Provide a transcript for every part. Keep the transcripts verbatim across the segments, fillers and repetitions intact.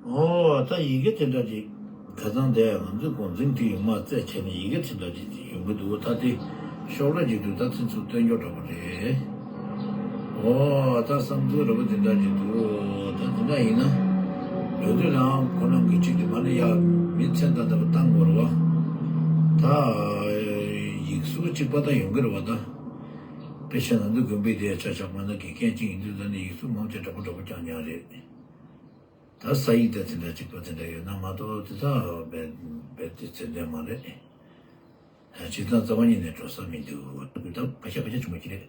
ཨོ་ད་ཡི་གེ་དེ་འདྲ་ཅིག་ཁ་སང་དེ་ང་ཚོའི་འགོ་འཛིན་དེ་ཡོང་མ་རྩད་ཆད་ནས་ཡི་གེ་དེ་འདྲ་ཅིག་ཡོང་གི་འདུག་ད་དེ་ཤོག་ལྷེ་ཅིག་འདུག་ད་དེ་ཚོ་སྟོན་རྒྱུ་འདྲ་པོ་རེད། ཨོ་ད་བསམ་ཚུལ་འདྲ་པོ་དེ་འདྲ་ཅིག་འདུག་ད་དེ་འདྲ་ཡིན་ན་ཡོད་དུས་ལའང་ཁོ་རང་གི་ཅིག་དེ་མ་ནི་ཡ་མི་མཚན་ད་ལྟ་བུ་བཏང་དགོས་རེད་བ། ད་ཡིག་གཟུགས་གཅིག་པ་ད་ཡོང་གི་རེད་བ། ད་དཔེ་ཆ་ང་ཚོའི་དགོན་པའི་དེ་ཆ་ཆ་མ་ན་དགེ་རྒན་གཅིག་ཡིན་དུས་ད་ནི་ཡིག་གཟུགས་མང་ཆེ་འདྲ་པོ་འདྲ་པོ་རྐྱང་རྐྱང་རེད། ད་ས་ཡིག་དེ་དེ་འདྲ་གཅིག་པ་དེ་འདྲ་ཡོད་ན་མ་གཏོགས་དེ་ད་རྦད་རྦད་དེ་ཚད་ལྡན་མ་རེད། ཨ་སྤྱིར་བཏང་རྩ་བ་ཉིད་ནས་འགྲོ་ས་མི་འདུག་ད་བརྒྱ་ཆ་བརྒྱ་ཆ་བྱུང་བ་ཅི་རེད།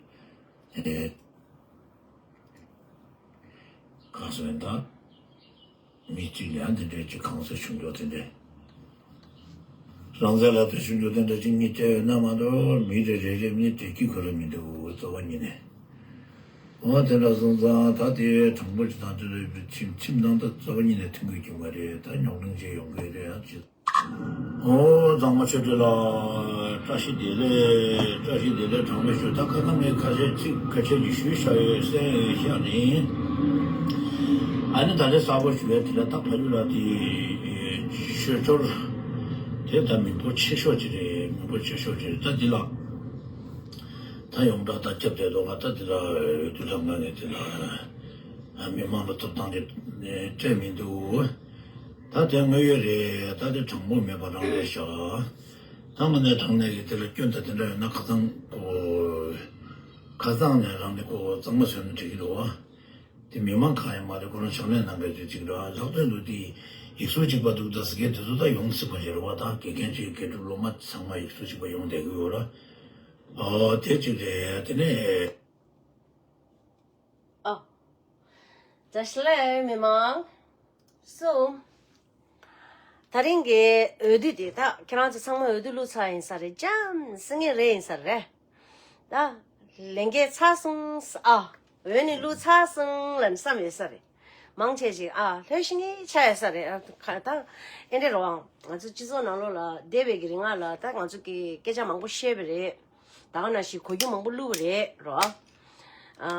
ཨེ། གང་སོང་ད། མི་གཅིག་ལ་ཡང་དེ་འདྲའི་ཅིག་གང་ཟེར་ཞུ་རྒྱུ་དེ་འདྲའི། རང་བཙན་ལ་དེ་ཞུ་རྒྱུ་དེ་འདྲ་ཅིག་གཉིས་སྤྲད་ཡོད་ན་མ་གཏོགས་མི་རེ་རེ་རེ་མི་དེ་སྐྱིད་ཁོ་ར་མི་འདུག་རྩ་བ་ཉིད་ནས། འོ་དེ་འདྲ་སོང་ཙང་ད་དེ་དྲང་པོ་ཅིག་དང་དེ་འདྲའི་ཁྱིམ་ཁྱིམ་ནང་ད་རྩ་བ་ཉིད་ནས་མཐུན་གྱི་ཡོང་གི་རེད། ད་རྙོག་གླེང་ཅིག་ཡོང་གི་རེད་ཡང་ཅིག་འོ་གཙང་མ་ཆོས་སྒྲོན་ལགས་བཀྲ་ཤིས་བདེ་ལེགས། བཀྲ་ཤིས་བདེ་ལེགས། གྲངས་མེད་ཞུ་ད་ཁ་སང་ངས་ཁ་ཤས་ཚིག་ཁ་ཤས་ཀྱི་ཞུས་བཞག་ཡོད་སེམས་ཤར་ནས། ཨ་ནི་ད་ལན་གསར་པ་ཞུ་ཡ་དེ་ལ་ད་ཕ་ཡུལ་ལ་དེ་ཆོས་འཁོར་དེ་ད་མི་འབོར་ཆེ་ཤོས་ཅིག་རེད། མི་འབོར་ཆེ་ཤོས་ཅིག་རེད། ད་འདི་ལ་ད་ཡོངས་གྲགས་ད་སྐྱབས་བསྡད་དོ་ག་ད་འདི་ལ་འོས་བསྡུ་ལྷ་ང་ངས་དེ་ལ་མི་མང་ལ་ཐོབ་ཐང་དེ་སྤྲད་མི་འདུག་ད་དེ་དངོས་ཡོད་རེད། ད་དེ་དྲང་པོ་མེད་པ་རང་རེད་ཤག་ད་དངོས་གནས་དྲང་གནས་ཀྱི་དེ་ལ་སྐྱོན་དང་དེ་འདྲ་ཡོད་ན་ཁ་སང་ཁོ་ཁ་སང་ནས་རང་ནས་ཁོ་གཙང་མ་བཟོས་ན་འགྲིག་གི་འདུག་བ། དེ་མི་མང་གང་ཡང་མ་རེད། ཁོ་རང་ཕྱག་ལས་གནང་མཁན་དེ་གཅིག་རེད། ལྷག་དོན་དུ་དེ་ཡིག་གཟུགས་གཅིག་པ་འདུག་ད་ཟེར་མཁན་དེ་ཚོ་ད་ཡོང་སྲིད་པ་རེད་བ། ད་དགེ་རྒན་གཅིག་དགེ་ཕྲུག་སློབ་མ་ཚང་མ་ཡིག་གཟུགས་གཅིག་པ་ཡོང་བསྡད་ཀྱི་ཡོད་ར། ཨོ་དེ་གཅིག་རེད། དེ་ནས། ཨོ། བཀྲ་ཤིས་བདེ་ལེགས་མི་མང་གསུམ། ད་རིང་གི་འོས་བསྡུ་དེ་ད་ཁྱེད་རང་ཚོ་ཚང་མ་འོས་བསྡུ་བླུགས་ཚར་ཡིན་ས་རེད། ལྕམ་སྲིད་ངེས་རེད་ཡིན་ས་རེད། ད་ལས་འགན་ཚར་སོང་ཨ། འོས་ནི་བླུགས་ཚར་སོང་ལབ་ནས་བསམ་ཡོད་ས་རེད། མང་ཆེ་ཞིག་ཨ་ལྷོད་ཤི་ངེས་ཆགས་ཡོད་ས་རེད། ཨ་ཁ་ད་ཨེ་འདྲ་རེད་བ། ང་ཚོ་སྤྱི་ཚོགས་ནང་ལོགས་ལ་འདས་པའི་གི་རིང་ལ་ད་ང་ཚོ་གི་སྐད་ཆ་མང་པོ་བཤད་པ་རེད། ད་ག་ནང་བཞིན་གོ་རྒྱུ་མང་པོ་བླུགས་པ་རེད་རོ། ཨ་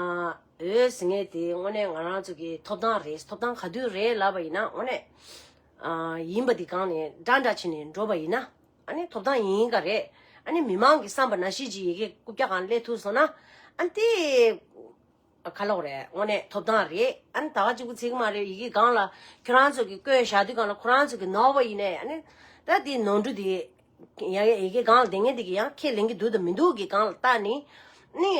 འོས་ཟེར་མཁན་དེ་དངོས་གནས་ང་རང་ཚོ་གི་ཐོབ་ཐང་རེད། ཐོབ་ཐང་ག་དུས་རེད་ལབ་པ་ཡིན་ན་དངོས་གནས་ཨ་ཡིན་པ་འདི་སྒང་ནས་འདྲ་འདྲ་བྱས་ནས་འགྲོ་པ་ཡིན་ན་ཨ་ནི་ཐོབ་ཐང་ཡིན་ག་རེད། ཨ་ནི་མི་མང་གི་བསམ་པ་ནང་བཞིན་ཅིག་ཡི་གེ་རྐུབ་བཀྱག་སྒང་སླེབས་ཐུབ་སོང་ན་ཨ་ནི་དེ་ག་ལབ་དགོས་རེད། དངོས་གནས་ཐོབ་ཐང་རེད། ཨ་ནི་ད་ག་གཅིག་པུ་ཚིག་མ་རེད། ཡི་གེ་སྒང་ལ་ཁྱོད་རང་ཚོ་གི་བཀོད་བཞག་དུས་སྒང་ལ་ཁོ་རང་ཚོ་གི་ནོར་བ་ཡིན་ནའི་ཨ་ནི་ད་དེ་ནོར་འཁྲུལ་དེ། ཡང་ཡི་གེ་སྒང་ལ་བསྡད་མཁན་དེ་གི་ཡང་ཁས་ལེན་གྱི་འདུག་དང་མི་འདུག་གི་སྒང་ལ་བལྟས་ནི། ནི།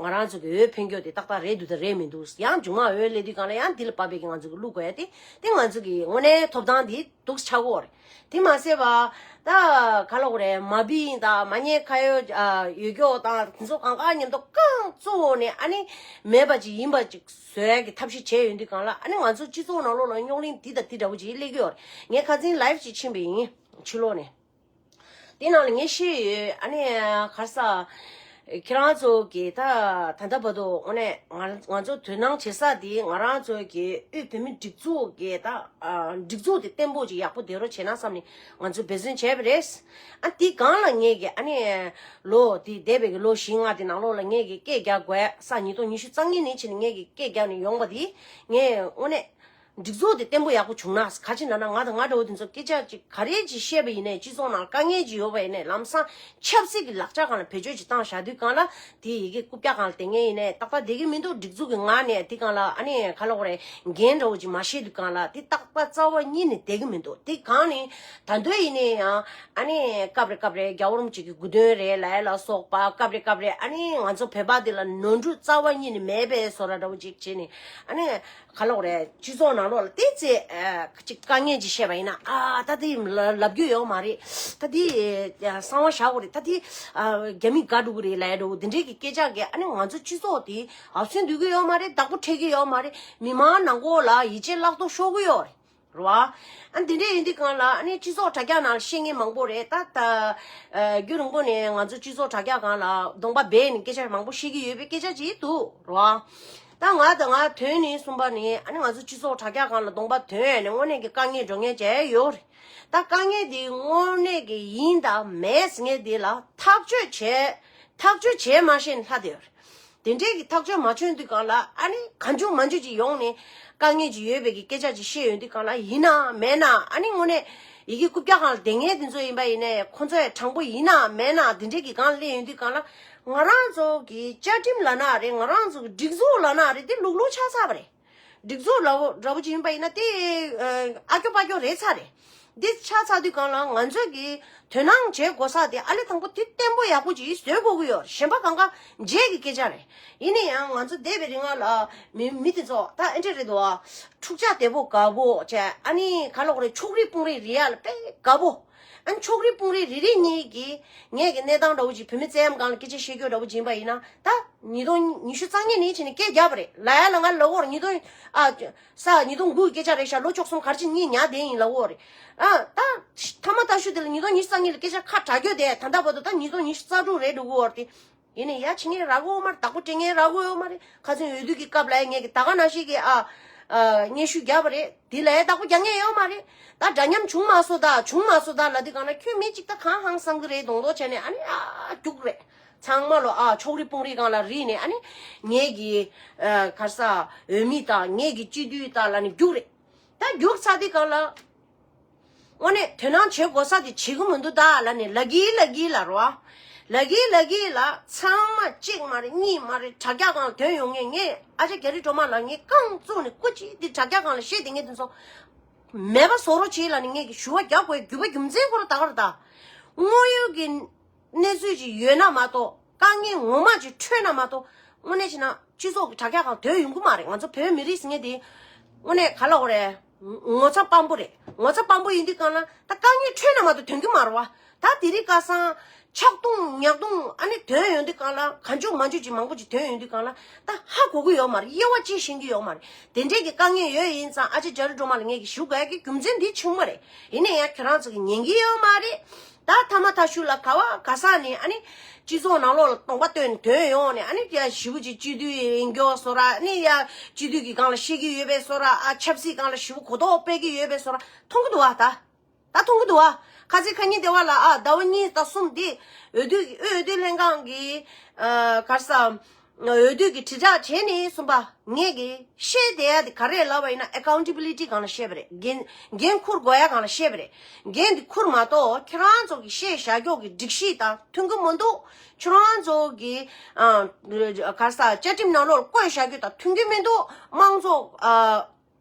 ང་རང་ཚོ་གི་འོས་འཕེན་རྒྱུ་དེ་ཏག་ཏག་རེད་འདུག་དང་རེད་མི་འདུག་ཡང་མཇུག་མ་འོས་སླེབས་དུས་སྒང་ལ་ཡང་འདི་ལ་བབས་པའི་གི་ང་ཚོ་གི་བླུག་དགོས་ཡ་དེ་དེ་ང་ཚོ་གི་དངོས་གནས་ཐོབ་ཐང་དེ་འདུག་ཆགས་ཀྱི་ཡོད་རེད། དེ་མ་ཟད་པ། ད་ག་ལབ་དགོས་རེད། མ་བི་དང་མ་ཉེས་ཁ་གཡོག་ཨ་ཡོད་རྒྱུ་དང་དེ་ཚོ་གང་ག་མཉམ་དུ་རྐང་བཙུགས་ནས་ཨ་ནི་མེད་པ་ཅིག་ཡིན་པ་ཅིག་བཟོ་ཡ་གི་ཐབས་ཤེས་བྱས་ཡོང་དུས་སྒང་ལ་ཨ་ནི་ང་ཚོ་སྤྱི་ཚོགས་ནང་ལོགས་ལ་རྙོག་གླེང་འདི་དང་འདི་འདྲ་བོ་ཅིག་སླེབས་ཀྱི་ཡོད་རེད། ངས་ཁ་སང་ལའིབ་ཅིག་ཕྱིན་པ་ཡིན། ཕྱི་ལོགས་ནས། དེ་ནང་ལ་ངས་ཤེས་ཡོད། ཨ་ནི་ག་རེ་ཟ། ཁྱེད་རང་ཚོ་གིས་ད་ད་ལྟ་བར་དུ་དངོས་གནས་ང་ང་ཚོ་དོ་སྣང་བྱེད་ས་དེ་ང་རང་ཚོ་གི་དབུས་བོད་མི་སྒྲིག་འཛུགས་ཀྱི་ད་ཨ་སྒྲིག་འཛུགས་དེ་བརྟན་པོ་ཅིག་ཡག་པོ་བསྡད་རོགས་བྱས་ན་བསམ་ནས་ང་ཚོས་འབད་བརྩོན་བྱས་པ་རེད། ཨ་དེ་སྒང་ལ་ངས་ཀྱི་ཨ་ནི་ལོ་དེ་འདས་པའི་གི་ལོ་བཞི་ལྔ་དེ་ནང་ལོགས་ལ་ངས་ཀྱི་སྐད་རྒྱག་དགོས་ས་ཉིས་སྟོང་ཉི་ཤུ་རྩ་གཉིས་ནས་བྱས་ནས་ངས་ཀྱི་སྐད་རྒྱག་ནས་ཡོང་པ་དེ་ངས་དངོས་གནས། སྒྲིག་འཛུགས་དེ་བརྟན་པོ་ཡག་པོ་བྱུང་ན་ག་ཅི་ན་ན་ང་དང་ང་འདྲ་བོ་དེ་ཚོ་སྐད་ཆ་ཅིག་ག་རེ་ཅིག་བཤད་པ་ཡིན་ནའི་སྤྱི་ཚོགས་ནང་དཀའ་ངལ་ཅིག་ཡོད་པ་ཡིན་ནའི་ལམ་སང་ཆབ་སྲིད་ཀྱི་ལག་ཆ་སྒང་ལ་བེད་སྤྱོད་ཅིག་བཏང་བཞག་དུས་སྒང་ལ་དེ་ཡི་གེ་རྐུབ་བཀྱག་སྒང་ལ་བསྡད་མཁན་ཡིན་ནའི་ཏག་ཏག་བསྡད་ཀྱི་མི་འདུག་སྒྲིག་འཛུགས་ཀྱི་ངག་ནས་དེ་སྒང་ལ་ཨ་ནི་ག་ལབ་དགོས་རེད། འགན་འདྲ་བོ་ཅིག་མ་བཞེས་དུས་སྒང་ལ་དེ་ཏག་ཏག་རྩ་བ་ཉིད་ནས་བསྡད་ཀྱི་མི་འདུག་དེ་སྒང་ནས་ད་དུང་ཡིན་ནའི་ཡང་ཨ་ནི་སྐབས་རེ་སྐབས་རེ་རྒྱལ་བ་རིན་པོ་ཆེ་གི་སྐུ་མདུན་རེད་ལབ་ཡ་ལ་སོགས་པ་སྐབས་རེ་སྐབས་རེ་ཨ་ནི་ང་ཚོ་བོད་པ་དེ་ལ་ནོར་འཁྲུལ་རྩ་བ་ཉིད་ནས་མེད་པའི་བཟོ་འདྲ་འདྲ་བོ་ཅིག་བྱས་ནས་ཨ་ནི། ག་ལབ་དགོས་རེད། སྤྱི་ཚོགས་ནང་ལོགས་ལ་ཏོག་ཙམ་ཨ་ཅིག་དཀའ་ངལ་ཅིག་བཤད་པ་ཡིན་ན་ཨ་ད་དེ་ལབ་རྒྱུ་ཡོད་མ་རེད། ད་དེ་གསང་བ་བཞག་དགོས་རེད། ད་དེ་ཨ་རྒྱ་མི་དགའ་འགྲོ་གི་རེད་ལབ་ཡ་འདྲ་བོ་དེ་འདྲའི་གི་སྐད་ཆ་གིས་ཨ་ནི་ང་ཚོ་སྤྱི་ཚོགས་དེ་ཨབ་སེན་སྡུད་ཀྱི་ཡོད་མ་རེད། བདག་པོ་འཕྲད་ཀྱི་ཡོད་མ་རེད། མི་མང་ནང་ཁོག་ལ་ཡིད་ཆེས་བརླག་ཐོག་ཤོར་གི་ཡོད་རེད། རེད་བ། ཨ་འདི་འདྲ་ཡིན་དུས་སྒང་ལ་ཨ་ནི་སྤྱི་ཚོགས་དྲ་རྒྱ་ནང་ལ་བཤད་མཁན་མང་པོ་རེད། ད་ད་ཨ་རྒྱུན་རིང་པོ་ནས་ང་ཚོ་སྤྱི་ཚོགས་དྲ་རྒྱ་སྒང་ལ་གདོང་པ་སྦས་ནས་སྐད་ཆ་མང་པོ་བཤད་ཀྱི་ཡོད་པའི་སྐད་ཆ་ཅིག་འདུག་རེད་བ། ད་ང་དང་ང་དོན་ནི་གསུམ་པ་ནི་ཨ་ནི་ང་ཚོ་སྤྱི་ཚོགས་དྲ་རྒྱ་སྒང་ལ་གདོང་པ་དོན་ནས་དངོས་གནས་ཀྱི་དཀའ་ངལ་འགྲོ་ངེས་བྱས་ཡོད་རེད། ད་དཀའ་ངལ་འདི་དངོས་གནས་ཀྱི་ཡིན་དང་མེད་ཟེར་མཁན་འདི་ལ་ཐག་གཅོད་བྱས་ཐག་གཅོད་བྱས་མ་ཤེས་ན་ལྷ་དེ་ཡོད་རེད། དེ་འདྲའི་གི་ཐག་གཅོད་མ་བྱུང་དུས་སྒང་ལ་ཨ་ནི་གང་བྱུང་མང་བྱུང་ཅིག་ཡོང་ནས་དཀའ་ངལ་ཅིག་ཡོད་པའི་གི་སྐད་ཆ་ཅིག་བཤད་ཡོང་དུས་སྒང་ལ་ཡིན་ན་མེད་ན་ཨ་ནི་དངོས་གནས་ཡི་གེ་རྐུབ་བཀྱག་སྒང་ལ་བསྡད་མཁན་དེ་ཚོ་ཡིན་པ་ཡིན་ནའི་ཁོ་ཚོ་ཡང་དྲང་པོ་ཡིན་ན་མེད་ན་དེ་འདྲའི་གི་སྒང་སླེབས་ཡོང་དུས་སྒང་ལ་ང་རང་ཚོ་གི་བཅའ་ཁྲིམས་ལབ་ན་རེད། ང་རང་ཚོ་གི་སྒྲིག་འཛུགས་ལབ་ན་རེད། དེ་ལུག་ལུག་ཆགས་ཚར་བ་རེད། སྒྲིག་འཛུགས་ལ་འོ་འདྲ་པོ་ཅིག་ཡིན་པ་ཡིན་ན་དེ་ཨ་སྐྱོ་པ་སྐྱོ་རེད་ཚར་རེད། འདི་ཆགས་ཚར་དུས་སྒང་ལ་ང་ཚོས་ཀྱི་དོ་སྣང་བྱེད་དགོས་ས་དེ་ཨ་ལེ་དང་པོ་དེ་བརྟན་པོ་ཡག་པོ་ཅིག་བཟོ་དགོས་ཀྱི་ཡོད། གཞན་པ་གང་ག་རྗེས་ཀྱི་སྐད་ཆ་རེད། ཡིན་ན་ཡང་ང་ཚོ་འདས་པའི་རིང་ལ་མི་མི་དེ་ཚོ་ད་ཨེ་འདྲ་རེད་འདུག་ཨ། འཁྲུག་ཆ་དེ་པོ་དགའ་པོ་བྱས་ཨ་ནི་ག་ལ་གོ་རེད། ཕྱོགས་རིས་དཔུང་རིས་རེད་ཡ་ལ་དཔེ་དགའ་པོ། ཨ་ནི་ཕྱོགས་རིས་དཔུང་རིས་རེ་རེ་གཉིས་ཀྱིས་ངས་ཀྱི་གནས་སྟངས་འདྲ་བོ་ཅིག་བུད་མེད་བཙན་གཡེམ་སྒང་ལ་སྐད་ཆ་བཤད་རྒྱུ་འདྲ་བོ་ཅིག་ཡིན་པ་ཡིན་ན་ད་ཉིས་སྟོང་ཉི་ཤུ་རྩ་གཉིས་ནས་བྱས་ནས་སྐད་རྒྱབ་པ་རེད། ལ་ཡ་ལ་ང་ལབ་ཀྱི་ཡོད་རེད། ཉིས་སྟོང་ཨ་ས་ཉིས་སྟོང་དགུ་གི་སྐད་ཆ་རེད་ཤག་ལོ་བཅུ་གསུམ་ག་རེ་བྱས་གཉིས་ཉར་བསྡད་ཡིན་ལབ་ཀྱི་ཡོད་རེད། ཨ་ད་ཐ་མ་ད་ཤུ་དེ་ལ་ཉིས་སྟོང་ཉི་ཤུ་རྩ་གཉིས་ལ་སྐད་ཆ་ཁ་གྲག་རྒྱུ་དེ་ད་ལྟ་བར་དུ་ད་ཉིས་སྟོང་ཉི་ཤུ་རྩ་དྲུག་རེད་འགྲོ་གི་ཡོད་རེད་དེ། ཡིན་ནའི་ཡ་ཕྱི་ཉིན་རག་གི་ཡོད་མ་རེད། བདག་པོ་སྤྲད་མཁན་རག་གི་ཡོད་མ་རེད། ཁ་སང་འོས་བསྡུ་གི་སྐབས་ལ་ཡ་ངས་ཀྱི་ད་ག་ནང་བཞིན་གྱི་ཨ་ཨ་སྙན་ཞུ་བརྒྱབ་པ་རེད། དེ་ལ་ཡ་བདག་པོ་རྒྱག་མཁན་ཡོད་མ་རེད། ད་འདྲ་མཉམ་བྱུང་མ་སོང་ད་བྱུང་མ་སོང་ད་ལབ་དུས་སྒང་ལ་ཁྱོད་མི་གཅིག་ད་གང་ཧང་སང་གི་རེད་མདོག་མདོག་བྱས་ནས་ཨ་ནི་ཨ་རྒྱུགས་རེད། ཚང་མ་ལོ་ཨ་ཕྱོགས་རིས་དཔུང་རིས་སྒང་ལ་རིལ་ནས་ཨ་ནི་ངས་ཀྱི་ཨ་ག་རེ་ཟ་འོས་མི་དང་ངས་ཀྱི་སྤྱི་འཐུས་དང་ལབ་ནས་རྒྱུགས་རེད། ད་རྒྱུགས་ཚར་དུས་སྒང་ལ། དངོས་གནས་དོ་སྣང་བྱེད་དགོས་ས་དེ་བྱེད་ཀྱི་མི་འདུག་ད་ལབ་ནས་ལབ་ཀྱི་ལབ་ཀྱི་ལབ་རོ། ལབ་ཀྱི་ལབ་ཀྱི་ལ་ཚང་མ་གཅིག་མ་རེད་གཉིས་མ་རེད་དྲ་རྒྱ་སྒང་ལ་ཐོན་ཡོང་མཁན་ངས་ཨ་ཅག་རྒྱ་རི་སྒྲོལ་མ་ལགས་ངས་རྐང་བཙུགས་ནས་སྐུ་མཁྱེན་འདི་དྲ་རྒྱ་སྒང་ལ་བཤད་བསྡད་མཁན་དེ་ཚོ་མེད་པ་བཟོ་རོགས་བྱེད་ལབ་ནས་ངས་ཀྱི་ཞུ་བ་རྒྱག་དགོས་རྒྱུ་བ་རྒྱུ་མཚན་ཁོ་རང་ད་ག་རེ་ད། དངོས་ཡོད་ཀྱི་གནས་ཚུལ་ཅིག་ཡོད་ན་མ་གཏོགས་དཀའ་ངལ་ངོ་མ་ཅིག་འཕྲད་ན་མ་གཏོགས་དངོས་གནས་བྱས་ན་སྤྱི་ཚོགས་ཀྱི་དྲ་རྒྱ་སྒང་ཐོན་ཡོང་གི་མ་རེད། ང་ཚོ་བོད་མི་རིགས་ཟེར་མཁན་དེ་དངོས་གནས་ག་ལ་འོ་རེད། ངོ་ཚ་དཔང་པོ་རེད། ངོ་ཚ་དཔང་པོ་ཡིན་དུས་སྒང་ལ་ད་དཀའ་ངལ་འཕྲད་ན་མ་གཏོགས་ཐོན་གི་མ་རེད་བ། ད་དེ་རིང་ཁ་སང་ཆག་རྡུང་ཉག་རྡུང་ཨ་ནི་ཐོན་ཡོང་དུས་སྒང་ལ་གང་བྱུང་མང་བྱུང་ཅིག་མང་པོ་ཅིག་ཐོན་ཡོང་དུས་སྒང་ལ་ད་ཧ་གོ་གི་ཡོད་མ་རེད། དབྱེ་བ་དཔྱད་ཤེས་ཀྱི་ཡོད་མ་རེད། དེ་འདྲས་ཀྱི་དཀའ་ངལ་ཡོད་ཡིན་ཙང་ཨ་ཅེ་རྒྱ་རི་སྒྲོལ་མ་ལགས་ངས་ཀྱི་ཞུ་དགོས་ཀྱི་རྒྱུ་མཚན་འདི་ཆུང་མ་རེད། ཡིན་ན་ཡང་ཁྱེད་རང་ཚོ་གི་ཉན་གི་ཡོད་མ་རེད། ད་ཐ་མ་ཐ་ཤུ་ལ་ག་བ་ག་ས་ནས་ཨ་ནི་སྤྱི་ཚོགས་ནང་ལོགས་ལ་སྟོང་པ་བཏོན་ཐོན་ཡོང་ནས་ཨ་ནི་ཡ་ཞི་བུ་ཅིག་སྤྱི་འཐུས་ཡིན་མགྱོགས་སོ་ར་ཨ་ནི་ཡ་སྤྱི་འཐུས་ཀྱི་སྒང་ལ་བཤད་ཀྱི་ཡོད་པའི་སོ་ར་ཨ་ཆབ་སྲིད་སྒང་ལ་ཞི་བུ་གོ་རྟོགས་སྤེལ་གྱི་ཡོད་པའི་སོ་ར་མཐོང་གི་འདུག་བ། ད་ད་མཐོང་གི་འདུག་བ། ཁ་ཚིག་ཁ་ཉིན་དེ་བ་ལ་ཨ་ཟླ་བ་གཉིས་དང་གསུམ་དེ་འོས་བསྡུ་འོས་བསྡུ་ལྷན་ཁང་གི་ཨ་ག་རེ་ཟ། འོས་བསྡུ་གི་དྲིལ་བསྒྲགས་བྱས་ནས་གསུངས་པ་ངས་ཀྱི་བཤད་བསྡད་ཡ་དེ་ག་རེ་ལབ་པ་ཡིན་ན་ཨེ་ཀའུན་ཊེ་བི་ལི་ཊི་སྒང་ལ་བཤད་པ་རེད། འགན་འགན་འཁུར་དགོས་ཡ་སྒང་ལ་བཤད་པ་རེད། འགན་དེ་འཁུར་མ་གཏོགས་ཁྱེད་རང་ཚོ་གི་བཤད་བཞག་རྒྱུ་གི་སྒྲིག་གཞི་དང་མཐུན་གི་མི་འདུག་ཁྱེད་རང་ཚོ་གི་ཨ་ག་རེ་ཟ་བཅའ་ཁྲིམས་ནང་ལོགས་ལ་བཀོད་བཞག་རྒྱུ་དང་མཐུན་གི་མི་འདུག་དམངས་གཙོ་ཨ་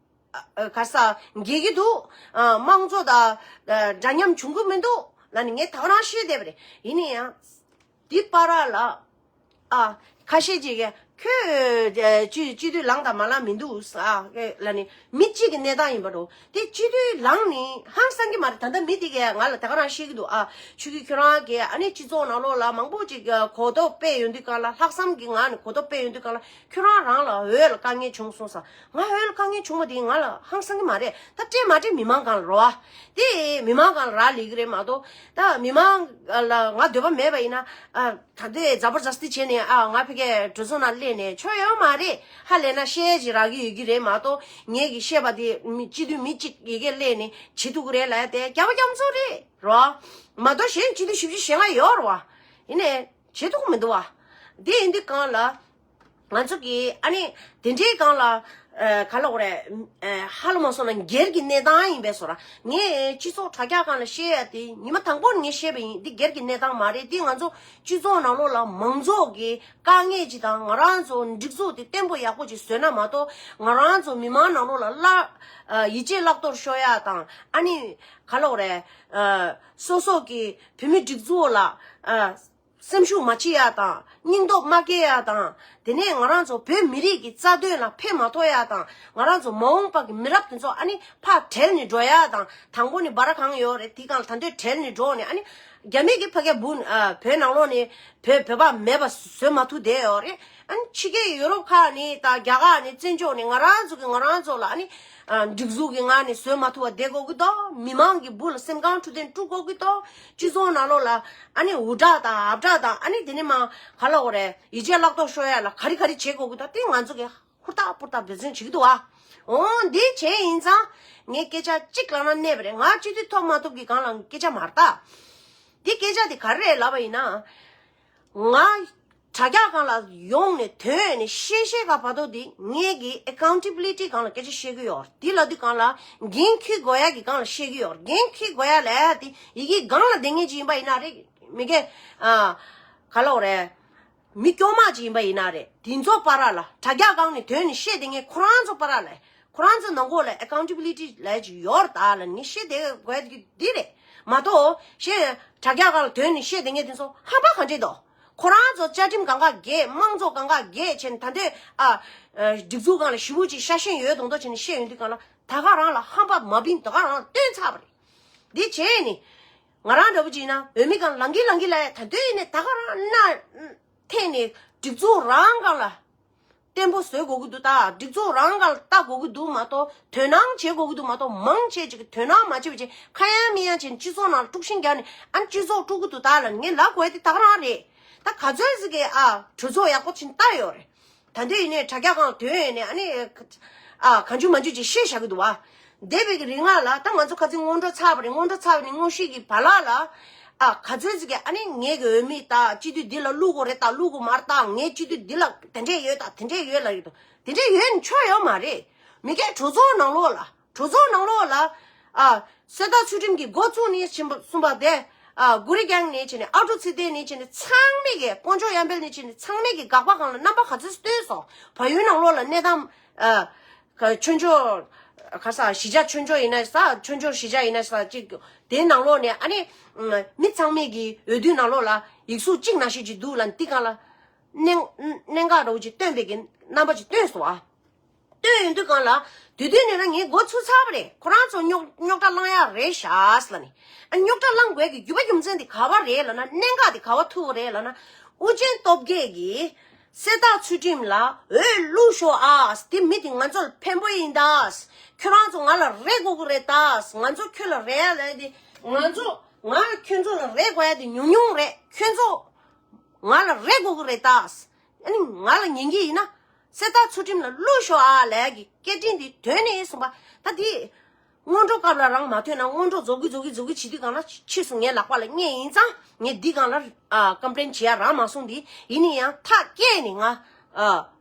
ཨ་ག་རེ་ཟ་འགལ་གི་འདུག་ཨ་དམངས་གཙོ་དང་ཨ་འདྲ་མཉམ་བྱུང་གི་མི་འདུག་ལབ་ནས་ངས་ད་ག་རང་བཤད་བསྡད་པ་རེད། ཡིན་ན་ཡང་། འདི་པ་ར་ལ། ཨ། ཁ་ཤས་ཅིག་གིས་ཁྱོད་སྤྱི་སྤྱི་འཐུས་ལངས་དང་མ་ལངས་མི་འདུག་ཨ། ལ་ནི་མི་གཅིག་གི་གནས་སྟངས་ཡིན་པ་འགྲོ། དེ་སྤྱི་འཐུས་ལངས་ནི་ཧང་སང་གི་མ་རེད། ད་ལྟ་མི་དེ་གས་ང་ལ་ད་ག་རང་བཤད་ཀྱི་འདུག་ཨ། ཆུ་ཁྱི་ཁྱོད་རང་གིས་ཨ་ནི་སྤྱི་ཚོགས་ནང་ལོགས་ལ་མང་པོ་ཅིག་གོ་རྟོགས་སྤེལ་ཡོང་དུས་སྒང་ལ་ལྷག་བསམ་གྱི་ངང་ནས་གོ་རྟོགས་སྤེལ་ཡོང་དུས་སྒང་ལ་ཁྱོད་རང་རང་ལ་འོས་ལ་དཀའ་ངལ་བྱུང་སོང་ས། ང་འོས་ལ་དཀའ་ངལ་བྱུང་བ་དེ་ང་ལ་ཧང་སང་གི་མ་རེད། ད་སྤྲད་མ་སྤྲད་མི་མང་སྒང་ལ་རོ་ཨ། དེ་མི་མང་སྒང་ལ་རག་ལས་ཀྱི་རེད་མ་གཏོགས་ད་མི་མང་ལ་ང་འདོད་པ་མེད་པ་ཡིན་ན་ཨ། ད་ལྟའི་ཛ་བར་ཛ་སྟི་བྱས་ནས་ཨ་ང་ཕ་གིའི་གྲོས་ཚོགས་ནང་སླེབས་ནས་ཆོ་ཡོད་མ་རེད། ཧ་ལས་ན་བཤད་ཅིག་རག་གི་ཡོད་ཀྱི་རེད་མ་གཏོགས་ངས་ཀྱི་བཤད་པ་དེ་མི་སྤྱི་འཐུས་མི་གཅིག་ཡི་གེ་སླེབས་ནས་བྱེད་ཐུབ་ཀྱི་རེད་ལབ་ཡ་དེ་རྒྱ་བ་རྒྱ་མཚོ་རེད་རོ། མ་གཏོགས་གཞན་སྤྱི་འཐུས་བཞི་བཅུ་ཞེ་ལྔ་ཡོད་རེད་བ། ཡིན་ནའི་བྱེད་ཐུབ་ཀྱི་མི་འདུག་བ། དེ་ཡིན་དུས་སྒང་ལ་ང་ཚོ་གི་ཨ་ནི་དེ་འདྲའི་སྒང་ལ་ཨ་ག་ལབ་དགོས་རེད། ཨ་ཧ་ལམ་སོང་ན་སྒེར་གྱི་གནས་སྟངས་ཡིན་པས་སོ་ར། ངས་སྤྱི་ཚོགས་དྲ་རྒྱ་སྒང་ལ་བཤད་ཡ་དེ་ཉི་མ་དང་པོ་ནས་ངས་བཤད་པ་ཡིན། འདི་སྒེར་གྱི་གནས་སྟངས་མ་རེད། འདི་ང་ཚོ་སྤྱི་ཚོགས་ནང་ལོགས་ལ་མང་ཚོགས་ཀྱི་དཀའ་ངལ་ཅིག་དང་ང་རང་ཚོ་སྒྲིག་འཛུགས་དེ་བརྟན་པོ་ཡག་པོ་ཅིག་བཟོས་ན་མ་གཏོགས་ང་རང་ཚོ་མི་མང་ནང་ལོགས་ལ་བརླག་ཨ་ཡིད་ཆེས་བརླག་གཏོར་ཤོར་ཡ་དང་ཨ་ནི་ག་ལབ་དགོས་རེད། ཨ་སོ་སོ་གི་བོད་མི་སྒྲིག་འཛུགས་ལ་ཨ། སེམས་ཤུགས་མ་ཆེ་ཡ་དང་སྙིང་སྟོབས་མ་སྐྱེ་ཡ་དང་དེ་ནས་ང་རང་ཚོ་བོད་མི་རིགས་ཀྱི་རྩ་དོན་ལ་ཕན་མ་ཐོགས་ཡ་དང་ང་རང་ཚོ་མ་འོངས་པ་གི་མི་རབས་དེ་ཚོ་ཨ་ནི་ཕར་བྲལ་ནས་འགྲོ་ཡ་དང་དང་པོ་ནས་སྦ་ར་གང་ཡོད་རེད། དེ་གང་ལ་ད་འདོད་བྲལ་ནས་འགྲོ་ནས་ཨ་ནི་རྒྱ་མི་གི་ཕ་གི་བུ་ཨ་བོད་ནང་ལོགས་ནས་བོད་བོད་པ་མེད་པ་བཟོས་མ་ཐུབ་བསྡད་ཡོད་རེད། ཨ་ནི་ཕྱི་རྒྱལ་ཡུ་རོབ་ཁག་ནས་དང་རྒྱ་གར་ནས་བཙན་བྱོལ་ནས་ང་རང་ཚོ་གི་ང་རང་ཚོ་ལ་ཨ་ནི་ཨ་སྒྲིག་འཛུགས་ཀྱི་ངང་ནས་བཟོས་མ་ཐུབ་པ་བསྡད་དགོས་ཀྱི་འདུག་མི་མང་གི་བུ་ལ་སེམས་ཁམས་འཕྲོད་བསྟེན་སྤྲོད་དགོས་ཀྱི་འདུག་སྤྱི་ཚོགས་ནང་ལོགས་ལ་ཨ་ནི་འུར་སྒྲ་དང་ཨབ་སྒྲ་དང་ཨ་ནི་དེ་ནས་མ་ག་ལབ་དགོས་རེད། ཡིད་ཆེས་བརླག་གཏོར་ཤོར་ཡ་ལ་ག་རེ་ག་རེ་བྱེད་དགོས་ཀྱི་འདུག་དེ་ང་ཚོ་གི་ཧུར་ཐག་ཧུར་ཐག་འབད་བརྩོན་བྱེད་ཀྱི་འདུག་ཨ། འོ་འདི་བྱས་ཡིན་ཙང་ངས་སྐད་ཆ་གཅིག་ལབ་ན་གནས་པ་རེད། ང་སྤྱི་འཐུས་ཐོབ་མ་ཐོབ་ཀྱི་སྒང་ལ་སྐད་ཆ་མ་རེད་ད། འདི་སྐད་ཆ་དེ་ག་རེ་རེད་ལབ་པ་ཡིན་ན། ང་ དྲ་རྒྱ་སྒང་ལ་ཡོང་ནས་ཐོན་ནས་བཤད་བཤད་ག་བར་དོ་འདི་ངས་ཀྱི་accountability་སྒང་ལ་སྐད་ཆ་བཤད་ཀྱི་ཡོད། འདི་ལ་འདི་སྒང་ལ་འགན་འཁྱེར་དགོས་ཡ་གི་སྒང་ལ་བཤད་ཀྱི་ཡོད། འགན་འཁྱེར་དགོས་ཡ་ལ་འདི་ཡི་གེ་སྒང་ལ་བསྡད་མཁན་ཅིག་ཡིན་པ་ཡིན་ན་རེད། མི་སྐད་ཨ་ག་ལ་འོ་རེད། མི་སྐྱོ་མ་ཅིག་ཡིན་པ་ཡིན་ན་རེད། དེ་ཚོ་བར་ལ་དྲ་རྒྱ་སྒང་ནས་ཐོན་ནས་བཤད་བསྡད་མཁན་ཁོ་རང་ཚོ་བར་ལ་ཁོ་རང་ཚོ་ནང་ཁོག་ལ་accountability་ལབ་ཅིག་ཡོད་རེད་ད་ལ་ངས་བཤད་བསྡད་དགོས་ཀྱི་འདི་རེད་མ་གཏོགས་བཤད་དྲ་རྒྱ་སྒང་ལ་ཐོན་ནས་བཤད་བསྡད་མཁན་དེ་ཚོ་ཧམ་པ་ག་འདྲས་འདུག་ཁོ་རང་ཚོ་བཅའ་ཁྲིམས་གང་ག་འགལ་དམངས་གཙོ་གང་ག་འགལ་བྱས་ནས་ད་འདོད་ཨ་སྒྲིག་འཛུགས་སྒང་ལ་ཞེ་པོ་ཅིག་ཤ་ཞེན་ཡོད་མདོག་མདོག་བྱས་ནས་བཤད་ཡོང་དུས་སྒང་ལ་ད་ག་རང་ལ་ཧམ་པ་མ་བིན་ད་ག་རང་ལ་སྟོན་ཚར་བ་རེད། འདི་བྱས་ནས་ང་རང་འདྲ་པོ་ཅིག་ཡིན་ན་འོས་མི་སྒང་ལ་ལངས་ཀྱི་ལངས་ཀྱི་ལ་ད་འདོད་ཡིན་ནས་ད་ག་རང་སྣ་འཐེན་ནས་སྒྲིག་འཛུགས་རང་སྒང་ལ་བརྟན་པོ་བཟོ་དགོས་ཀྱི་འདུག་ད་སྒྲིག་འཛུགས་རང་སྒང་ལ་ལྟ་དགོས་ཀྱི་འདུག་མ་གཏོགས་དོ་སྣང་བྱེད་དགོས་ཀྱི་འདུག་མ་གཏོགས་མང་ཆེ་ཅིག་གིས་དོ་སྣང་མ་བྱེད་པ་བྱས་ཁ་ཡང་མི་ཡང་བྱས་ནས་སྤྱི་ཚོགས་ནང་ལ་དཀྲུག་ཤིང་རྒྱག་ནས་ཨ་ནི་སྤྱི་ཚོགས་དཀྲུག་གི་འདུག་ད་ལ་ངས་ལབ་དགོས་ཡ་དེ་ད་ག་རང་རེད། ད་ག་ཚོད་ཟིག་གིས་ཨ་གྲོས་ཚོགས་ཡག་པོ་ཕྱིན་བལྟ་ཡོད་རེད། ད་འདོད་ཡིན་ནས་དྲ་རྒྱ་སྒང་ཐོན་ཡོད་ནས་ཨ་ནི་ཨ་གང་བྱུང་མ་བྱུང་ཅིག་བཤད་བཞག་གི་འདུག་བ། འདས་པའི་གི་རིང་ལ་ད་ང་ཚོ་ཁ་ཚིག་སྔོན་འགྲོ་ཚར་བ་རེད། སྔོན་འགྲོ་ཚར་བ་ནས་དངོས་གཞི་གི་བར་ལ་ལ་ཨ་ག་ཚོད་ཅིག་གི་ཨ་ནི་ངས་གི་འོས་མི་ད་སྤྱི་འཐུས་འདི་ལ་བླུག་དགོས་རེད་ད་བླུག་དགོས་མ་རེད་ད་ངས་སྤྱི་འཐུས་འདི་ལ་དེ་འདྲས་ཡོད་ད་དེ་འདྲས་ཡོད་ལ་ཡོད་དོ་དེ་འདྲས་ཡོད་ནས་ཆོ་ཡོད་མ་རེད། མི་སྐད་གྲོས་ཚོགས་ནང་ལོགས་ལ། གྲོས་ཚོགས་ནང་ལོགས་ལ། ཨ། གསེར་རྟ་ཚུལ་ཁྲིམས་ཀྱི་འགོ་བཙུགས་ནས་ཕྱིན་པ་གསུམ་པ་དེ། ཨ། གུ་རི་རྒྱང་ནས་བྱས་ནས་ཨ་ཀྲུག་ཚེ་བརྟན་ནས་བྱས་ནས་ཚང་མས་ཀྱི་དཀོན་མཆོག་གཡང་འཕེལ་ནས་བྱས་ནས་ཚང་མས་ཀྱི་དགག་པ་སྒང་ལ་རྣམ་པ་ག་ཚོད་བཏོན་སོང་། བལ་ཡུལ་ནང་ལོགས་ལ་གནས་སྟངས། ཨ། ཆོས་འབྱོར། ག་ས་གཞིས་ཆགས་ཆོས་འབྱོར་ཡིན་ན་ས་ཆོས་འབྱོར་གཞིས་ཆགས་ཡིན་ན་ས་ཅིག་དེའི་ནང་ལོགས་ནས་ཨ་ནི། མི་ཚང་མས་ཀྱི་འོས་བསྡུའི་ནང་ལོགས་ལ་ཡིག་གཟུགས་གཅིག་ནང་བཞིན་ཅིག་འདུག་ལ་འདི་སྒང་ལ། གནད་གནད་འགག་འདྲ་བོ་ཅིག་བཏོན་པའི་གི་རྣམ་པ་ཅིག་བཏོན་སོང་ཨ། བཏོན་ཡོང་དུས་སྒང་ལ། དེ་དུས་ནས་ན་ངས་འགོ་ཚུགས་ཚར་བ་རེད། ཁོ་རང་ཚོ་རྙོག་རྙོག་དྲ་བསླང་ཡག་རེད་ཤག་ཟེར་ལ་ནི། ཨ་རྙོག་དྲ་བསླང་དགོས་ཀྱི་རྒྱུ་བ་རྒྱུ་མཚན་དེ་ག་བ་རེད་ལབ་ན་གནད་འགག་དེ་ག་བ་ཐུག་པ་རེད་ལབ་ན། ཨུ་རྒྱན་སྟོབས་རྒྱས་ཀྱིས་གསེར་རྟ་ཚུལ་ཁྲིམས་ལ་འོས་བླུགས་ཤོག་ཨ། དེ་མི་དེ་ང་ཚོ་ལ་ཕན་པོ་ཡིན་ད། ཁྱོད་རང་ཚོ་ང་ལ་རེ་དགོས་ཀྱི་རེད་ད། ང་ཚོ་ཁྱོད་ལ་རེ་ཡ་ལབ་དེ་ང་ཚོ་ང་ཁྱོད་ཚོ་ལ་རེ་དགོས་ཡ་དེ་ཉུང་ཉུང་རེད། ཁྱོད་ཚོ་ང་ལ་རེ་དགོས་ཀྱི་རེད་ད། ཨ་ནི་ང་ལ་ཉན་གྱི་ཡིན་ན། གསེར་རྟ་ཚུལ་ཁྲིམས་ལ་བླུགས་ཤོག་ཨ་ལབ་ཀྱི་སྐད་འཕྲིན་འདི་ཐོན་ནས་གསུངས་པ། ད་འདི་སྔོན་འགྲོ་སྐབས་ལ་རང་མ་ཐོན་ན་སྔོན་འགྲོ་རྫོགས་གི་རྫོགས་གི་རྫོགས་གི་བྱེད་དུས་སྒང་ལ་ཕྱིས་སུ་ངའི་ལག་པ་ལ་རྙེད་ཡིན་ཙང་ངས་འདི་སྒང་ལ་ཨ་ཀམ་པི་ལེན་བྱེད་ཡ་རག་མ་སོང་འདི་ཡིན་ན་ཡང་ཐག་བཅད་ནས་ང་ཨ་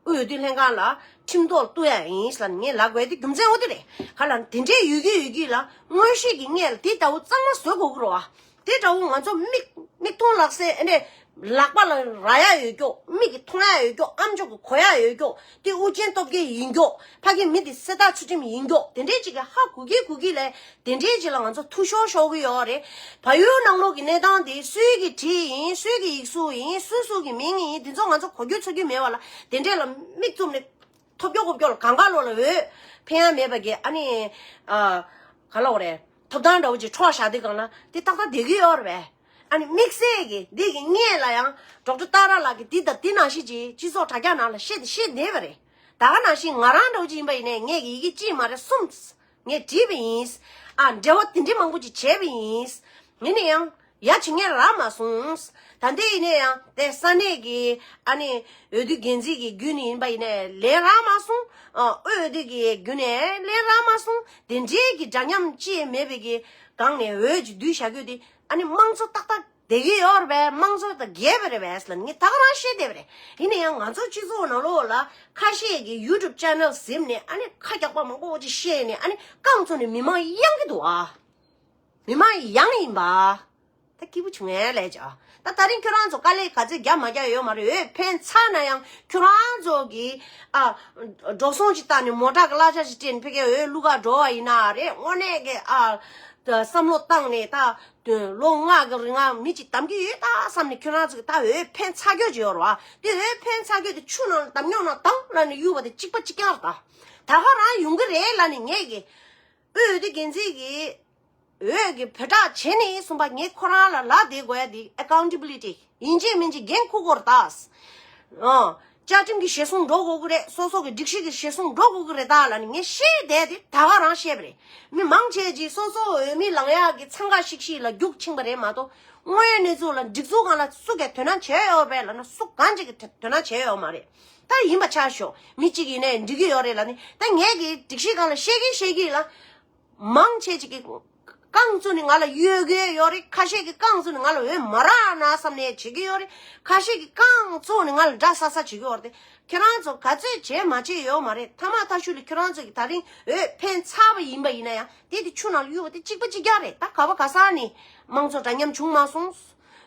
དབུས་འོས་བསྡུ་ལྷན་ཁང་ལ་ཁྲིམས་ཐོག་གཏུག་ཡ་ཡིན་ཟེར་ལ་ངས་ལབ་དགོས་དེ་རྒྱུ་མཚན་འོ་དེ་རེད། ག་ལ་དེ་འདྲའི་ཡོད་ཀྱི་ཡོད་ཀྱི་ལ་མངོན་ཤེས་ཀྱི་ངས་ལ་དེ་ལྟ་བུ་གཙང་མ་བཟོ་དགོས་ཀྱི་རེད་བ། དེ་འདྲ་བོ་ང་ཚོ་མིག་མིག་མཐོང་ལག་ཟིན་ཨེ་འདྲས་ལག་པ་ལ་རག་ཡ་ཡོད་ཀྱོག་མིག་གིས་མཐོང་ཡ་ཡོད་ཀྱོག་ཨམ་ཅོག་གིས་གོ་ཡ་ཡོད་ཀྱོག་དེ་ཨུ་རྒྱན་སྟོབས་རྒྱལ་ཡིན་ཀྱོག་ཕ་གི་མི་དེ་གསེར་རྟ་ཚུལ་ཁྲིམས་ཡིན་ཀྱོག་དེ་འདྲས་ཅིག་གི་ཧ་གོ་གི་གོ་གི་ལས་དེ་འདྲས་ཅིག་ལ་ང་ཚོ་ཐུ་ཤོར་ཤོར་གི་ཡོད་རེད། བལ་ཡུལ་ནང་ལོགས་ཀྱི་གནས་སྟངས་དེ་སུའི་གི་བྲིས་ཡིན་སུའི་གི་ཡིག་གཟུགས་ཡིན་སུ་སུ་གི་མིང་ཡིན་དེ་ཚོ་ང་ཚོ་གོ་རྒྱུ་ཚོར་རྒྱུ་མེད་པ་ལ་དེ་འདྲས་ལ་མིག་བཙུམ་ནས། ཐོབ་སྐྱོ་ཁོབ་སྐྱོ་ལ་གང་ག་ལོ་ལ་འོས་ཕན་ཡ་མེད་པ་གི་ཨ་ནི། ཨ། ག་ལ་འོ་རེད། ཐོབ་ཐང་འདྲ་བོ་ཅིག་འཕྲོག་བཞག་དུས་སྒང་ལ་དེ་ཏག་ཏག་བསྡད་ཀྱི་ཡོད་རེད་པས། ཨ་ནི་དམིགས་བསལ་གི་འདི་གི་སྔོན་ལ་ཡང་ཌོག་ཊར་ཏཱ་ར་ལགས་ཀྱིས་འདི་དང་འདི་ནང་བཞིན་ཅིག་སྤྱི་ཚོགས་དྲ་རྒྱ་ནང་ལ་བཤད་དེ་བཤད་བསྡད་པ་རེད། ད་ག་ནང་བཞིན་ང་རང་འདྲ་བོ་ཅིག་ཡིན་པ་ཡིན་ནའི་ངས་གི་ཡི་གེ་གཅིག་མ་རེད་གསུམ། ངས་བྲིས་པ་ཡིན། ཨ་འབྲེལ་བ་དེ་འདྲའི་མང་པོ་ཅིག་བྱས་པ་ཡིན། ཡིན་ན་ཡང་ཡ་བྱེད་མཁན་རག་མ་སོང་། ད་ལྟའི་ཡིན་ན་ཡང་དེ་ས་གནས་ཀྱི་ཨ་ནི་འོས་བསྡུ་འགན་འཛིན་གྱི་བརྒྱུད་ནས་ཡིན་པ་ཡིན་ནའི་ལན་རག་མ་སོང་། ཨ་དབུས་འོས་བསྡུ་གི་བརྒྱུད་ནས་ལན་རག་མ་སོང་། དེ་འདྲའི་གི་འདྲ་མཉམ་ཅིག་མེད་པའི་གི་སྒང་ནས་འོས་ཅིག་བསྡུས་བཞག་རྒྱུ་དེ་ཨ་ནི་དམངས་གཙོ་ཏག་ཏག་བསྡད་ཀྱི་ཡོད་རེད་པས། དམངས་གཙོ་དང་འགལ་བ་རེད་པས་ལབ་ངས་ད་ག་རང་བཤད་བསྡད་པ་རེད། ཡིན་ན་ཡང་ང་ཚོ་སྤྱི་ཚོགས་ནང་ལོགས་ལ་ཁ་ཤས་ཀྱི་ཡུ་ཊུབ་ཅེ་ནལ་གཟིམ་ནས་ཨ་ནི་ཁ་རྒྱག་པ་མང་པོ་ཅིག་བཤད་ནས་ཨ་ནི་རྐང་བཙུགས་ནས་མི་མང་གཡང་གི་འདུག་ཨ། མི་མང་གཡང་ཡིན་པ། ད་སྐྱིད་པོ་བྱུང་ངས་ལས་ཀྱང་། ད་ད་རིང་ཁྱོད་རང་ཚོ་དཀའ་ལས་ག་ཚོད་རྒྱབ་མ་རྒྱབ་ཡོད་མ་རེད། འོས་འཕེན་ཚར་ན་ཡང་ཁྱོད་རང་ཚོ་གིས་ཨ། འགྲོ་སོང་ཅིག་བཏང་ནས་མོ་ཊ་གི་གླ་ཆ་ཅིག་སྤྲད་ནས་ཕ་གིར་འོས་བླུག་ག་འགྲོ་བ་ཡིན་ན་རེད། དངོས་གནས་ཀྱི་ཨ། བསམ་བློ་བཏང་ནས་ད། ལོ་ལྔ་གི་རིང་ང་མི་གཅིག་བདམས་ཀྱི་ཡོད་ད་བསམ་ནས་ཁྱོད་རང་ཚོ་གི་ད་འོས་འཕེན་ཚར་རྒྱུ་ཅིག་ཡོད་རེད་བ། དེ་འོས་འཕེན་ཚར་རྒྱུ་དེ་ཆུ་ནང་ལ་བསྡམས་རྙོག་ནང་བསྡམས་ལབ་ནས་གཡུག་པ་དེ་གཅིག་པ་གཅིག་རྐྱང་རེད་ད། ད་ག་རང་ཡོང་གི་རེད་ལབ་ནས་ངས་གི། དབུས་འོས་བསྡུ་འགན་འཛིན་གྱིས་འོས་ཀྱི་བོད་གྲགས་བྱས་ནས་གསུངས་པ་ངས་ཁོ་རང་ལ་ལབ་བསྡད་དགོས་ཡ་དེ་ཨེ་ཀའུན་ཊེ་བི་ལི་ཊི་ཡིན་གཅིག་མིན་གཅིག་འགན་འཁུར་དགོས་རེད་ད། ཨ། བཅའ་ཁྲིམས་ཀྱི་ཞལ་གསུང་འགྲོ་དགོས་ཀྱི་རེད། སོ་སོ་གི་སྒྲིག་གཞི་གི་ཞལ་གསུང་འགྲོ་དགོས་ཀྱི་རེད་ད་ལབ་ནས་ངས་བཤད་བསྡད་དེ་ད་ག་རང་བཤད་པ་རེད། མི་མང་ཆེ་ཅིག་སོ་སོ་འོས་མི་ལངས་ཡག་གི་འཚང་ཁ་ཤིག་ཤིག་ལ་རྒྱུག་ཕྱིན་པ་རེད་མ་གཏོགས་དངོས་ཡོད་གནས་ཚུལ་ལ་སྒྲིག་འཛུགས་སྒང་ལ་སུ་གས་དོ་སྣང་བྱས་ཡོད་པས་ལབ་ན་སུ་གང་ཅིག་གིས་དོ་སྣང་བྱས་ཡོད་མ་རེད། ད་ཡིན་པ་ཆ་ཞོག་མི་གཅིག་ཡིན་ནའི་འགྲིག་གི་ཡོད་རེད་ལབ་ནས་ད་ངས་གི་སྒྲིག་གཞི་སྒང་ལ་བཤད་གི་བཤད་གི་ལ། མང་ཆེ་ཅིག་གིས་ རྐང་བཙུགས་ནས་ང་ལ་གཡོལ་གྱི་ཡོད་རེད། ཁ་ཤས་ཀྱིས་རྐང་བཙུགས་ནས་ང་ལ་འོས་མ་རག་ན་བསམ་ནས་བྱེད་ཀྱི་ཡོད་རེད། ཁ་ཤས་ཀྱིས་རྐང་བཙུགས་ནས་ང་ལ་འདྲ་ས་ས་བྱེད་ཀྱི་ཡོད་རེད། ཁྱེད་རང་ཚོ་ག་ཚོད་བྱས་མ་བྱས་ཡོད་མ་རེད། ཐ་མ་ཐ་ཤུ་ལ་ཁྱེད་རང་ཚོ་གིས་ད་རིང་འོས་འཕེན་ཚར་བ་ཡིན་པ་ཡིན་ན་ཡང་དེ་དེ་ཆུ་ནང་ལ་གཡུགས་པ་དེ་གཅིག་པ་གཅིག་རྐྱང་རེད། ད་ག་བ་ག་ས་ནས་དམངས་གཙོ་འདྲ་མཉམ་བྱུང་མ་སོང་།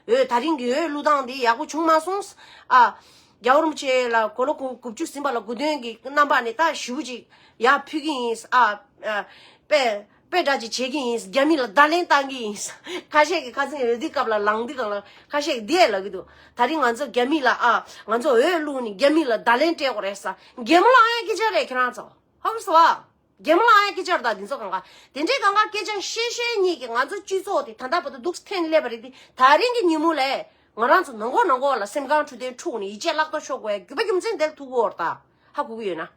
འོས་ད་རིང་གི་འོས་བླུག་སྟངས་དེ་ཡག་པོ་བྱུང་མ་སོང་། ཨ། རྒྱལ་བ་རིན་པོ་ཆེ་ལ་དགུང་ལོ་དགུ་བཅུ་ཟིན་པ་ལ་དགུང་སྟོན་གྱི་རྣམ་པ་ནས་ད་ཞེ་པོ་ཅིག་ཡར་ཕུལ་གྱི་ཡིན། ཨ། ཨ། དཔེ་དཔེ་འདྲ་ཅིག་བྱེད་ཀྱི་ཡིན། རྒྱ་མི་ལ་བརྡ་ལན་བཏང་གི་ཡིན། ཁ་ཤས་ཀྱིས་ཁ་སང་འོས་བསྡུ་སྐབས་ལ་ལངས་དུས་སྒང་ལ་ཁ་ཤས་ཀྱིས་འདི་ཡས་ལབ་ཀྱི་འདུག་ད་རིང་ང་ཚོ་རྒྱ་མི་ལ། ཨ། ང་ཚོ་འོས་བླུགས་ནས་རྒྱ་མི་ལ་བརྡ་ལན་སྤྲད་དགོས་རེད་ས། གད་མོ་ལངས་ཡ་སྐད་ཆ་རེད་ཁྱེད་རང་ཚོ། ཧ་གོ་སོང་ཨ། གད་མོ་ལངས་ཡ་སྐད་ཆ་རེད། ད་འདི་ཚོ་གང་ག་དེ་འདྲའི་གང་ག་སྐད་ཆ་བཤད་བཤད་ཉིད་ཀྱིས་ང་ཚོ་སྤྱི་ཚོགས་དེ་ད་ལྟ་བར་དུ་འདུག་འཐེན་སླེབས་པ་རེད། དེ་ད་རིང་གི་ཉིན་མོ་ལས་ང་རང་ཚོ་ནང་ཁོག་ནང་ཁོག་ལ་སེམས་ཁམས་འཕྲོད་བསྟེན་འཁྲུགས་ནས་ཡིད་ཆད་བརླག་ཐོ་ཤོར་དགོས་ཡ་རྒྱུ་བ་རྒྱུ་མཚན་དེར་ཐུག་གི་ཡོད་རེད། ད་ཧ་གོ་གི་ཡོད་ན།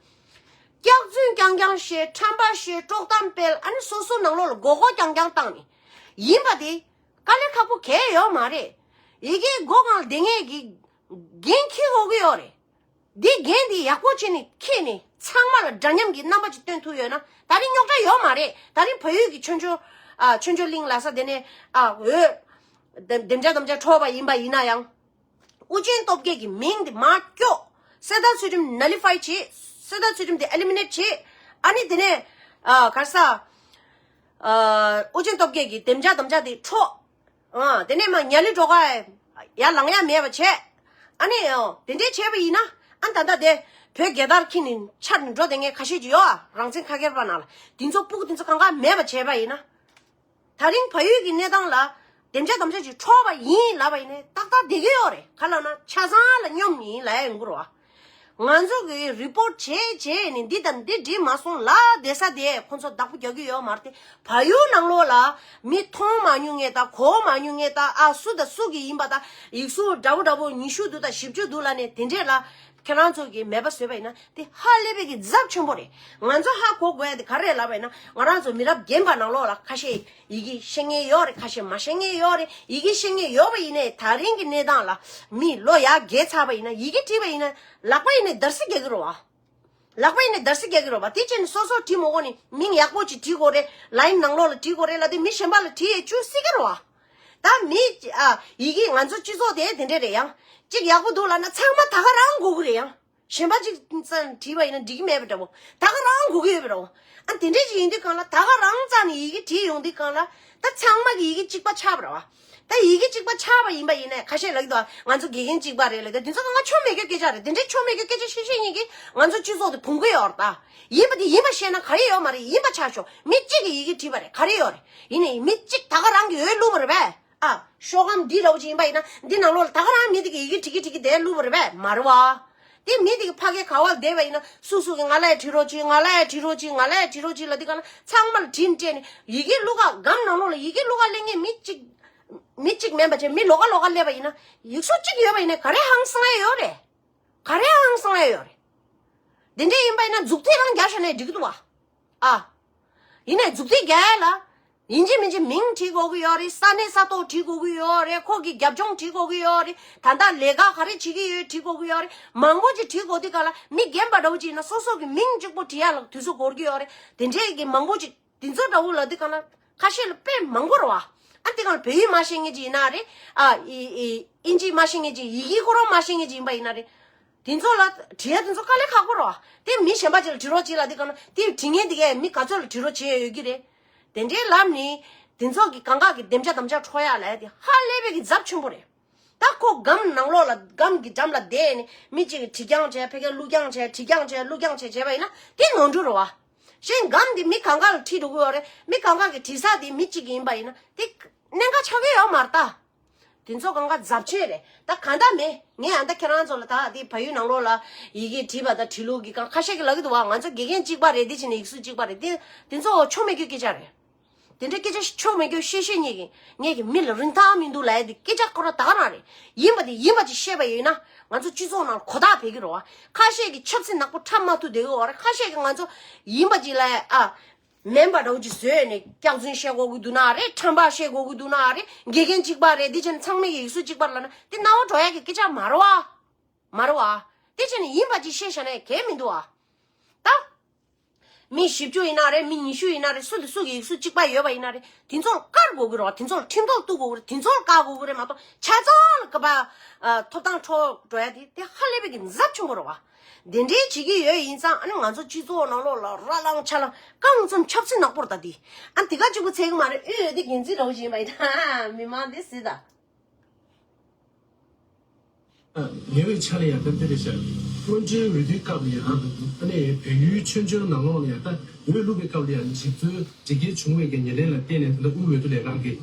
སྐྱག་རྫུན་རྐྱང་རྐྱང་བཤད། ཁྲམ་པ་བཤད། དཀྲོག་གཏམ་སྤེལ། ཨ་ནི་སོ་སོ་ནང་ལོགས་ལ་མགོ་སྐོར་རྐྱང་རྐྱང་བཏང་ནས་ཡིན་པ་དེ་དཀའ་ལས་ཁག་པོ་གང་ཡང་ཡོད་མ་རེད། ཡི་གེ་སྒོ་སྒང་ལ་བསྡད་མཁན་གྱི་འགན་འཁྱེར་དགོས་ཀྱི་ཡོད་རེད། འདི་འགན་འདི་ཡག་པོ་བྱས་ནས་འཁྱེར་ནས་ཚང་མ་ལ་འདྲ་མཉམ་གྱི་རྣམ་པ་ཅིག་སྟོན་ཐུབ་ཡོད་ན་ད་རིང་རྙོག་དྲ་ཡོད་མ་རེད། ད་རིང་བལ་ཡུལ་གྱི་ཆོས་འབྱོར། ཨ། ཆོས་འབྱོར་གླིང་ལ་ས་དེ་ནས། ཨ། འོས་དེ་འདེམས་བྱ་དམ་བཅའ་འཕྲོག་པ་ཡིན་པ་ཡིན་ན་ཡང་། ཨུ་རྒྱན་སྟོབས་རྒྱལ་གྱི་མིང་དེ་མར་སྐྱོག་གསེར་རྟ་ཚུལ་ཁྲིམས་ནཱ་ལི་ཕའི་བྱེད། གསེར་རྟ་ཚུལ་ཁྲིམས་དེ་ཨེ་ལི་མི་ནེཊ་བྱེད། ཨ་ནི་དེ་ནས། ཨ། ག་རེ་ཟ། ཨ། ཨུ་རྒྱན་སྟོབས་རྒྱལ་གྱི་འདེམས་བྱ་དམ་བཅའ་དེ་འཕྲོག་ཨ། དེ་ནས་མར་ཉ་ལི་སྒྲོལ་དཀར་ཡར་ལངས་ཡ་མེད་པ་བྱས། ཨ་ནི་ཨོ་དེ་འདྲས་བྱས་པ་ཡིན་ན། ཨ། ད་ལྟ་དེ་བོད་རྒྱལ་དར་འཁྱེར་ནས་འཕྱར་ནས་འགྲོ་བསྡད་མཁན་ཁ་ཤས་ཅིག་ཡོད་ཨ། རང་བཙན་ཁ་སྒེར་པ་ནང་ལ་དེ་ཚོ་སྤུ་གུ་དེ་ཚོ་གང་ག་མེད་པ་བྱས་པ་ཡིན་ན། ད་རིང་བལ་ཡུལ་གྱི་གནས་སྟངས་ལ་འདེམས་བྱ་དམ་བཅའ་ཅིག་འཕྲོག་པ་ཡིན་ལབ་པ་ཡིན་ནའི་ཏག་ཏག་བསྡད་ཀྱི་ཡོད་རེད། ག་ལབ་ན་ཆ་ཚང་ལ་སྙོམས་ཡིན་ལབ་ཡ་ཡོང་གི་རེད་བ། ང་ཚོ་གིས་རི་པོར་ཊི་བྱས་བྱས་ནས་འདི་དང་འདི་འགྲིག་མ་སོང་ལབ་བསྡད་ས་དེ་ཁོ་ཚོ་བདག་པོ་རྒྱག་གི་ཡོད་མ་རེད་དེ། བལ་ཡུལ་ནང་ལོགས་ལ་མི་མཐོང་མ་མྱོང་མཁན་དང་གོ་མ་མྱོང་མཁན་དང་། ཨ། སུ་དང་སུ་གི་ཡིན་པ་དང་། ཡིག་གཟུགས་འདྲ་པོ་འདྲ་པོ་ཉི་ཤུ་འདུག་དང་བཞི་བཅུ་འདུག་ལབ་ནས་དེ་འདྲས་ལ་ཁྱེད་རང་ཚོ་གིས་མེད་པ་བཟོས་པ་ཡིན་ན་དེ་ཧ་ལས་པའི་གི་ཚབས་ཆེན་པོ་རེད། ང་ཚོ་ཧ་གོ་དགོས་ཡ་དེ་ག་རེ་ལབ་པ་ཡིན་ན། ང་རང་ཚོ་མི་རབས་རྒན་པ་ནང་ལོགས་ལ་ཁ་ཤས་ཡི་གེ་ཤེས་མཁན་ཡོད་རེད། ཁ་ཤས་མ་ཤེས་མཁན་ཡོད་རེད། ཡི་གེ་ཤེས་མཁན་ཡོད་པ་ཡིན་ནའི་ད་རིང་གི་གནས་སྟངས་ལ་མི་ལོ་ཡར་རྒས་ཚར་བ་ཡིན་ན་ཡི་གེ་བྲིས་པ་ཡིན་ན་ལག་པ་ཡིན་ནའི་འདར་སིག་རྒྱག་གི་རེད་བ། ལག་པ་ཡིན་ནའི་འདར་སིག་རྒྱག་གི་རེད་བ། དེ་བྱས་ནས་སོ་སོ་བྲིས་མ་དགོས་ནས་མིང་ཡག་པོ་ཅིག་བྲིས་དགོས་རེད། ལའིན་ནང་ལོགས་ལ་བྲིས་དགོས་རེད་ལབ་དུས་མི་གཞན་པ་ལ་བྲིས་ཡས་བཅུག་སྲིད་ཀྱི་རེད་བ། ད་མི། ཨ། ཡི་གེ་ང་ཚོ་སྤྱི་ཚོགས་དེ་དེ་འདྲས་རེད། ཡང་གཅིག་ཡག་པོ་འདུག་ལབ་ན་ཚང་མ་ད་ག་རང་དགོས་ཀྱི་རེད། ཡང་གཞན་པ་གཅིག་ཙམ་བྲིས་པ་ཡིན་ན་འགྲིག་གི་མེད་པ་འདྲ་བོ། ད་ག་རང་དགོས་ཀྱི་ཡོད་པ་འདྲ་བོ། ཨ། དེ་འདྲས་ཅིག་ཡིན་དུས་སྒང་ལ་ད་ག་རང་རྩ་ནས་ཡི་གེ་བྲིས་ཡོང་དུས་སྒང་ལ་ད་ཚང་མ་གི་ཡི་གེ་གཅིག་པ་ཆགས་པ་རེད་བ། ད་ཡི་གེ་གཅིག་པ་ཆགས་པ་ཡིན་པ་ཡིན་ནའི་ཁ་ཤས་ལབ་ཀྱི་འདུག་ང་ཚོ་དགེ་རྒན་གཅིག་པ་རེད་ལབ། ད་དེ་ཚོ་ང་ཆོ་མེད་རྒྱུ་སྐད་ཆ་རེད། དེ་འདྲའི་ཆོ་མེད་རྒྱུ་སྐད་ཆ་བཤད་བཤད་ཉིད་ཀྱིས་ང་ཚོ་སྤྱི་ཚོགས་དེ་ཕུང་གི་ཡོད་རེད་ད། ཡིན་པ་དེ་ཡིན་པ་བཤད་ན་ག་རེ་ཡོད་མ་རེད། ཡིན་པ་ཆགས་ཆོག་མི་གཅིག་གིས་ཡི་གེ་བྲིས་པ་རེད། ག་རེ་ཡོད་རེད། ཡིན་ནའི་མི་གཅིག་ད་ག་རང་གིས་འོས་བླུགས་པ་རེད་པས། ཨ། ཤོག་སྒམ་འདི་འདྲ་བོ་ཅིག་ཡིན་པ་ཡིན་ན་འདི་ནང་ལོགས་ལ་ད་ག་རང་མི་དེ་གིས་ཡི་གེ་བྲིས་ཀྱི་བྲིས་ཀྱི་དེ་བླུགས་པ་རེད་པས། མ་རེད་བ། དེ་མི་དེ་གི་ཕ་གིའི་ག་བ་ལ་བསྡད་པ་ཡིན་ན་སུ་སུ་གིས་ང་ལ་ཡང་བྲིས་རོགས་གྱིས། ང་ལ་ཡང་བྲིས་རོགས་གྱིས། ང་ལ་ཡང་བྲིས་རོགས་གྱིས་ལབ་དུས་སྒང་ལ་ཚང་མ་ལ་བྲིས་ནས་སྤྲད་ནས་ཡི་གེ་བླུགས་ག་སྒམ་ནང་ལོགས་ལ་ཡི་གེ་བླུགས་ག་སླེབས་མཁན་མི་གཅིག་མི་གཅིག་མིན་པ་བྱས་མི་ལོགས་ཀ་ལོགས་ཀ་སླེབས་པ་ཡིན་ན་ཡིག་གཟུགས་གཅིག་ཡོད་པ་ཡིན་ན་ག་རེ་ཧང་སང་ཡ་ཡོད་རེད། ག་རེ་ཧང་སང་ཡ་ཡོད་རེད། དེ་འདྲ་ཡིན་པ་ཡིན་ན་མཛུབ་ཐེལ་རང་རྒྱག་བཞག་ན་འགྲིག་གི་འདུག་བ། ཨ། ཡིན་ནའི་མཛུབ་ཐེལ་རྒྱག་ཡ་ལ། ཡིན་གཅིག་མིན་གཅིག་མིང་བྲིས་དགོས་ཀྱི་ཡོད་རེད། ས་གནས་ས་ཐོག་བྲིས་དགོས་ཀྱི་ཡོད་རེད། ཁོ་གི་རྒྱབ་ལྗོངས་བྲིས་དགོས་ཀྱི་ཡོད་རེད། ད་ལྟ་ལས་ཀ་ག་རེ་བྱེད་ཀྱི་ཡོད་བྲིས་དགོས་ཀྱི་ཡོད་རེད། མང་པོ་ཅིག་བྲིས་དགོས་དུས་སྒང་ལ་མི་རྒན་པ་འདྲ་བོ་ཅིག་ཡིན་ན་སོ་སོ་གི་མིང་གཅིག་པོ་བྲིས་ཡ་ལ་དུས་ཚོད་འགོར་གྱི་ཡོད་རེད། དེ་འདྲའི་གི་མང་པོ་ཅིག་དེ་ཚོ་འདྲ་བོ་ལབ་དུས་སྒང་ལ་ཁ་ཤས་ལ་དཔེ་མང་པོ་རེད་བ། ཨ། དེ་སྒང་ལ་བོད་ཡིག་མ་ཤེས་མཁན་ཅིག་ཡིན་ན་རེད། ཨ། ཨི་ཨི་ཨིན་ཇི་མ་ཤེས་མཁན་ཅིག་ཡི་གེ་ཁོ་རང་མ་ཤེས་མཁན་ཅིག་ཡིན་པ་ཡིན་ན་རེད། དེ་ཚོ་ལ་བྲིས་ཡ་དེ་ཚོ་དཀའ་ལས་ཁག་པོ་རེད་བ། དེ་མི་གཞན་པ་ཅིག་ལ་བྲིས་རོགས་བྱེད་ལབ་དུས་སྒང་ལ་དེ་བྲིས་མཁན་དེ་གས་མི་ག་ཚོད་ལ་བྲིས་རོགས་བྱེད་ཡ་ཡོད་ཀྱི་རེད། དེ་འདྲའི་ལབ་ནས་དེ་ཚོ་གི་གང་ག་གི་འདེམས་བྱ་དམ་བཅའ་འཕྲོག་ཡ་ལབ་ཡ་དེ་ཧ་ལས་པའི་གི་ཚབས་ཆེན་པོ་རེད། ད་ཁོ་སྒམ་ནང་ལོགས་ལ་སྒམ་གྱི་འགྲམ་ལ་བསྡད་ནས་མི་གཅིག་གིས་བྲིས་རྐྱང་བྱས། ཕ་གིར་བླུགས་རྐྱང་བྱས། བྲིས་རྐྱང་བྱས། བླུགས་རྐྱང་བྱས་བྱས་པ་ཡིན་ན་དེ་ནོར་འཁྲུལ་རེད་བ། གཞན་སྒམ་འདི་མི་གང་ག་ལ་བྲིས་འགྲོ་གི་ཡོད་རེད། མི་གང་ག་གི་བྲིས་ས་དེ་མི་གཅིག་གི་ཡིན་པ་ཡིན་ན་དེ་གནད་འགག་ཆགས་ཀྱི་ཡོད་མ་རེད་ད། དེ་ཚོ་གང་ག་རྫབ་ཆེན་རེད། ད་གང་ལྟར་མེད། ངས་ཨ་ད་ཁྱེད་རང་ཚོ་ལ་ད་དེ་བལ་ཡུལ་ནང་ལོགས་ལ་ཡི་གེ་བྲིས་པ་དང་བྲིས་ལུགས་ཀྱི་གང་ཁ་ཤས་ཀྱིས་ལབ་ཀྱི་འདུག་བ། ང་ཚོ་དགེ་རྒན་གཅིག་པ་རེད། དེ་བྱས་ནས་ཡིག་གཟུགས་གཅིག་པ་རེད། དེ་དེ་ཚོ་ཆོ་མེད་རྒྱུ་སྐད་ཆ་རེད། དེ་འདྲའི་སྐད་ཆ་ཆོ་མེད་རྒྱུ་བཤད་བཤད་ཉིད་ཀྱིས་ངེད་ཀྱི་མི་ལ་རིན་ཐང་མི་འདུག་ལབ་ཡ་དེ་སྐད་ཆ་ཁོ་རང་ད་ག་རང་རེད། ཡིན་པ་དེ་ཡིན་པ་ཅིག་བཤད་པ་ཡིན་ན་ང་ཚོ་སྤྱི་ཚོགས་ནང་གོ་བརྡ་འཕེལ་གྱི་རེད་བ། ཁ་ཤས་ཀྱིས་ཆབ་སྲིད་ནག་པོ་འཁྲབ་མ་ཐུབ་བསྡད་ཀྱི་ཡོད་རེད། ཁ་ཤས་ཀྱིས་ང་ཚོ་ཡིན་པ་ཅིག་ལབ་ཡ། ཨ། མིན་པ་འདྲ་བོ་ཅིག་བཟོས་ནས་སྐྱག་རྫུན་བཤད་དགོས་ཀྱི་འདུག་ན་རེད། ཁྲམ་པ་བཤད་དགོས་ཀྱི་འདུག་ན་རེད། དགེ་རྒན་གཅིག་པ་རེད། འདི་བྱས་ན་ཚང་མས་ཀྱི་ཡིག་གཟུགས་གཅིག་པ་རེད་ལབ་ན་དེ་རྣ་བ་འགྲོ་ཡ་གི་སྐད་ཆ་མ་རེད་བ། མ་རེད་བ། དེ་བྱས་ནས་ཡིན་པ་ཅིག་བཤད་བཞག་ན་གལ་མི་འདུག་བ། ད། མི་བཞི་བཅུ་ཡིན་ན་རེད། མི་ཉི་ཤུ་ཡིན་ན་རེད། སུ་དང་སུ་གི་ཡིག་གཟུགས་གཅིག་པ་ཡོད་པ་ཡིན་ན་རེད། དེ་ཚོ་ལ་བཀར་དགོས་ཀྱི་རེད་བ། དེ་ཚོ་ལ་ཁྲིམས་ཐོག་གཏུག་དགོས་ཀྱི་རེད། དེ་ཚོ་ལ་བཀག་དགོས་ཀྱི་རེད་མ་གཏོགས། ཆ་ཚང་ལ་ག་པ་ཨ། ཐོབ་ཐང་འཕྲོག་འགྲོ་ཡ་དེ་དེ་ཧ་ལས་པའི་གི་ཚབས་ཆེན་པོ་རེད་བ། དེ་འདྲའི་བྱེད་ཀྱི་ཡོད་ཡིན་ཙང་། ཨ་ནི་ང་ཚོ་སྤྱི་ཚོགས་ནང་ལོགས་ལ་ར་ལངས་ཆ་ལངས་རྐང་ཙམ་ཆབ་སྲིད་ནག་པོ་རེད། ད་དེ་ཨ་ནི་དེ་ག་གཅིག་པུ་ཚད་ཀྱི་མ་རེད། དབུས་འོས་བསྡུ་འགན་འཛིན་འདྲ་བོ་ཞིག་ཡིན་པ་ཡིན་ན། མི་མང་དེ་སྲིད་ད། ཉེ་བའི་ཆར་ལ་ཡང་སྟབས་བདེ་རེད་ཤག་སྔོན་འགྲོའི་འོས་བསྡུའི་སྐབས་ལ་ཡང་། ཨ་ནི་བལ་ཡུལ་ཆོས་འབྱོར་ནང་ལོགས་ལ་ཡང་། ད་འོས་བླུགས་པའི་སྐབས་ལ་ཡང་འཇིགས་ཚུལ་འགྲེལ་བརྗོད་བྱུང་བའི་གི་ཉེར་ལེན་ལ་བརྟེན་ནས། ད་ལྟ་དབུས་འོས་བསྡུ་ལས་ཁང་གིས་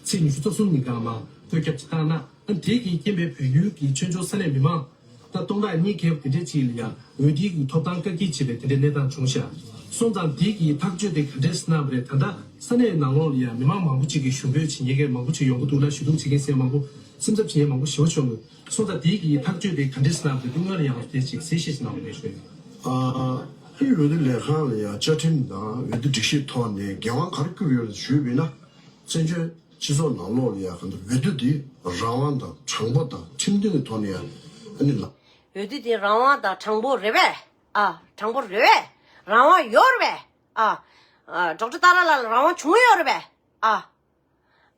ཚེས་ཉི་ཤུ་རྩ་གསུམ་ཉིན་གང་མ་བཀོད་ཁྱབ་ཅིག་བཏང་ན། ཨ་ནི་དེ་གིས་རྐྱེན་པས་བལ་ཡུལ་གྱི་ཆོས་འབྱོར་ས་གནས་མི་མང་ད་སྟོང་ཕྲག་གཉིས་ཁེབས་དེ་འདྲས་ཅིག་ལ་ཡང་འོས་བསྡུའི་གི་ཐོབ་ཐང་བཀག་སྐྱིལ་བྱེད་པའི་དེ་འདྲའི་གནས་སྟངས་བྱུང་ཤག་སོང་ཙང་། དེ་གི་ཐག་གཅོད་དེ་ག་འདྲས་གནང་བ་རེད། ད་ལྟ་ས་གནས་ནང་ལོགས་ལ་ཡང་མི་མང་མང་པོ་ཅིག་གིས་ཞུ་འབོད་བྱེད་མཁན་མང་པོ་ཅིག་ཡོང་གི་འདུག་ལ། ཞུ་གཏུག་བྱེད་མཁན་ཟེར་མང་པོ། སེམས་འཚབ་བྱེད་མཁན་མང་པོ་ཞེ་པོ་བྱུང་འདུག་སོང་ཙང་། དེ་གི་ཐག་གཅོད་དེ་ག་འདྲས་གནང་བ་རེད། དེ་སྔོན་ལ་ཡང་དེ་ཅིག་གསལ་བཤད་ཅིག་གནང་བ་རེད་ཞུ། ཨ། དབུས་འོས་བསྡུ་ལས་ཁང་ལ་ཡང་བཅའ་ཁྲིམས་དང་འོས་བསྡུ་སྒྲིག་གཞིའི་ཐོག་ནས་འགན་དབང་ག་རེ་བསྐུར་ཡོད་ལ་ཞུས་པ་ཡིན་ན། བཙན་བྱོལ་སྤྱི་ཚོགས་ནང་ལོགས་ལ་ཡང་གང་ལྟར་འོས་བསྡུ་འདི་རང་དབང་དང་དྲང་པོ་དང་ཁྲིམས་མཐུན་གྱི་ཐོག་ནས་ཡང་ཨ་ནི་ལ། འོས་བསྡུ་འདི་རང་དབང་དང་དྲང་པོ་རེད་པས། ཨ། དྲང་པོ་རེད་པས། རང་དབང་ཡོད་རེད་པས། ཨ། ཨ། ཌོག་ཊར་ཏཱ་ར་ལ་ལ་རང་དབང་བྱུང་ཡོད་རེད་པས། ཨ།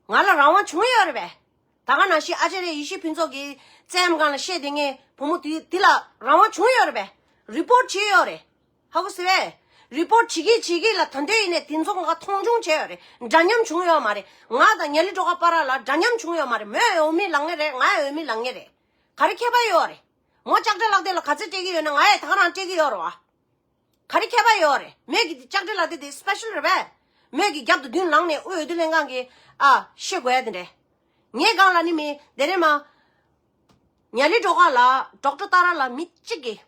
ང་ལ་རང་དབང་བྱུང་ཡོད་རེད་པས། ད་ག་ནང་བཞིན་ཨ་ཅཱརྱ་ཡེ་ཤེས་ཕུན་ཚོགས་ཀྱི་བཙན་གཡེམ་སྒང་ལ་བཤད་བསྡད་མཁན་བུ་མོ་དེ་དེ་ལ་རང་དབང་བྱུང་ཡོད་རེད་པས། རི་པོར་ཊི་བྱས་ཡོད་རེད། ཧ་གོ་སོང་བས། རི་པོར་ཊི་བྱེད་ཀྱི་བྱེད་ཀྱི་ལ། ད་དུང་ཡིན་ནའི་དེ་ཚོ་ང་མཐོང་ཆུང་བྱས་ཡོད་རེད། འདྲ་མཉམ་བྱུང་ཡོད་མ་རེད། ང་དང་ཉ་ལི་སྒྲོལ་དཀར་བར་ལ་འདྲ་མཉམ་བྱུང་ཡོད་མ་རེད། མོས་འོས་མི་ལངས་ངེས་རེད། ང་འོས་མི་ལངས་ངེས་རེད། ག་རེ་ཁྱད་པར་ཡོད་རེད། མོ་ལྕགས་དྲ་ལག་དེབ་ལ་ག་ཚོད་སྤྲད་ཀྱི་ཡོད་ན། ང་ཡང་ད་ག་རང་སྤྲད་ཀྱི་ཡོད་རེད་བ། ག་རེ་ཁྱད་པར་ཡོད་རེད། མོས་ཀྱི་ལྕགས་དྲ་ལག་དེབ་དེ་སི་པེ་ཤལ་རེད་པས། མོས་ཀྱི་རྒྱབ་ཏུ་མདུན་ལངས་ནས་དབུས་འོས་བསྡུ་ལྷན་ཁང་གི་ཨ་བཤད་དགོས་ཡ་དེ་འདྲས། ངའི་སྒང་ལ་ནི་མི་དེ་རེད་མ། ཉ་ལི་སྒྲོལ་དཀར་ལ་ཌོག་ཊར་ཏཱ་ར་ལ་མི་གཅིག་གིས་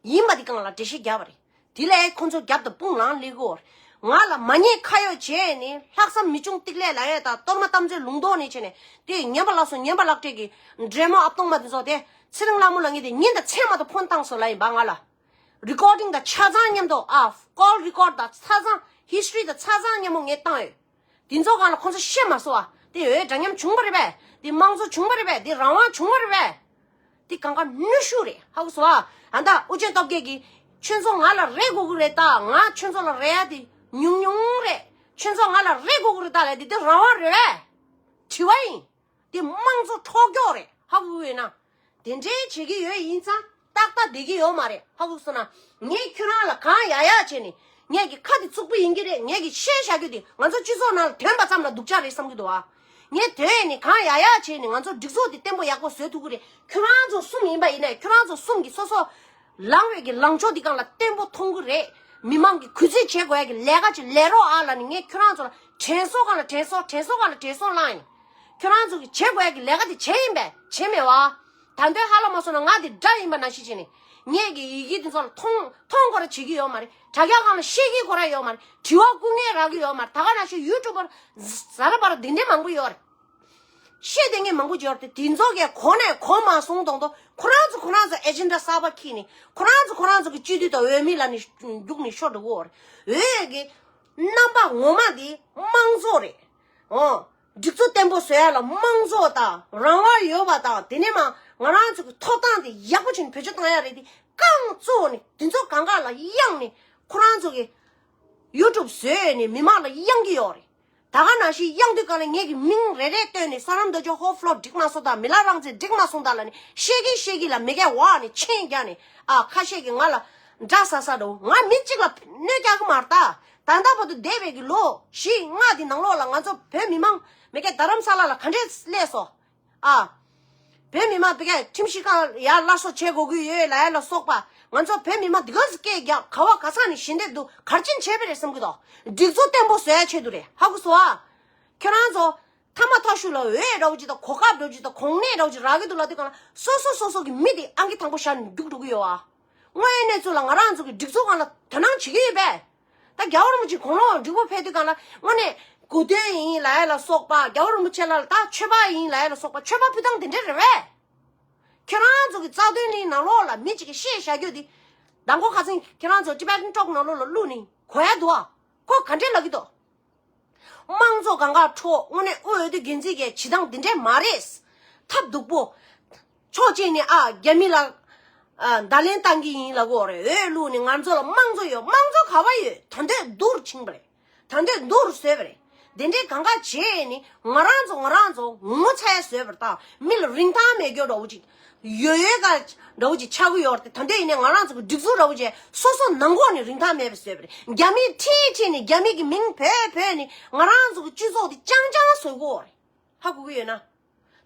ཡིན་པ་འདི་སྒང་ལ་འགྲེལ་བཤད་བརྒྱབ་པ་རེད། དེ་ལས་ཁོང་ཚོ་རྒྱབ་ཏུ་དཔུང་ལངས་སླེབས་ཀྱི་ཡོད་རེད། ང་ལ་མ་ཉེས་ཁ་གཡོགས་བྱས་ནས། ལྷག་བསམ་མི་ཆུང་ཏིག་ལེ་ལབ་ཡས་དང་གཏོར་མ་གཏམ་ཚོའི་ལུང་རྟོགས་ནས་བྱས་ནས། དེ་ངན་པ་ལ་སོགས། ངན་པ་ལག་སྤྲད་ཀྱི་འདྲེ་མོ་ཨབ་སྟོང་མ་དེ་ཚོ། དེ་ཚེ་རིང་ལྷ་མོ་ལབ་མཁན་དེ་ཉིན་དང་མཚན་མ་དང་ཕོན་བཏང་སོང་ལབ་ཡིན་པ། ང་ལ་རི་ཀོར་ཌིང་དང་ཆ་ཚང་མཉམ་དུ། ཨ། ཀོལ་རི་ཀོར་དང་ཆ་ཚང་། ཧིས་ཊོ་རི་དང་ཆ་ཚང་མཉམ་པོ་ངས་བཏང་ཡོད། དེ་ཚོ་སྒང་ལ་ཁོང་ཚོ་བཤད་མ་སོང་བ། དེ་འོས་འདྲ་མཉམ་བྱུང་བ་རེད་པས། དེ་དམངས་གཙོ་བྱུང་བ་རེད་པས། དེ་རང་དབང་བྱུང་བ་རེད་པས། དེ་གང་ག་གནོན་ཤུགས་རེད། ཧ་གོ་སོང་བ། ཨ་ད་ཨུ་ཅན་སྟོབས་རྒྱལ་གྱིས་ཁྱོད་ཚོ་ང་ལ་རེ་དགོས་ཀྱི་རེད། ད་ང་ཁྱོད་ཚོ་ལ་རེ་ཡ་དེ་ཉུང་ཉུང་རེད། ཁྱོད་ཚོ་ང་ལ་རེ་དགོས་ཀྱི་རེད་ད་ལབ་དེ། དེ་རང་དབང་རེད་པས། དྲི་བ་ཡིན། དེ་དམངས་གཙོ་འཕྲོག་རྒྱུ་རེད། ཧ་གོ་གི་ཡོད་ན། དེ་འདྲའི་བྱེད་ཀྱི་ཡོད་ཡིན་ཙང་ཏག་ཏག་བསྡད་ཀྱི་ཡོད་མ་རེད། ཧ་གོ་སོང་ན། ངས་ཁྱོད་རང་ལ་གང་ཡག་ཡག་བྱས་ནས། ངས་ཀྱི་ཁ་དེ་ཚུགས་པོ་ཡིན་གྱི་རེད། ངས་ཀྱི་བཤད་བཞག་རྒྱུ་དེ་ང་ཚོ་སྤྱི་ཚོགས་ནང་ལ་ཐོན་པ་ཙམ་ལ་སྡུག་ཅག་རེད་བསམ་གྱི་འདུག་ཨ། ངས་དོན་ནས་གང་ཡག་ཡག་བྱས་ནས་ང་ཚོ་སྒྲིག་འཛུགས་དེ་བརྟན་པོ་ཡག་པོ་བཟོས་ཐུབ་ཀྱི་རེད། ཁྱོད་རང་ཚོ་གསུམ་ཡིན་པ་ཡིན་ནའི། ཁྱོད་རང་ཚོ་གསུམ་གྱིས་སོ་སོ་ལངས་པའི་གི་ལངས་ཕྱོགས་འདི་སྒང་ལ་བརྟན་པོ་མཐོང་གི་རེད། མི་མང་གི་གུས་བརྩི་བྱེད་དགོས་ཡ་གི་ལས་ཀ་ཅིག་ལས་རོགས་ཨ་ལབ་ནས། ངས་ཁྱོད་རང་ཚོ་ལ་དྲན་གསོ་སྒང་ལ་དྲན་གསོ། དྲན་གསོ་སྒང་ལ་དྲན་གསོ་བསླངས་ཡིན། ཁྱོད་རང་ཚོ་གི་བྱེད་དགོས་ཡ་གི་ལས་ཀ་དེ་བྱས་ཡིན་པས། བྱས་མེད་བ། ད་དུང་ཧ་ལམ་མ་སོང་ན་ང་དེ་དགྲ་ཡིན་པ་ནང་བཞིན་བྱས་ནས། ངས་གི་ཡི་གེ་དེ་ཚོ་ལ་མཐོང་མཐོང་དགོས་ར་བྱེད་ཀྱི་ཡོད་མ་རེད། དྲ་རྒྱ་སྒང་ལ་བཤད་ཀྱི་དགོས་ར་ཡོད་མ་རེད། དྲི་བ་སྐུ་ངལ་རག་གི་ཡོད་མ་རེད། ད་ག་ནང་བཞིན་ཡུ་ཊུབ་པར་ཟ་ར་པ་ར་འདི་འདྲའི་མང་པོ་ཡོད་རེད། བཤད་བསྡད་མཁན་མང་པོ་ཡོད་རེད། དེ་ཚོ་གས་གོ་ནས་གོ་མ་སོང་མདོག་མདོག་ཁོ་རང་ཚོ་ཁོ་རང་ཚོ་ཨེ་ཇེན་ཌ་གསར་པ་འཁྱེར་ནས། ཁོ་རང་ཚོ་ཁོ་རང་ཚོ་གི་སྤྱི་འཐུས་དང་འོས་མི་ལ་ནི་རྒྱུགས་ནས་ཤོར་འགྲོ་གི་ཡོད་རེད། འོས་ཀྱི་རྣམ་པ་ངོ་མ་དེ་དམངས་གཙོ་རེད། འོ། སྒྲིག་འཛུགས་བརྟན་པོ་བཟོ་ཡ་ལ་དམངས་གཙོ་དང་རང་དབང་ཡོད་པ་དང་། དེ་ནས་མ་ང་རང་ཚོ་གི་ཐོབ་ཐང་དེ་ཡག་པོ་བྱས་ནས་བེད་སྤྱོད་བཏང་ཡ་རེད། དེ་རྐང་བཙུགས་ནས་དེ་ཚོ་གང་ག་ལ་གཡང་ནས་ཁོ་རང་ཚོ་གི་ཡུ་ཊུབ་བཟོས་ནས་མི་མང་ལ་གཡང་གི་ཡོད་རེད། ད་ག་ནང་བཞིན་གཡང་དུས་སྒང་ལ་ངེད་ཀྱི་མིང་རེ་རེ་བཏོན་ནས། ས་རམ་རྡོ་རྗེ་ཧོ་ཕ་ལོ་འགྲིག་མ་སོང་དང་། མི་ལ་རང་བཙན་འགྲིག་མ་སོང་དང་ལབ་ནས་བཤད་ཀྱིན་བཤད་ཀྱིན་ལ། མི་སྐད་འོག་ནས་མཆན་རྒྱག་ནས། ཨ། ཁ་ཤས་ཀྱིས་ང་ལ་འདྲ་ཟ་ས་འགྲོ། ང་མི་གཅིག་ལ་གནོད་རྒྱག་གི་མ་རེད་ད། ད་ལྟ་བར་དུ་འདས་པའི་གི་ལོ་བཞི་ལྔ་དེ་ནང་ལོགས་ལ་ང་ཚོ་བོད་མི་མང་མི་སྐད་རྡ་རམ་ས་ལ་ལ་ག་འདྲས་སླེབས་སོང་། ཨ། བོད་མི་མང་བི་ཀ་ཁྲིམས་ཞིབ་ཁང་ཡར་སླར་གསོ་བྱེད་དགོས་ཀྱི་ཡོད་ལབ་ཡ་ལ་སོགས་པ། ང་ཚོ་བོད་མི་མང་འདི་ག་ཚོད་སྐད་རྒྱག། ག་བ་ག་ས་ནས་ཞི་བདེ་འདུག། ག་རེ་བྱས་ནས་བྱས་པ་རེད་བསམ་གྱི་འདུག། སྒྲིག་འཛུགས་བརྟན་པོ་བཟོ་ཡ་ཆེད་དུ་རེད། ཧ་གོ་སོང་ཨ། ཁྱོད་རང་ཚོ་མཐའ་མ་ཐག་ཤུ་ལ་འོས་འདྲ་བོ་ཅིག་དང་། གོ་སྐབས་འདྲ་བོ་ཅིག་དང་། གོ་གནས་འདྲ་བོ་ཅིག་རག་གི་འདུག་ལབ་དུས་སྒང་ལ། སོ་སོ་སོ་སོ་གི་མི་དེ་ཨང་ཀི་དང་པོ་བཞག་ནས་རྒྱུགས་འགྲོ་གི་ཡོད་ཨ། དངོས་གནས་ཚུལ་ལ་ང་རང་ཚོ་གི་སྒྲིག་འཛུགས་སྒང་ལ་དོ་སྣང་བྱེད་ཀྱི་ཡོད་པས། ད་རྒྱལ་བ་རིན་པོ་ཆེ་དགུང་ལོ་འབྲིང་པོ་ཕེབས་དུས་སྒང་ལ། དངོས་གནས་གོ་སྟོན་ཡིན་ལབ་ཡ་ལ་སོགས་པ། རྒྱལ་བ་རིན་པོ་ཆེ་ལ་ད་མཆོད་པ་ཡིན་ལབ་ཡ་ལ་སོགས་པ། མཆོད་པ་ཕུལ་སྟངས་དེ་འདྲ་རེད་པས། ཁྱོད་རང་ཚོ་གི་རྩ་དོན་གླིང་ནང་ལོགས་ལ་མི་གཅིག་གིས་བཤད་བཞག་རྒྱུ་དེ། མདང་དགོང་ཁ་སང་ཁྱོད་རང་ཚོ་ཊི་བེ་ཊན་ཊོག་ནང་ལོགས་ལ་བླུགས་ནས་གོ་ཡ་འདུག་ཨ། ཁོ་ག་འདྲས་ལབ་ཀྱི་འདུག། དམངས་གཙོ་གང་ག་འཕྲོག། དངོས་གནས་དབུས་འོས་བསྡུ་འགན་འཛིན་གྱི་བྱེད་སྟངས་འདི་འདྲས་མ་རེད། ཐབས་སྡུག་པོ། ཕྱོགས་གཅིག་ནས་ཨ་རྒྱ་མི་ལ་ བརྡ་ལན་བཏང་གི་ཡིན་ལབ་གོ་རེད། འོས་བླུགས་ནས་ང་ཚོ་ལ་དམངས་གཙོ་ཡོད། དམངས་གཙོ་ག་བ་ཡོད། ད་འདོད་སྡུག་རུ་ཕྱིན་པ་རེད། ད་འདོད་སྡུག་རུ་བཟོས་པ་རེད། དེ་འདྲའི་གང་ག་བྱས་ནས་ང་རང་ཚོ་ང་རང་ཚོ་ངོ་ཚ་ཡ་བཟོས་པ་རེད། ད་མི་ལ་རིན་ཐང་མེད་རྒྱུ་འདྲ་བོ་ཅིག་ཡོད་ཡོད་ག་འདྲ་བོ་ཅིག་ཆགས་ཀྱི་ཡོད་རེད། ད་འདོད་ཡིན་ནས་ང་རང་ཚོ་གི་སྒྲིག་འཛུགས་འདྲ་བོ་ཅིག་སོ་སོ་ནང་ཁོག་ནས་རིན་ཐང་མེད་པ་བཟོས་པ་རེད། རྒྱ་མིས་ཁྲིད་ཁྲིད་ནས་རྒྱ་མི་གི་མིང་བོས་བོས་ནས་ང་རང་ཚོ་གི་སྤྱི་ཚོགས་དེ་ཅང་ཅང་བཟོས་གོ་རེད། ཧ་གོ་གི་ཡོད་ན།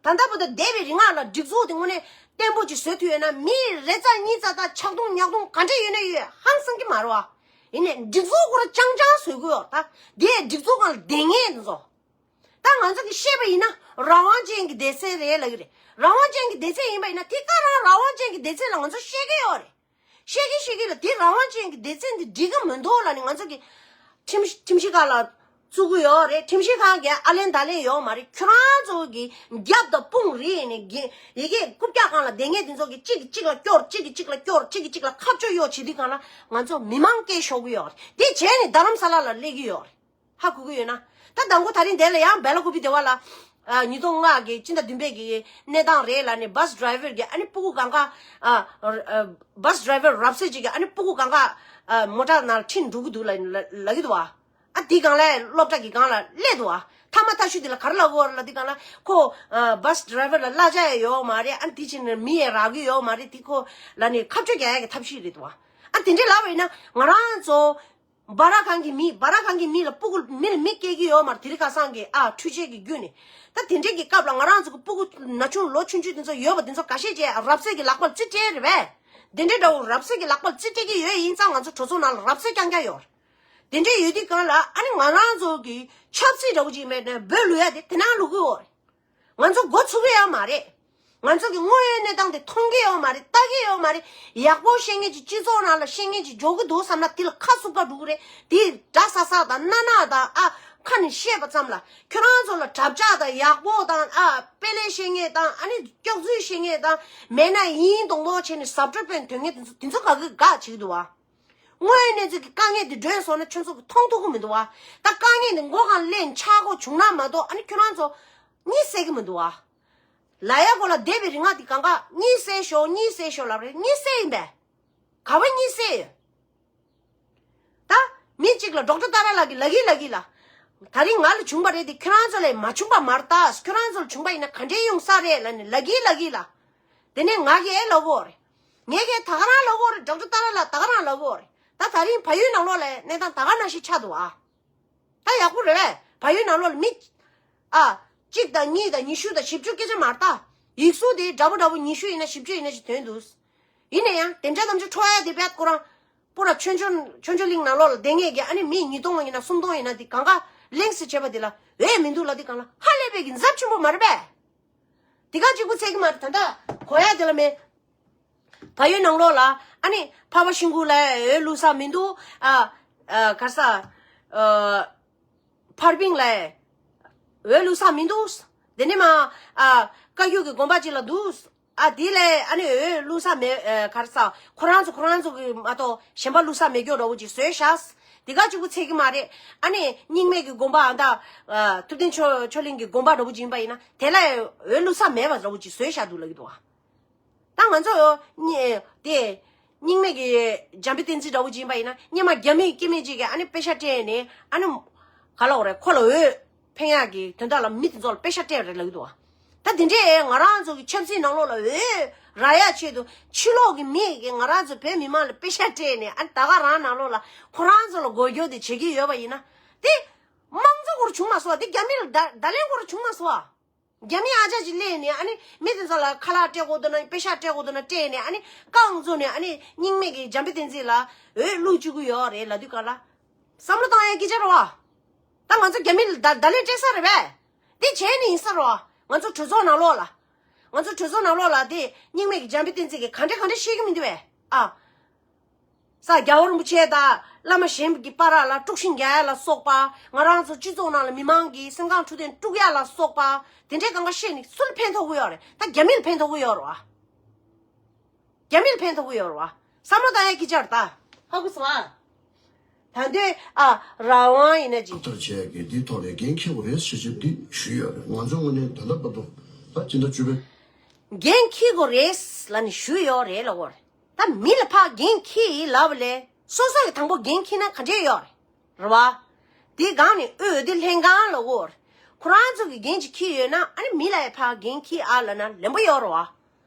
ད་ལྟ་བར་དུ་འདས་པའི་རིང་ལ་སྒྲིག་འཛུགས་དེ་དངོས་གནས་བརྟན་པོ་ཅིག་བཟོ་ཐུབ་ཡོད་ན། མི་རེ་ཙམ་གཉིས་ཙམ་དང་ཆག་རྡུང་ཉག་རྡུང་ག་འདྲ་ཡོད་ན་ཡོད་ཧང་སང་གི་མ་རེད་བ། ཡིན་ནའི་སྒྲིག་འཛུགས་སྐོར་ཅང་ཅང་བཟོ་གི་ཡོད། ད་དེ་སྒྲིག་འཛུགས་སྒང་ལ་བསྡད་མཁན་དེ་ཚོ། ད་ང་ཚོ་གི་བཤད་པ་ཡིན་ན་རང་དབང་ཅན་གྱི་སྡེ་ཚན་རེད་ལབ་ཀྱི་རེད། རང་དབང་ཅན་གྱི་སྡེ་ཚན་ཡིན་པ་ཡིན་ན་དེ་ག་རང་རང་དབང་ཅན་གྱི་སྡེ་ཚན་ལ་ང་ཚོ་བཤད་ཀྱི་ཡོད་རེད། བཤད་ཀྱི་བཤད་ཀྱི་ལ་དེ་རང་དབང་ཅན་གྱི་སྡེ་ཚན་འདི་འགྲིག་གི་མི་འདུག་ལབ་ནས་ང་ཚོ་གི་ཁྲིམས་ཁྲིམས་ཞིབ་ཁང་ལ་བཙུགས་ཀྱི་ཡོད་རེད། ཁྲིམས་ཞིབ་ཁང་གི་ཨ་ལན་ད་ལན་ཡོད་མ་རེད། ཁྱོད་རང་ཚོ་གི་རྒྱབ་དང་དཔུང་རེད་ནས་གི་ཡི་གེ་རྐུབ་བཀྱག་སྒང་ལ་བསྡད་མཁན་དེ་ཚོ་གི་གཅིག་གིས་གཅིག་ལ་སྐྱོར། གཅིག་གིས་གཅིག་ལ་སྐྱོར། གཅིག་གིས་གཅིག་ལ་ཁ་གཅོད་གཡོག་བྱེད་དུས་སྒང་ལ་ང་ཚོ་མི་མང་སྐད་ཤོར་གི་ཡོད་རེད། དེ་བྱས་ནས་རྡ་རམ་ས་ལ་ལ་སླེབས་ཀྱི་ཡོད་རེད། ཧ་གོ་གི་ཡོད་ན། ད་དང་པོ་ད་རིང་དེ་ལ་ཡང་སྦེ་ལ་ཀུ་པི་དེ་བ་ལ། ཨ། ཉིས་སྟོང་ལྔ་གི་སྤྱི་ཟླ་བདུན་པའི་གི་གནས་སྟངས་རེད་ལབ་ནས་བྷ་སི་ཌི་རའི་ཝར་གི་ཨ་ནི་སྤུ་གུ་གང་ག་ཨ། ཨ། བྷ་སི་ཌི་རའི་ཝར་རབ་གསལ་ཅིག་གི་ཨ་ནི་སྤུ་གུ་གང་ག་ཨ། མོ་ཊ་ནང་ལ་ཁྲིད་འགྲོ་གི་འདུག་ལ་ལ་ལབ་ཀྱི་འདུག་བ། ཨ། དེ་སྒང་ལ་སློབ་གྲྭ་གི་སྒང་ལ་སླེབས་འདུག་བ། མཐའ་མ་མཐའ་གཞུག་དེ་ལ་ག་རེ་ལབ་ཀྱི་ཡོད་རེད་ལབ་དུས་སྒང་ལ་ཁོ། ཨ། བྷ་སི་ཌི་རའི་ཝར་ལ་གླ་ཆ་ཡང་ཡོད་མ་རེད། ཨ་ནི་དེ་བྱས་ནས་མི་ཡང་རག་གི་ཡོད་མ་རེད། དེ་ཁོ་ལ་ནི་ཁ་གཅོད་རྒྱག་ཡ་གི་ཐབས་ཤེས་རེད་འདུག་བ། ཨ། དེ་འདྲས་ལབ་པ་ཡིན་ན་ང་རང་ཚོ། སྦ་ར་ཁང་གི་མི། སྦ་ར་ཁང་གི་མི་ལ་སྤུ་གུ་མི་ལ་མི་སྐྱེ་གི་ཡོད་མ་རེད། དེ་རིང་ཁ་སང་གི་ཨ་འཕྲུལ་ཆས་ཀྱི་བརྒྱུད་ནས། ད་དེ་འདྲས་ཀྱི་སྐབས་ལ་ང་རང་ཚོ་གི་སྤུ་གུ་ན་ཆུང་ལོ་ཆུང་ཆུང་དེ་ཚོ་ཡོད་པ་དེ་ཚོ་ཁ་ཤས་ཀྱིས་རབ་གསལ་གྱི་ལག་པར་རྩིས་སྤྲད་རེད་པས། དེ་འདྲས་འདྲ་བོ་རབ་གསལ་གྱི་ལག་པར་རྩིས་སྤྲད་ཀྱི་ཡོད་ཡིན་ཙང་ང་ཚོ་གྲོས་ཚོགས་ནང་ལ་རབ་གསལ་རྐྱང་རྐྱང་ཡོད་རེད། དེ་འདྲས་ཡོད་དུས་སྒང་ལ་ཨ་ནི་ང་རང་ཚོ་གི་ཆབ་སྲིད་འདྲ་བོ་ཅིག་མེད་ནས་འབོད་བླུག་ཡ་དེ་དེ་ནང་བླུག་གི་ཡོད་རེད། ང་ཚོ་མགོ་ཚུགས་ཀྱི་ཡོད་མ་རེད། ང་ཚོ་གི་དངོས་ཡོད་གནས་སྟངས་དེ་མཐོང་གི་ཡོད་མ་རེད། ལྟ་གི་ཡོད་མ་རེད། ཡག་པོ་བཤད་མཁན་ཅིག་སྤྱི་ཚོགས་ནང་ལ་བཤད་མཁན་ཅིག་འབྱོར་གི་འདུག་བསམ་ན་དེ་ལ་ཁ་ཟུག་པ་འགྲོ་གི་རེད། དེ་འདྲ་ས་ས་དང་སྣ་ནག་དང་ཨ་ཁ་ནས་བཤད་པ་ཙམ་ལ་ཁྱོད་རང་ཚོ་ལ་གྲབས་ཆག་དང་ཡག་པོ་དང་ཨ་དཔེ་ལེགས་བཤད་མཁན་དང་ཨ་ནི་སྐྱག་རྫུན་བཤད་མཁན་དང་མེད་ན་ཡིན་མདོག་མདོག་བྱས་ནས་ཟབ་སྤྲོས་སྤེལ་དོན་མཁན་དེ་ཚོ་དེ་ཚོ་ག་གི་དགའ་བྱེད་ཀྱི་འདུག་བ། དངོས་ཡོད་གནས་ཚུལ་གྱི་དཀའ་ངལ་འདི་སྒྲོན་སོང་ན་ཁྱོད་ཚོ་གི་མཐོང་ཐུབ་ཀྱི་མི་འདུག་བ། ད་དཀའ་ངལ་འདི་མགོ་གང་ལེན་ཆག་སྒོ་བྱུང་ན་མ་གཏོགས་ཨ་ནི་ཁྱོད་རང་ཚོ་གཉིད་སད་ཀྱི་མི་འདུག་བ། ལ་ཡ་གོ་ལ་བསྡད་པའི་རིང་ང་འདི་གང་ག་གཉིད་སད་ཤོག་གཉིད་སད་ཤོག་ལབ་རེད། གཉིད་སད་ཡིན་པས། ག་བ་གཉིད་སད་ཡོད། ད་མི་གཅིག་ལ་ཌོག་ཊར་ཏཱ་ར་ལགས་ཀྱིས་ལབ་ཀྱི་ལབ་ཀྱི་ལ། ད་རིང་ང་ལ་བྱུང་བ་རེད་དེ་ཁྱོད་རང་ཚོ་ལ་མ་བྱུང་བ་མ་རེད། ད་ཁྱོད་རང་ཚོ་ལ་བྱུང་བ་ཡིན་ན་ག་འདྲའི་ཡོང་ས་རེད་ལབ་ནས་ལབ་ཀྱི་ལབ་ཀྱི་ལ། དེ་ནས་ང་གིས་ཨེ་ལབ་གོ་རེད། ངས་ཀྱིས་ད་ག་རང་ལབ་གོ་རེད། ཌོག་ཊར་ཏཱ་ར་ལགས་ད་ག་རང་ལབ་གོ་རེད། ད་ད་རིང་བལ་ཡུལ་ནང་ལོགས་ལ་གནས་སྟངས་ད་ག་ནང་བཞིན་ཆགས་འདུག་ཨ། ད་ཡག་པོ་རེད་པས། བལ་ཡུལ་ནང་ལོགས་ལ་མི། ཨ། གཅིག་དང་གཉིས་དང་ཉི་ཤུ་དང་བཞི་བཅུ་སྐད་ཆ་མ་རེད་ད། ཡིག་གཟུགས་དེ་འདྲ་པོ་འདྲ་པོ་ཉི་ཤུ་ཡིན་ན་བཞི་བཅུ་ཡིན་ན་ཞིག་ཐོན་འདུག་ཡིན་ན་ཡང་དེ་འདྲ་ནམ་རྒྱུན་འཕྲོ་ཡ་དེ་བས་ཁོ་རང་། པུ་ར་ཆོས་འབྱོར་ཆོས་འབྱོར་གླིང་ནང་ལོགས་ལ་བསྡད་མཁན་གྱི་ཨ་ནི་མི་ཉིས་སྟོང་ཡིན་ན་སུམ་སྟོང་ཡིན་ན་དེ་གང་ག་གླེང་སེ་བྱས་པ་དེ་ལ་འོས་མི་འདུག་ལབ་དུས་སྒང་ལ་ཧ་ལས་པའི་གི་འཛབ་ཆེན་པོ་མ་རེད་པས། དེ་ག་གཅིག་པུ་ཚད་ཀྱི་མ་རེད། ད་ལྟ་གོ་ཡ་དེ་ལ་མེད། བལ་ཡུལ་ནང་ལོགས་ལ་ཨ་ནི་འཕགས་པ་ཤིང་ཀུན་ལ་འོས་བླུག་ས་མི་འདུག་ཨ། ཨ། ག་རེ་ཟ། ཨ། ཕར་ཕིང་ལ་འོས་བླུག་ས་མི་འདུག་དེ་ནས་མ། ཨ། བཀའ་བརྒྱུད་ཀྱི་དགོན་པ་ཅིག་ལ་འདུག་ཨ། དེ་ལ་ཨ་ནི་འོས་བླུག་ས་མེད། ཨ། ག་རེ་ཟ། ཁོ་རང་ཚོ་ཁོ་རང་ཚོ་གི་མ་གཏོགས་གཞན་པ་བླུག་ས་མེད་རྒྱུ་འདྲ་བོ་ཅིག་བཟོས་ཤག་དེ་ག་གཅིག་པུ་ཚད་ཀྱི་མ་རེད། ཨ་ནི་རྙིང་མའི་གི་དགོན་པ་ཨ་ད། ཨ། ཐུབ་བསྟན་ཆོས་ཆོས་གླིང་གི་དགོན་པ་འདྲ་བོ་ཅིག་ཡིན་པ་ཡིན་ན་དེ་ལ་འོས་བླུག་ས་མེད་པ་འདྲ་བོ་ཅིག་བཟོས་བཞག་འདུག་ལབ་ཀྱི་འདུག་ཨ། ད་ང་ཚོ་ནི་དེ་རྙིང་མའི་གི་འཇམ་དཔལ་བསྟན་འཛིན་འདྲ་བོ་ཅིག་ཡིན་པ་ཡིན་ན་སྔོན་མ་རྒྱ་མི་སྐྱེ་དམན་ཅིག་གིས་ཨ་ནི་པེ་ཤག་སྤྲད་ནས་ཨ་ནི་ག་ལབ་དགོས་རེད། ཁོ་ལ་འོས་འཕེན་ཡག་གི་དོན་དག་ལ་མི་དེ་ཚོ་ལ་པེ་ཤག་སྤྲད་རེད་ལབ་ཀྱི་འདུག་ཨ། ད་དེ་འདྲས་ང་རང་ཚོ་གི་ཆབ་སྲིད་ནང་ལོགས་ལ་འོས་རག་ཡག་ཆེད་དུ་ཕྱི་ལོགས་ཀྱི་མི་གིས་ང་རང་ཚོ་བོད་མི་མང་ལ་པེ་ཤག་སྤྲད་ནས་ཨ་ནི་ད་ག་རང་ནང་ལོགས་ལ་ཁོ་རང་ཚོ་ལ་མགོ་སྐོར་དེ་བྱེད་ཀྱི་ཡོད་པ་ཡིན་ན་དེ་དམངས་གཙོ་སྐོར་བྱུང་མ་སོང་ཨ། དེ་རྒྱ་མི་ལ་བརྡ་བརྡ་ལན་སྐོར་བྱུང་མ་སོང་ཨ། རྒྱ་མི་ཨ་ཅག་ཅིག་སླེབས་ནས་ཨ་ནི་མི་དེ་ཚོ་ལ་ཁ་ལག་སྤྲད་དགོས་འདུག་ན་པེ་ཤག་སྤྲད་དགོས་འདུག་ན་སྤྲད་ནས་ཨ་ནི་རྐང་བཙུགས་ནས་ཨ་ནི་རྙིང་མའི་གི་འཇམ་དཔལ་བསྟན་འཛིན་ལ་འོས་བླུག་བཅུག་གི་ཡོད་རེད་ལབ་དུས་སྒང་ལ་བསམ་བློ་བཏང་ཡ་སྐད་ཆ་རེད་བ། ད་ང་ཚོ་རྒྱ་མི་ལ་བརྡ་བརྡ་ལན་སྤྲད་ས་རེད་པས། དེ་བྱས་ནས་ཡིན་ས་རེད་བ། ང་ཚོ་གྲོས་ཚོགས་ནང་ལོགས་ལ། ང་ཚོ་གྲོས་ཚོགས་ནང་ལོགས་ལ་དེ་རྙིང་མའི་གི་འཇམ་དཔལ་བསྟན་འཛིན་གྱིས་ག་འདྲ་ག་འདྲ་བཤད་ཀྱི་མི་འདུག་པས་ཨ། ས་རྒྱལ་བ་རིན་པོ་ཆེ་དང་བླ་མ་གཞན་གྱི་བར་ལ་དཀྲུག་ཤིང་རྒྱག་ཡ་ལ་སོགས་པ། ང་རང་ཚོ་སྤྱི་ཚོགས་ནང་ལ་མི་མང་གི་སེམས་ཁམས་འཕྲོད་བསྟེན་དཀྲུག་ཡ་ལ་སོགས་པ། དེ་འདྲའི་གང་ག་བཤད་ནས་སུ་ལ་ཕན་ཐོགས་ཀྱི་ཡོད་རེད། ད་རྒྱ་མི་ལ་ཕན་ཐོགས་ཀྱི་ཡོད་རེད་བ། རྒྱ་མི་ལ་ཕན་ཐོགས་ཀྱི་ཡོད་རེད་བ། བསམ་བློ་བཏང་ཡ་སྐད་ཆ་རེད་ད། ཧ་གོ་སོང་ཨ། ད་འདོད་ཨ་རང་དབང་ཡིན་ན་ཅིག་ཐག་གཅོད་བྱས་ཀྱི་འདིའི་ཐོག་ནས་འགན་འཁྱེར་དགོས་རེད་ཟེར་ཆེད་འདི་ཞུས་ཡོད་རེད། ང་ཚོའི་ངོས་ནས་ད་ལྟ་བར་དུ་ད་སྤྱི་ཟླ་བཅུ་པའི། འགན་འཁྱེར་དགོས་རེད་ལབ་ནས་ཞུས་ཡོད་རེད་ལབ་དགོས་རེད། ད་མི་ལ་ཕར་འགན་འཁྱེར་ལབ་ལས་སོ་སོ་གི་དང་པོ་འགན་འཁྱེར་ན་ག་འདྲས་ཡོད་རེད། རེད་བ། དེའི་སྒང་ནས་འོས་བསྡུ་ལྷན་ཁང་ལ་འོ་རེད། ཁོ་རང་ཚོ་གི་འགན་ཅིག་འཁྱེར་ཡོད་ན་ཨ་ནི་མི་ལ་ཡང་ཕར་འགན་འཁྱེར་ཨ་ལབ་ན་ལན་པོ་ཡོད་རེད་བ།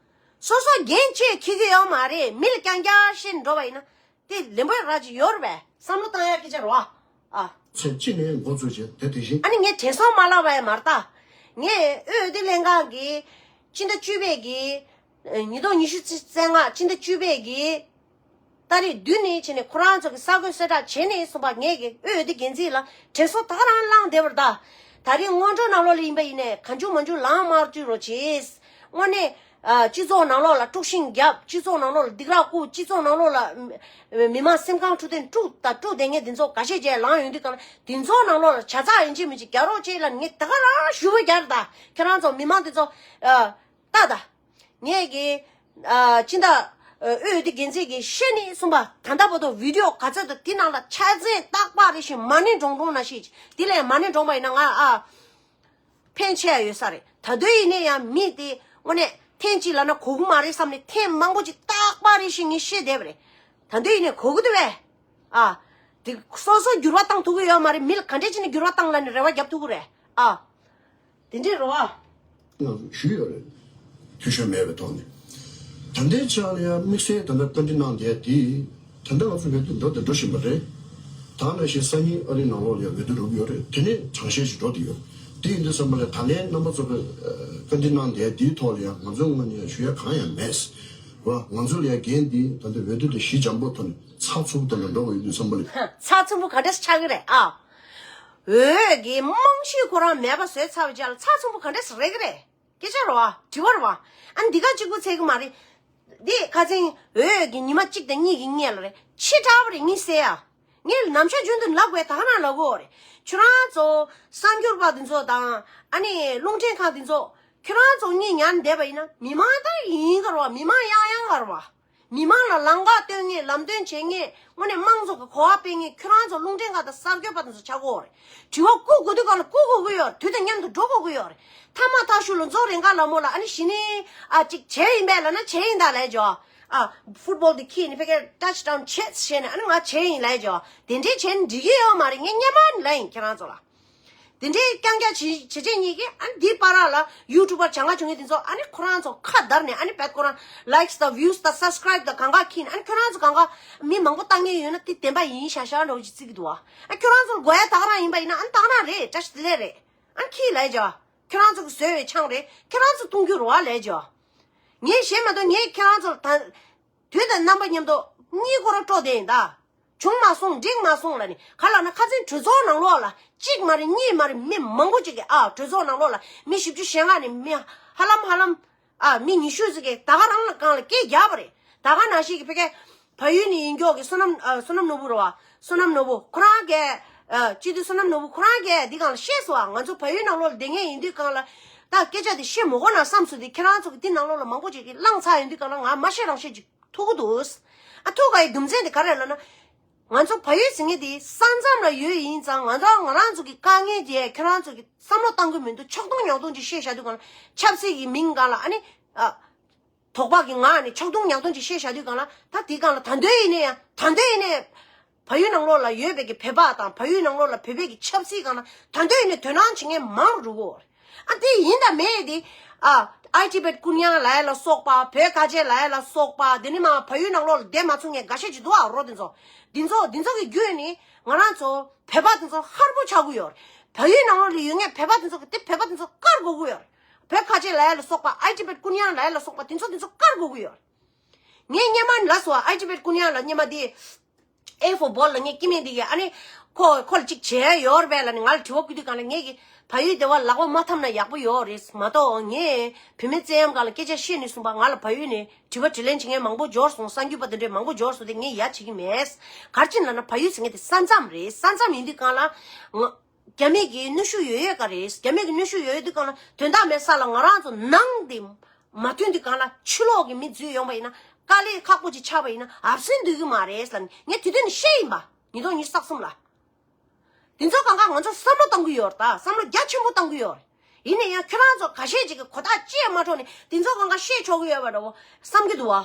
སོ་སོ་འགན་ཅིག་འཁྱེར་གི་ཡོད་མ་རེད། མི་ལ་རྐྱང་རྐྱང་བཤད་འགྲོ་བ་ཡིན་ན་དེ་ལན་པོ་ར་ཅིག་ཡོད་རེད་པས། བསམ་བློ་བཏང་ཡ་སྐད་ཆ་རེད་བ། ཨ། ཚེ་གཅིག་ནས་འགོ་བཙུགས་བྱས་དེ་དེ་བཞིན། ཨ་ནི་ངས་དྲན་སོང་མ་ལབ་པ་ཡང་མ་རེད་ད། ངས་འོས་བསྡུ་ལྷན་ཁང་གི་སྤྱི་ཟླ་བཅུ་པའི་གི་ཉིས་སྟོང་ཉི་ཤུ་རྩ་ལྔ་སྤྱི་ཟླ་བཅུ་པའི་གི་ཏ་རིག་བདུན་ནས་བྱས་ནས་ཁོ་རང་ཚོ་གི་ས་བགོས་གསལ་བསྒྲགས་བྱས་ནས་གསུངས་པ་ངས་གི་འོས་བསྡུ་འགན་འཛིན་ལ་དྲན་གསོ་ད་ག་རང་བླངས་བསྡད་པ་རེད་ད། ད་རིང་སྔོན་འགྲོ་ནང་ལོགས་ལ་ཡིན་པ་ཡིན་ནས་གང་བྱུང་མང་བྱུང་ལངས་མ་བཅུག་རོགས་བྱེད། དངོས་གནས། ཨ། སྤྱི་ཚོགས་ནང་ལོགས་ལ་དཀྲུག་ཤིང་བརྒྱབ། སྤྱི་ཚོགས་ནང་ལོགས་ལ་སྡིགས་ར་བསྐུལ། སྤྱི་ཚོགས་ནང་ལོགས་ལ་མི་མི་མང་སེམས་ཁམས་འཁྲུག་དེ་དཀྲུག་ད་དཀྲུག་བསྡད་མཁན་དེ་ཚོ་འགའ་ཤས་ཅིག་ལངས་ཡོང་དུས་གང་ལ་དེ་ཚོ་ནང་ལོགས་ལ་བྱ་ཚགས་ཡིན་གཅིག་མིན་གཅིག་རྒྱག་རོགས་བྱེད་ལབ་ངས་ད་ག་རང་ཞུ་བ་རྒྱག་རེད་ད། ཁྱེད་རང་ཚོ་མི་མང་དེ་ཚོ་ཨ། ལྟ་ད། ངས་གི་ཨ། སྤྱི་ཟླ་ཨ། འོས་བསྡུ་འགན་འཛིན་གྱིས་ཤེས་ནས་གསུངས་པ་ད་ལྟ་བར་དུ་བི་ཌི་ཡོ་ག་ཚོད་དང་དེ་ནང་ལ་ཆ་ཚང་རྟག་པར་རེ་བཞིན་མ་ཎི་བགྲང་བགྲང་ན་ཤེས་ཀྱི་དེ་ལས་མ་ཎི་བགྲངས་པ་ཡིན་ན་ང་ཨ། ཕན་ཆེ་ཡ་ཡོད་ས་རེད། ད་དུང་ཡིན་ནའི་ཡང་མི་དེ་དངོས་གནས་ཐེངས་གཅིག་ལབ་ན་གོ་གི་མ་རེད་བསམ་ནས་ཐེངས་མང་པོ་ཅིག་རྟག་པར་རེ་བཞིན་ངས་བཤད་བསྡད་པ་རེད། ད་དུང་ཡིན་ནའི་གོ་གི་འདུག་བས། ཨ། དེ་སོ་སོ་འགྱུར་བ་བཏང་ཐུབ་ཀྱི་ཡོད་མ་རེད། མི་ལ་ག་འདྲས་བྱས་ནས་འགྱུར་བ་བཏང་ལབ་ནས་རེ་བ་རྒྱབ་ཐུབ་ཀྱི་རེད། ཨ། དེ་འདྲས་རེད་བ། ང་ཞུས་ཡོད་རེད། འཐུས་ཤོར་མེད་པའི་ཐོག་ནས། ད་ལྟའི་ཆ་ལ་ཡང་དམིགས་བསལ་ད་ལྟ་བཀའ་འདྲི་གནང་བསྡད་དེ། ད་ལྟ་ང་ཚོ་འོས་བསྡུ་འགྲོ་དང་འགྲོ་བཞིན་པ་རེད། ད་ནང་བཞིན་སང་ཉིན་ཨ་རིའི་ནང་ལོགས་ལ་ཡང་འོས་བསྡུ་འགྲོ་གི་ཡོད་རེད། དེ་ནས་གྲངས་བཤེར་ཞིག་འགྲོ་བསྡད་ཡོད། དེ་ཡིན་དུས་ཙམ་པ་ལ་ད་ལན་རྣམ་པ་ཚོ་གི་བཀའ་འདྲི་གནང་བསྡད་དེའི་ཐོག་ལ་ཡང་ང་ཚོའི་ངོས་ནས་ཡང་ཞུ་ཡ་གང་ཡང་མེད། བ། ང་ཚོ་ལ་ཡང་འགན་འདི་ད་ལྟ་འོས་བསྡུ་དེ་ཞི་འཇམ་པོ་ཐོག་ནས་ཚགས་ཚུད་པོ་དང་འགྲོ་དགོས་ཡོད་དུས་ཙམ་པ་ལ། ཚགས་ཚུད་པོ་ག་འདྲས་ཆགས་ཀྱི་རེད་ཨ། འོས་ཀྱི་རྨང་གཞི་ཁོ་རང་མེད་པ་བཟོས་ཚར་བའི་རྗེས་ལ་ཚགས་ཚུད་པོ་ག་འདྲས་རེད་ཀྱི་རེད། སྐད་ཆ་རེད་བ། དྲི་བ་རེད་བ། ཨ་ནི་འདི་ག་གཅིག་པུ་ཚད་ཀྱི་མ་རེད། འདི་ཁ་སང་འོས་ཀྱི་ཉི་མ་གཅིག་དང་གཉིས་ཀྱི་སྔོན་ལ་རེད། ཕྱི་དྲགས་པ་རེད་ངས་ཟེར་ཡ། ངས་ནམ་ཞག་རྒྱུན་དུ་ལབ་དགོས་ད་ག་རང་ལབ་དགོས་རེད། ཁྱོད་རང་ཚོ་གསར་འགྱུར་པ་འདི་ཚོ་དང་ཨ་ནི་རླུང་འཕྲིན་ཁང་འདི་ཚོ་ཁྱོད་རང་ཚོ་གཉིས་ཉར་བསྡད་པ་ཡིན་ན་མི་མང་ད་ཡིན་ག་རེད་བ། མི་མང་ཡང་ཡང་ག་རེད་བ། མི་མང་ལ་ལམ་ཁ་སྟོན་མཁན་ལམ་སྟོན་བྱེད་མཁན་དངོས་གནས་དམངས་གཙོ་གི་གོ་བ་སྤེལ་མཁན་ཁྱོད་རང་ཚོ་རླུང་འཕྲིན་ཁང་དང་གསར་འགྱུར་པ་དེ་ཚོ་ཆགས་ཀྱི་ཡོད་རེད། དྲི་བ་བཀུག་དགོས་དུས་གང་ལ་བཀུག་དགོས་ཀྱི་ཡོད་རེད། དུས་དང་མཉམ་དུ་འགྲོ་དགོས་ཀྱི་ཡོད་རེད། མཐའ་མ་ཐག་ཤུལ་ལ་མཚོ་རེ་འགའ་ལ་མོ་ལ་ཨ་ནི་གཞི་ནས་ཨ་ཅིག་བྱས་ཡིན་པས་ལབ་ན་བྱས་ཡིན་ད་ལབ་ཅོ། ཨ། ཕུཊ་བོལ་དེ་ཁྱེར་ནས་ཕ་གིར་ཊཆ་ཌའོན་བྱས་བྱས་ནས་ཨ་ནི་ང་བྱས་ཡིན་ལབ་ཅོ། དེ་འདྲས་བྱས་ན་འགྲིག་གི་ཡོད་མ་རེད། ངས་སྔོན་མ་ནས་ལབ་ཡིན་ཁྱེད་རང་ཚོ་ལ། དེ་འདྲའི་རྐྱང་རྐྱང་བྱེད་བྱེད་བྱེད་གཉིས་ཀྱིས་ཨ་འདི་བར་ལ་ཡུ་ཊུབ་པར་བྱ་ང་བྱུང་ངེས་དེ་ཚོ་ཨ་ནི་ཁོ་རང་ཚོ་ཁ་བརྡར་ནས་ཨ་ནི་བད་ཁོ་རང་ལའིཀ་སི་དང་ཝིའུ་སི་དང་སབ་སི་ཀ་རའིབ་དང་གང་ག་ཁྱེར་ནས་ཨ་ནི་ཁྱོད་རང་ཚོ་གང་ག་མི་མང་པོ་བཏང་མཁན་ཡོད་ན་དེ་བདེན་པ་ཡིན་ཤག་ཤག་འདྲ་བོ་ཅིག་བརྩི་གི་འདུག་བ། ཨ་ཁྱོད་རང་ཚོ་དགོས་ཡ་ད་ག་རང་ཡིན་པ་ཡིན་ན་ཨ་ནི་ད་ག་རང་རེད། བཀྲ་ཤིས་བདེ་ལེགས་རེད། ཨ་ནི་ཁྱེར་ལབ་ཡ་ཅོ། ཁྱོད་རང་ཚོ་གི་བཟོས་པའི་ཆང་རེད། ཁྱོད་རང་ཚོ་འཐུང་རྒྱུ་རེད་བ་ལབ་ཡ་ཅོ། ངས་བཤད་མ་གཏོགས་ངས་ཁྱོད་རང་ཚོ་ལ་ད། དུས་དང་རྣམ་པ་མཉམ་དུ་གཉིད་ཁོ་རང་དཀྲོག་བསྡད་ཡིན་ད། བྱུང་མ་སོང་འགྲིག་མ་སོང་ལབ་ནས་ག་ལབ་ན་ཁ་སང་གྲོས་ཚོགས་ནང་ལོགས་ལ་གཅིག་མ་རེད་གཉིས་མ་རེད་མི་མང་པོ་ཅིག་གིས་ཨ་གྲོས་ཚོགས་ནང་ལོགས་ལ་མི་བཞི་བཅུ་ཞེ་ལྔ་ནས་མི་ཧ་ལམ་ཧ་ལམ་ཨ་མི་ཉི་ཤུ་ཟིག་གིས་ད་ག་རང་ལ་སྒང་ལ་སྐད་རྒྱབ་པ་རེད། ད་ག་ནང་བཞིན་གྱི་ཕ་གི་བལ་ཡུལ་ནས་ཡིན་མཁན་གྱི་བསོད་ནམས་ཨ་བསོད་ནམས་ནོར་བུ་རེད་བ། བསོད་ནམས་ནོར་བུ་ཁོ་རང་གིས་ཨ་སྤྱི་འཐུས་བསོད་ནམས་ནོར་བུ་ཁོ་རང་གིས་འདི་སྒང་ལ་བཤད་སོང་བ། ང་ཚོ་བལ་ཡུལ་ནང་ལོགས་ལ་བསྡད་མཁན་ཡིན་དུས་སྒང་ལ་ད་སྐད་ཆ་དེ་བཤད་མི་དགོས་ན་བསམ་སོང་དེ་ཁྱེད་རང་ཚོ་གི་འདི་ནང་ལོགས་ལ་མང་པོ་ཅིག་གིས་བླངས་ཚར་ཡོང་དུས་སྒང་ལ་ང་མ་བཤད་རང་བཤད་ཅིག་ཐུག་གི་འདུག་ཨ་ཐུག་ག་ཡི་རྒྱུ་མཚན་དེ་ག་རེ་ལབ་ན། ང་ཚོ་བལ་ཡུལ་ཟེར་མཁན་དེ་ས་མཚམས་ལ་ཡོད་ཡིན་ཙང་ང་ཚོ་ང་རང་ཚོ་གི་དཀའ་ངལ་དེ་ཁྱེད་རང་ཚོ་གི་བསམ་བློ་བཏང་གི་མི་འདུག་ཆག་རྡུང་ཉག་རྡུང་ཅིག་བཤད་བཞག་དུས་སྒང་ལ་ཆབ་སྲིད་ཀྱི་མིང་སྒང་ལ་ཨ་ནི་ཨ། དོགས་པ་གི་ངང་ནས་ཆག་རྡུང་ཉག་རྡུང་ཅིག་བཤད་བཞག་དུས་སྒང་ལ་ད་དེའི་སྒང་ལ་ད་འདོད་ཡིན་ནའི་ཡང་ད་འདོད་ཡིན་ནའི་བལ་ཡུལ་ནང་ལོགས་ལ་ཡོད་པའི་གི་བོད་པ་དང་བལ་ཡུལ་ནང་ལོགས་ལ་བོད་པའི་གི་ཆབ་སྲིད་སྒང་ལ་ད་འདོད་ཡིན་ནའི་དོ་སྣང་བྱེད་མཁན་མང་རུ་འགྲོ་གི་ཡོད་རེད། ཨ་དེ་ཡིན་དང་མེད་དེ་ཨ་ཨའི་ཊི་བེད་ཀུན་དབྱང་ལབ་ཡ་ལ་སོགས་པ་བོད་ཁ་ཆེ་ལབ་ཡ་ལ་སོགས་པ་དེ་ནི་མ་བལ་ཡུལ་ནང་ལོགས་ལ་བསྡད་མ་ཚུགས་མཁན་འགའ་ཤས་ཅིག་འདུག་ཨ། རོ་དེ་ཚོ་དེ་ཚོ་དེ་ཚོ་གི་བརྒྱུད་ནས་ང་རང་ཚོ་བོད་པ་དེ་ཚོ་ཧར་པོ་ཆགས་ཀྱི་ཡོད་རེད། བལ་ཡུལ་ནང་ལོགས་ལ་ཡོད་མཁན་བོད་པ་དེ་ཚོ་གི་དེ་བོད་པ་དེ་ཚོ་བཀར་དགོས་ཀྱི་ཡོད་རེད། བོད་ཁ་ཆེ་ལབ་ཡ་ལ་སོགས་པ་ཨའི་ཊི་བེད་ཀུན་དབྱང་ལབ་ཡ་ལ་སོགས་པ་དེ་ཚོ་དེ་ཚོ་བཀར་དགོས་ཀྱི་ཡོད་རེད། ངས་སྔོན་མ་ལབ་སོང་ཨ། ཨའི་ཊི་བེད་ཀུན་དབྱང་ལ་སྔོན་མ་དེ་ཨེ་ཧྥོར་བྷོལ་ལ་ངས་སྐྱེ་དམན་དེ་གི་ཨ་ནི་ཁོ་ཁོ་ལ་ཅིག་བྱེད་ཡ་ཡོད་རེད་པས་ལབ་ནས་ང་ལ་དྲི་བ་བསྐུར་དུས་སྒང་ལ་ངས་གི་བལ་ཡུལ་སྡེ་བ་ལག་པ་མ་འཐམ་ན་ཡག་པོ་ཡོད་རེད་མ་གཏོགས་ངས་བུད་མེད་བཙན་གཡེམ་སྒང་ལ་སྐད་ཆ་བཤད་ནས་གསུངས་པ་ང་ལ་བལ་ཡུལ་ནས་དྲི་བ་དྲིས་ལན་བྱེད་མཁན་མང་པོ་འབྱོར་སོང་། གསར་འགྱུར་པ་དེ་འདྲས་མང་པོ་འབྱོར་སོང་དེ་ངས་ཡ་བྱེད་ཀྱི་མེད། ག་རེ་བྱས་ནས་ལབ་ན་བལ་ཡུལ་ཟེར་མཁན་དེ་ས་མཚམས་རེད། ས་མཚམས་ཡིན་དུས་སྒང་ལ་ང་རྒྱ་མི་གི་གནོན་ཤུགས་ཡོད་ཡོད་ག་རེད། རྒྱ་མི་གི་གནོན་ཤུགས་ཡོད་ཡོད་དུས་སྒང་ལ་དོན་དག་མེད་ས་ལ་ང་རང་ཚོ་ནང་དེ་མ་མཐུན་དུས་སྒང་ལ་ཕྱི་ལོགས་ཀྱི་མི་འཛུལ་ཡོང་པ་ཡིན་ན་དཀའ་ལས་ཁག་པོ་ཅིག་ཆགས་པ་ཡིན་ན་ཨབ་སེན་སྡོད་ཀྱི་མ་རེད་ལབ་ནས་ངས་དེ་དུས་ནས་བཤད་ཡིན་པ། ཉིས་སྟོང་ཉི་ཤུ་རྩ་གསུམ་ལ། དེ་ཚོ་གང་ག་ང་ཚོ་བསམ་བློ་གཏོང་གི་ཡོད་རེད་ད། བསམ་བློ་རྒྱ་ཆེན་པོ་གཏོང་གི་ཡོད་རེད། ཡིན་ན་ཡང་ཁྱོད་རང་ཚོ་ཁ་ཤས་ཅིག་གིས་གོ་ཐག་ཅི་ཡང་མ་འཕྲོད་ནས་དེ་ཚོ་གང་ག་བཤད་ཆོག་གི་ཡོད་པ་འདྲ་བོ་བསམ་གྱི་འདུག་བ།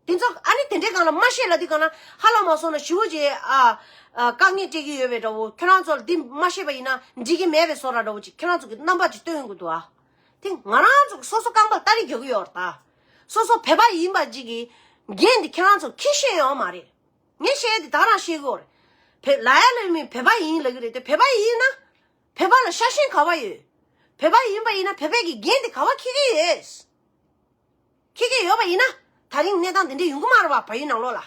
དེ་ཚོ་ཨ་ནི་དེ་འདྲའི་སྒང་ལ་མ་ཤེས་ལབ་དུས་སྒང་ལ་ཧ་ལམ་མ་སོང་ན་ཞི་བོ་ཅིག་ཨ་ཨ་དཀའ་ངལ་སྤྲད་ཀྱི་ཡོད་པའི་འདྲ་བོ། ཁྱོད་རང་ཚོ་ལ་འདི་མ་ཤེས་པ་ཡིན་ན་འགྲིག་གི་མེད་པའི་བཟོ་འདྲ་འདྲ་བོ་ཅིག་ཁྱོད་རང་ཚོ་གི་རྣམ་པ་ཅིག་སྟོན་དགོས་འདུག་ཨ། དེ་ང་རང་ཚོ་གི་སོ་སོ་རྐང་པར་སྟ་རེ་རྒྱག་གི་ཡོད་རེད་ད། སོ་སོ་བོད་པ་ཡིན་པ་ཅིག་གི་འགན་འདི་ཁྱེད་རང་ཚོ་ཁྱི་ཤེས་ཡོད་མ་རེད། ངས་བཤད་ཡ་འདི་ད་རང་ཤེས་དགོས་རེད། བོད་ལ་ཡ་ལ་མི་བོད་པ་ཡིན་ལབ་ཀྱི་རེད་དེ། བོད་པ་ཡིན་ན་བོད་པ་ལ་ཤ་ཞེན་ག་བ་ཡོད། བོད་པ་ཡིན་པ་ཡིན་ན་བོད་པའི་གི་འགན་འདི་ག་བ་འཁྱེར་གྱི་ཡོད། འཁྱེར་གྱི་ཡོད་པ་ཡིན་ན་ད་རིང་གནས་སྟངས་འདི་འདྲ་ཡོང་གི་མ་རེད་བ། བལ་ཡུལ་ནང་ལོགས་ལ།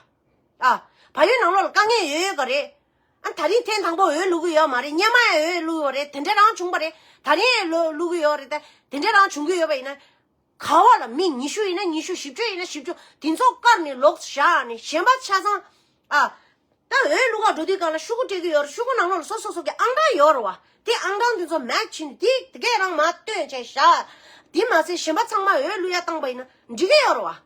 ཨ། བལ་ཡུལ་ནང་ལོགས་ལ་དཀའ་ངལ་ཡོད་ཡོད་ག་རེད། ཨ། ད་རིང་ཐེངས་དང་པོ་འོས་བླུག་གི་ཡོད་མ་རེད། སྔོན་མ་ཡང་འོས་བླུག་ཡོད་རེད། དེ་འདྲ་རང་བྱུང་པ་རེད། ད་རིང་ཡང་བླུག་བླུག་གི་ཡོད་རེད། ད་དེ་འདྲ་རང་བྱུང་གི་ཡོད་པ་ཡིན་ན། ག་བ་ལ་མི་ཉི་ཤུ་ཡིན་ན་ཉི་ཤུ། བཞི་བཅུ་ཡིན་ན་བཞི་བཅུ། དེ་ཚོ་བཀར་ནས་ལོག་བཞག་ནས་གཞན་པ་ཆ་ཚང་། ཨ། ད་འོས་བླུག་ག་འགྲོ་དུས་སྒང་ལ་ཤོག་གུ་སྤྲད་ཀྱི་ཡོད་རེད། ཤོག་གུ་ནང་ལོགས་ལ་སོ་སོ་སོ་གི་ཨང་གྲངས་ཡོད་རེད་བ། དེ་ཨང་གྲངས་དེ་ཚོ་མེ་ཆི་ཕྱིན་དེ་དེ་གས་རང་མར་བཏོན་བྱས་བཞག་དེ་མ་ཟད་གཞན་པ་ཚང་མ་འོས་བླུག་ཡ་བཏང་པ་ཡིན་ན་འགྲིག་གི་ཡོད་རེད་བ།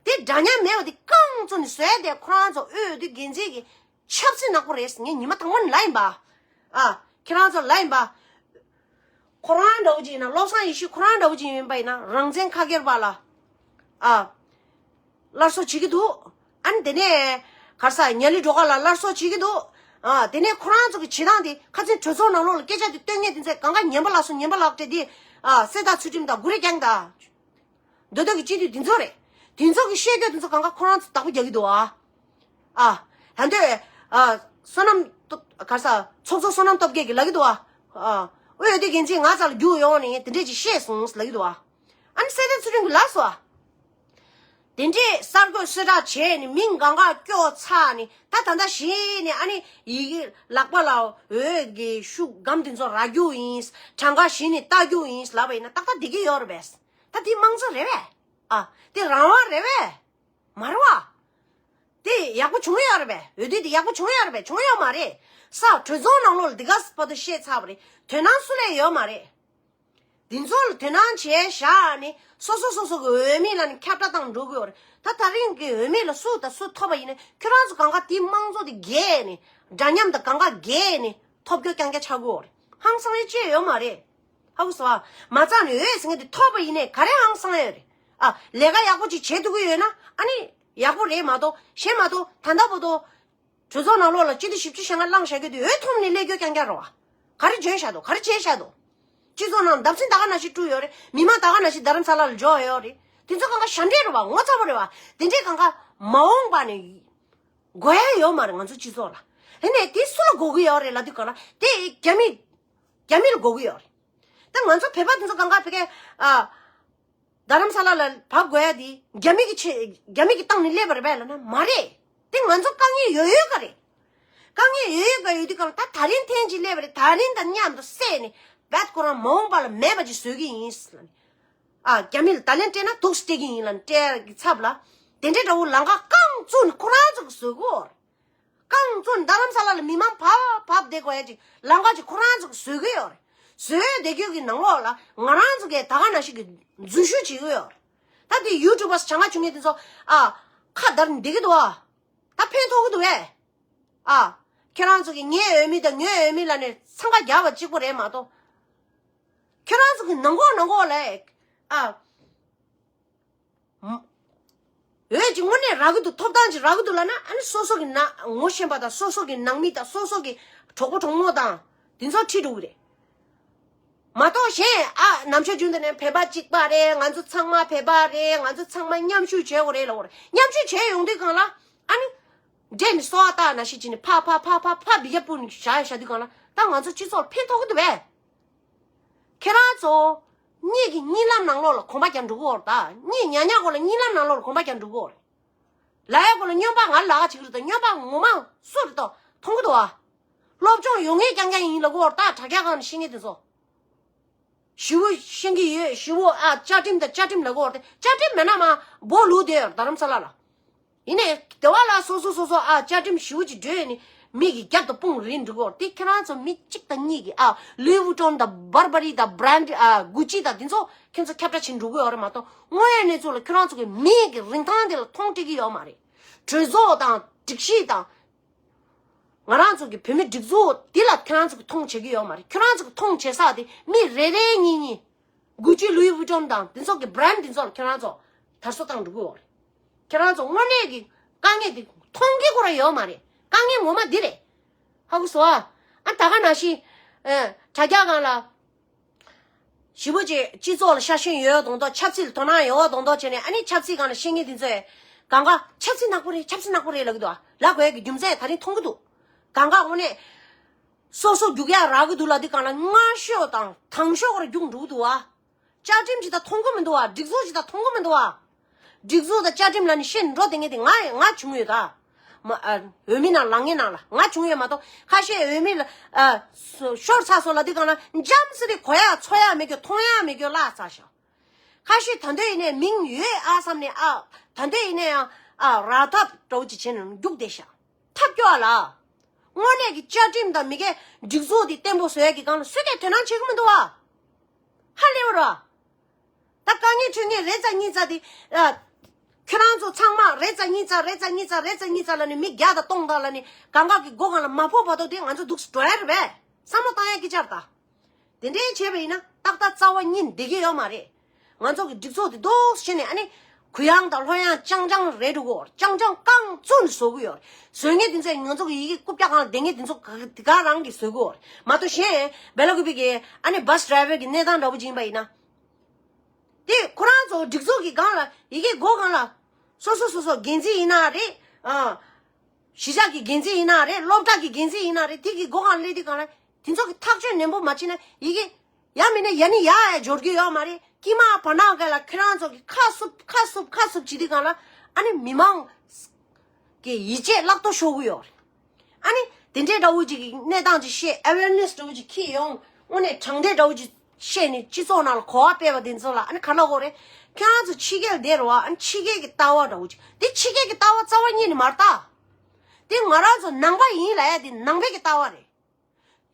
དེ་འདྲ་མཉམ་མེད་པ་དེ་རྐང་བཙུགས་ནས་བཟོས་ཏེ་ཁོ་རང་ཚོ་འོས་བསྡུ་འགན་འཛིན་གྱི་ཆབ་སྲིད་ནག་པོ་རེད། ངས་ཉི་མ་དང་པོ་ནས་ལབ་ཡིན་པ། ཨ། ཁྱེད་རང་ཚོ་ལབ་ཡིན་པ། ཁོ་རང་འདྲ་བོ་ཅིག་ཡིན་ན། བློ་བཟང་ཡེ་ཤེས་ཁོ་རང་འདྲ་བོ་ཅིག་ཡིན་པ་ཡིན་ན་རང་བཙན་ཁ་སྒེར་པ་ལ། ཨ། སླར་གསོ་བྱེད་ཀྱི་འདུག་ཨ་ནི་དེ་ནས་ག་རེ་ཟ། ཉ་ལི་སྒྲོལ་དཀར་ལ་སླར་གསོ་བྱེད་ཀྱི་འདུག་ཨ། དེ་ནས་ཁོ་རང་ཚོ་གི་བྱེད་སྟངས་དེ་ཁ་སང་གྲོས་ཚོགས་ནང་ལོགས་ལ་སྐད་ཆ་དེ་སྟོན་མཁན་དེ་ཚོས་གང་ག་ཉན་པ་ལགས་སོ། ཉན་པ་ལགས་སྤྲད་དེ། ཨ། གསེར་རྟ་ཚུལ་ཁྲིམས་དང་གུ་རེ་རྐྱང་དང་། མདོ་སྟོད་ཀྱི་སྤྱི་འཐུས་དེ་ཚོ་རེད། དེ་ཚོ་གི་བཤད་རྒྱུ་དེ་ཚོ་གང་ག་ཁོ་རང་ཚོ་བདག་པོ་རྒྱག་གི་འདུག་ཨ། ཨ། ད་འདོད། ཨ། བསོད་ནམས་སྟོབས། ག་རེ་ཟ། ཚོགས་གཙོ་བསོད་ནམས་སྟོབས་རྒྱལ་གྱིས་ལབ་ཀྱི་འདུག་ཨ། ཨ། འོས་བསྡུ་འགན་འཛིན་ང་རྩ་ལ་རྒྱུགས་ཡོང་ནས་དེ་འདྲས་ཅིག་བཤད་སོང་ལབ་ཀྱི་འདུག་ཨ། ཨ་ནི་གསེར་རྟ་ཚུལ་ཁྲིམས་ཀྱིས་ལབ་སོང་ཨ། དེ་འདྲས་གསར་འགོད་གསལ་བསྒྲགས་བྱས་ནས་མི་གང་ག་སྐྱོ་ཚ་ནས། ད་ད་ལྟ་གཞི་ནས་ཨ་ནི་ཡི་གེ་ལག་པ་ལ་འོས་ཀྱི་ཤུགས་སྒམ་དེ་ཚོ་རག་རྒྱུ་ཡིན། གྲངས་ཀ་གཞི་ནས་ལྟ་རྒྱུ་ཡིན་ལབ་པ་ཡིན་ན་ཏག་ཏག་བསྡད་ཀྱི་ཡོད་རེད་པས། ད་དེ་དམངས་གཙོ་རེད་པས། ཨ། དེ་རང་དབང་རེད་པས། མ་རེད་བ། དེ་ཡག་པོ་བྱུང་ཡོད་རེད་པས། འོས་བསྡུ་དེ་ཡག་པོ་བྱུང་ཡོད་རེད་པས། བྱུང་ཡོད་མ་རེད། ས་གྲོས་ཚོགས་ནང་ལོགས་ལ་འདི་ག་བར་དུ་བཤད་ཚར་བ་རེད། དོ་སྣང་སུ་ལ་ཡོད་མ་རེད། འདི་ཚོ་ལ་དོ་སྣང་བྱས་བཞག་ནས་སོ་སོ་སོ་སོ་གི་འོས་མི་ལ་ནི་ཁྱབ་བསྒྲགས་བཏང་འགྲོ་གི་ཡོད་རེད། ད་ད་རིང་གི་འོས་མི་ལ་སུ་དང་སུ་ཐོབ་པ་ཡིན་ན་ཁྱོད་རང་ཚོ་གང་ག་དེ་དམངས་གཙོ་དེ་རྒྱས་ནས། འདྲ་མཉམ་དང་གང་ག་རྒྱས་ནས་ཐོབ་རྒྱུ་རྐྱང་རྐྱང་ཆགས་ཀྱི་ཡོད་རེད། ཧང་སང་ཡ་ཅི་ཡོད་མ་རེད། ཧ་གོ་སོང་ཨ། མ་རྩ་ནས་འོས་ཟེར་མཁན་དེ་ཐོབ་པ་ཡིན་ནའི་ག་རེ་ཧང་སང་ཡ་ཡོད་རེད། ཨ། ལས་ཀ་ཡག་པོ་ཅིག་བྱེད་ཐུབ་ཀྱི་ཡོད་ན་ཨ་ནི་ཡག་པོ་རེད་མ་གཏོགས། གཞན་མ་གཏོགས་ད་ལྟ་བར་དུ་གྲོས་ཚོགས་ནང་ལོགས་ལ་སྤྱི་འཐུས་བཞི་བཅུ་ཞེ་ལྔ་བླངས་བཞག་རྒྱུ་དེ་འོས་ཐོབ་ནས་སླེབས་རྒྱུ་རྐྱང་རྐྱང་རེད་བ། ག་རེ་འཇོན་བཞག་འདུག་ག་རེ་བྱས་བཞག་འདུག་སྤྱི་ཚོགས་ནང་བརྡབ་གསིག་ད་ག་ནང་བཞིན་བསྐྲུན་ཡོད་རེད། མི་མང་ད་ག་ནང་བཞིན་རྡ་རམ་ས་ལ་ལ་འབྱོར་ཡོད་རེད། དེ་ཚོ་གང་ག་ཞབས་འདྲེན་རེད་བ། ངོ་ཚ་པོ་རེད་བ། དེ་འདྲའི་གང་ག་མ་འོངས་པ་ནས་དགོས་ཡ་ཡོད་མ་རེད་ང་ཚོ་སྤྱི་ཚོགས་ལ། དེ་ནས་དེ་སུ་ལ་དགོས་ཀྱི་ཡོད་རེད་ལབ་དུས་གང་ལ་དེ་རྒྱ་མི། རྒྱ་མི་ལ་དགོས་ཀྱི་ཡོད་རེད། ད་ང་ཚོ་བོད་པ་དེ་ཚོ་གང་ག་ཕ་གིར། ཨ། རྡ་རམ་ས་ལ་ལ་བབས་དགོས་ཡ་དེ་རྒྱ་མི་གི་ཆེད། རྒྱ་མི་གི་སྟེང་ནས་སླེབས་པ་རེད་པས་ལབ་ན་མ་རེད། དེ་ང་ཚོ་དཀའ་ངལ་ཡོད་ཡོད་ག་རེད། དཀའ་ངལ་ཡོད་ཡོད་ག་ཡོད་དུས་གང་ལ་ད་ད་རིང་ཐེངས་གཅིག་སླེབས་པ་རེད། ད་རིང་དང་མཉམ་དུ་བསྲེས་ནས་བད་ཁོ་རང་མ་འོངས་པ་ལ་མེད་པ་ཅིག་བཟོ་གི་ཡིན་ལབ་ནས། ཨ། རྒྱ་མི་ལ་ད་ལན་སྤྲད་ན་དུག་སྤྲད་ཀྱི་ཡིན་ལབ་ནས་སྤྲད་ཀྱི་ཚབ་ལ། དེ་འདྲའི་འདྲ་བོ་ལམ་ཁ་རྐང་བཙུགས་ནས་ཁོ་རང་ཚོ་གིས་བཟོ་གི་ཡོད་རེད། རྐང་བཙུགས་ནས་རྡ་རམ་ས་ལ་ལ་མི་མང་བབས་བབས་བསྡད་དགོས་ཡ་ཅིག་ལམ་ཁ་ཅིག་ཁོ་རང་ཚོ་གིས་བཟོ་གི་ཡོད་རེད། བཟོས་བསྡད་རྒྱུ་གི་ནང་ལོགས་ལ་ང་རང་ཚོ་གིས་ད་ག་ནང་བཞིན་གྱི་འཛུལ་ཞུགས་བྱེད་ཀྱི་ཡོད་རེད། ད་དེ་ཡུ་ཊུབ་པར་བྱ་ངན་བྱུང་མཁན་དེ་ཚོ། ཨ། ཁ་བརྡར་ནས་བསྡད་ཀྱི་འདུག་ཨ། ད་ཕན་ཐོགས་ཀྱི་འདུག་གས། ཨ། ཁྱེད་རང་ཚོ་གིས་ངའི་འོས་མི་དང་ངའི་འོས་མི་ལབ་ནས་འཚང་ཁ་རྒྱག་པ་གཅིག་པོ་རེད་མ་གཏོགས། ཁྱེད་རང་ཚོ་གི་ནང་ཁོག་ནང་ཁོག་ལ། ཨ། འོས་ཅིག་དངོས་གནས་རག་གི་འདུག་ཐོབ་ཐང་ཅིག་རག་གི་འདུག་ལབ་ན་ཨ་ནི་སོ་སོ་གི་ནང་ངོ་ཤེས་པ་དང་སོ་སོ་གི་ནང་མི་དང་སོ་སོ་གི་གྲོགས་པོ་གྲོགས་མོ་དང་དེ་ཚོ་ཁྲིད་འགྲོ་གི་རེད། མ་གཏོགས་གཞན། ཨ། ནམ་ཞག་རྒྱུན་དུ་ནས་བོད་པ་གཅིག་པ་རེད། ང་ཚོ་ཚང་མ་བོད་པ་རེད། ང་ཚོ་ཚང་མ་མཉམ་ཞུགས་བྱེད་དགོས་རེད་ལབ་དགོས་རེད། མཉམ་ཞུགས་བྱས་ཡོང་དུས་སྒང་ལ་ཨ་ནི་འདྲེ་ནི་སོ་བ་ལྟ་ན་ཞིག་བྱས་ནས་ཕ་ཕ་ཕ་ཕ་ཕ་འབི་རྒྱབ་སྤུངས་ནས་བཞག་བཞག་དུས་སྒང་ལ་ད་ང་ཚོ་སྤྱི་ཚོགས་ལ་ཕན་ཐོགས་ཀྱི་འདུག་པས། ཁྱེད་རང་ཚོ་གཉིད་ཀྱི་གཉིད་ལམ་ནང་ལོགས་ལ་གོམ་པ་རྒྱག་འགྲོ་གི་ཡོད་རེད་ད། གཉིད་ཉལ་ཉལ་གོང་ལ་གཉིད་ལམ་ནང་ལོགས་ལ་གོམ་པ་རྒྱག་འགྲོ་གི་ཡོད་རེད། ལབ་ཡ་གོང་ལ་སྨྱོན་པ་ང་ལ་ལབ་ཀ་བྱེད་ཀྱི་རེད་ད། སྨྱོན་པ་ངོ་མ་སུ་རེད་ད་མཐོང་གི་འདུག་ཨ། སློབ་སྦྱོང་ཡོད་མཁན་རྐྱང་རྐྱང་ཡིན་ལབ་ཀྱི་ཡོད་རེད་ད། དྲ་རྒྱ་སྒང་ནས་ཤེས་མཁན་དེ་ཚོ། ཞི་བོ་ཤེས་ཀྱི་ཡོད། ཞི་བོ། ཨ། བཅའ་ཁྲིམས་དང་བཅའ་ཁྲིམས་ལབ་ཀྱི་ཡོད་རེད་དེ། བཅའ་ཁྲིམས་མེད་ན་མར་སྦོ་ལུག་བསྡད་ཡོད་རེད་རྡ་རམ་ས་ལ་ལ། ཡིན་ནའི་སྡེ་བ་ལ་སོ་སོ་སོ་སོ། ཨ། བཅའ་ཁྲིམས་ཞི་བོ་ཅིག་བགྲོད་ནས་མི་གི་རྒྱབ་ཏུ་དཔུང་རིང་འགྲོ་གི་ཡོད་རེད་དེ། ཁྱེད་རང་ཚོ་མི་གཅིག་དང་གཉིས་ཀྱིས། ཨ། ལུའི་ཝུ་ཊོན་དང་བར་བ་རི་དང་བྷ་རན་ཌི། ཨ། གུ་ཅི་དང་དེ་ཚོ་ཁྱེད་ཚོ་ཁྱབ་བསྒྲགས་བྱེད་འགྲོ་གི་ཡོད་རེད་མ་གཏོགས། དངོས་ཡོད་གནས་ཚུལ་ལ་ཁྱེད་རང་ཚོ་གི་མི་གི་རིན་ཐང་དེ་ལ་མཐོང་སྤྲད་ཀྱི་ཡོད་མ་རེད། གྲོས་ཚོགས་དང་སྒྲིག་གཞི་དང་། ང་རང་ཚོ་གི་བོད་མི་སྒྲིག་འཛུགས་འདི་ལ་ཁྱེད་རང་ཚོ་གི་མཐོང་བྱེད་ཀྱི་ཡོད་མ་རེད། ཁྱེད་རང་ཚོ་གི་མཐོང་བྱེད་ས་དེ་མི་རེ་རེ་གཉིས་གཉིས། གུ་ཅི་ལུའི་ཝུ་ཊོན་དང་དེ་ཚོ་གི་བྷ་རན་ཌི་དེ་ཚོ་ལ་ཁྱེད་རང་ཚོ་དར་སྲོལ་བཏང་འགྲོ་གི་ཡོད་རེད། ཁྱེད་རང་ཚོ་དངོས་གནས་ཀྱི་དཀའ་ངལ་འདི་མཐོང་གི་ཁོ་རང་ཡོད་མ་རེད། དཀའ་ངལ་ངོ་མ་འདི་རེད། ཧ་གོ་སོང་ཨ། ཨ་ད་ག་ནང་བཞིན། ཨ་དྲ་རྒྱ་སྒང་ལ། ཞེ་པོ་ཅིག་སྤྱི་ཚོགས་ལ་ཤ་ཞེན་ཡོད་མདོག་མདོག་ཆབ་སྲིད་ལ་དོ་སྣང་ཡོད་མདོག་མདོག་བྱས་ནས། ཨ་ནི་ཆབ་སྲིད་སྒང་ལ་བཤད་མཁན་དེ་ཚོས་གང་ག་ཆབ་སྲིད་ནག་པོ་རེད། ཆབ་སྲིད་ནག་པོ་རེད་ལབ་ཀྱི་འདུག་ཨ། ལབ་དགོས་ཀྱི་རྒྱུ་མཚན་ད་རིང་མཐོང་གི་འདུག་གང་ག་དངོས་གནས་སོ་སོ་རྒྱུག་ཡག་རག་གི་འདུག་ལབ་དུས་སྒང་ལ་སྔ་ཤོས་དང་དང་ཤོས་ཀར་རྒྱུག་འགྲོ་གི་འདུག་ཨ། བཅའ་ཁྲིམས་ཅིག་ད་མཐོང་གི་མི་འདུག་ཨ། སྒྲིག་འཛུགས་ཅིག་ད་མཐོང་གི་མི་འདུག་ཨ། སྒྲིག་འཛུགས་དང་བཅའ་ཁྲིམས་ལ་ནི་ཤེས་འགྲོ་བསྡད་མཁན་དེ་ང་ང་བྱུང་ཡོད་ད། མ་ཨ། འོས་མི་ནང་ལངས་མཁན་ནང་ལ་ང་བྱུང་ཡོད་མ་གཏོགས། ཁ་ཤས་འོས་མི་ལ་ཨ་སོ་ཤོར་ཚར་སོང་ལབ་དུས་སྒང་ལ་འཇམ་སེ་རེ་གོ་ཡག་ཚོར་ཡག་མེད་རྒྱུ་མཐོང་ཡག་མེད་རྒྱུ་བརླག་ཚར་ཤག་ཁ་ཤས་ད་འདོད་ཡིན་ནའི་མིང་ཡོད་ཨ་བསམ་ནས་ཨ། ད་འདོད་ཡིན་ནའི་ཡང་ཨ་རག་ཐབས་འདྲ་བོ་ཅིག་བྱས་ནས་རྒྱུག་བསྡད་ཤག་ཐབས་སྐྱོ་བ་ལ། དངོས་གནས་ཀྱི་བཅའ་ཁྲིམས་དང་མི་སྒེར་སྒྲིག་འཛུགས་དེ་བརྟན་པོ་བཟོ་ཡག་གི་སྒང་ལ་སུས་ཀྱང་དོ་སྣང་བྱེད་ཀྱི་མི་འདུག་ཨ། ཧ་ལས་པ་ར། ད་དཀའ་ངལ་འཕྲད་མཁན་རེ་ཙམ་གཉིས་ཙམ་དེ། ཨ། ཁྱོད་རང་ཚོ་ཚང་མ་རེ་ཙམ་གཉིས་ཙམ་རེ་ཙམ་གཉིས་ཙམ་རེ་ཙམ་གཉིས་ཙམ་ལབ་ནས་མི་བརྒྱ་དང་སྟོང་དང་ལབ་ནས་གང་ག་གི་མགོ་སྒང་ལ་མ་ཕོག་བར་དུ་དེ་ང་ཚོ་འདུག་སེ་འགྲོ་ཡ་རེད་པས། བསམ་བློ་བཏང་ཡ་སྐད་ཆ་རེད་ད། དེ་འདྲའི་བྱས་པ་ཡིན་ན་ཏག་ཏག་རྩ་བ་ཉིད་བསྡད་ཀྱི་ཡོད་མ་རེད། ང་ཚོ་གི་སྒྲིག་འཛུགས་དེ་འདུག་སེ་བྱས་ནས་ཨ་ནི་གུ་ཡངས་དང་ལྷོད་ཡངས་རྐྱང་རྐྱང་རེད་འགྲོ་གི་ཡོད་རེད། རྐྱང་རྐྱང་རྐང་བཙུགས་ནས་བཟོ་གི་ཡོད་རེད། བཟོ་མཁན་དེ་ཚོས་ང་ཚོ་གི་ཡི་གེ་རྐུབ་བཀྱག་སྒང་ལ་བསྡད་མཁན་དེ་ཚོ་ག་དེ་ག་རང་གིས་བཟོ་གི་ཡོད་རེད་མ་གཏོགས། གཞན་སྦེ་ལ་ཀུ་པི་གི་ཨ་ནི་བྷ་སི་ཌ་རའི་ཝར་གི་གནས་སྟངས་འདྲ་པོ་ཅིག་ཡིན་པ་ཡིན་ན། དེ་ཁོ་རང་ཚོ་སྒྲིག་འཛུགས་ཀྱི་སྒང་ལ་ཡི་གེ་མགོ་སྒང་ལ་སོ་སོ་སོ་སོ་འགན་འཛིན་ཡིན་ན་རེད། ཨ། གཞིས་ཆགས་ཀྱི་འགན་འཛིན་ཡིན་ན་རེད། སློབ་གྲྭ་གི་འགན་འཛིན་ཡིན་ན་རེད། དེ་གི་མགོ་སྒང་ལ་སླེབས་དུས་སྒང་ལ་དེ་ཚོ་གི་ཐག་གཅོད་ནན་པོ་མ་བྱས་ན་ཡི་གེ་ཡ་མིན་ན་ཡ་ནི་ཡ་ཡ་འབྱོར་གྱི་ཡོད་མ་རེད། དཀྱིལ་མ་བར་ནང་སྒང་ལ་ཁྱེད་རང་ཚོ་གི་ཁ་སུབ་ཁ་སུབ་ཁ་སུབ་བྱེད་དུས་སྒང་ལ་ཨ་ནི་མི་མང་གི་ཡིད་ཆེས་བརླག་ཏོ་ཤོར་གི་ཡོད་རེད། ཨ་ནི་དེ་འདྲའི་འདྲ་བོ་ཅིག་གི་གནས་སྟངས་ཅིག་བཤད། ཨ་ཝེར་ནེ་སི་འདྲ་བོ་ཅིག་འཁྱེར་ཡོང་། དངོས་གནས་དྲང་བདེན་འདྲ་བོ་ཅིག་བཤད་ནས་སྤྱི་ཚོགས་ནང་ལ་གོ་བ་སྤེལ་བ་དེ་ཚོ་ལ་ཨ་ནི་ག་ལ་གོ་རེད། ཁྱེད་རང་ཚོ་ཕྱི་རྒྱལ་བསྡད་རེད་བ། ཨ་ནི་ཕྱི་རྒྱལ་གྱི་ལྟ་བ་འདྲ་བོ་ཅིག་དེ་ཕྱི་རྒྱལ་གྱི་ལྟ་བ་རྩ་བ་ཉིད་ནས་མ་རེད་ད། དེ་ང་རང་ཚོ་ནང་པ་ཡིན་ལབ་ཡ་དེ་ནང་པའི་གི་ལྟ་བ་རེད།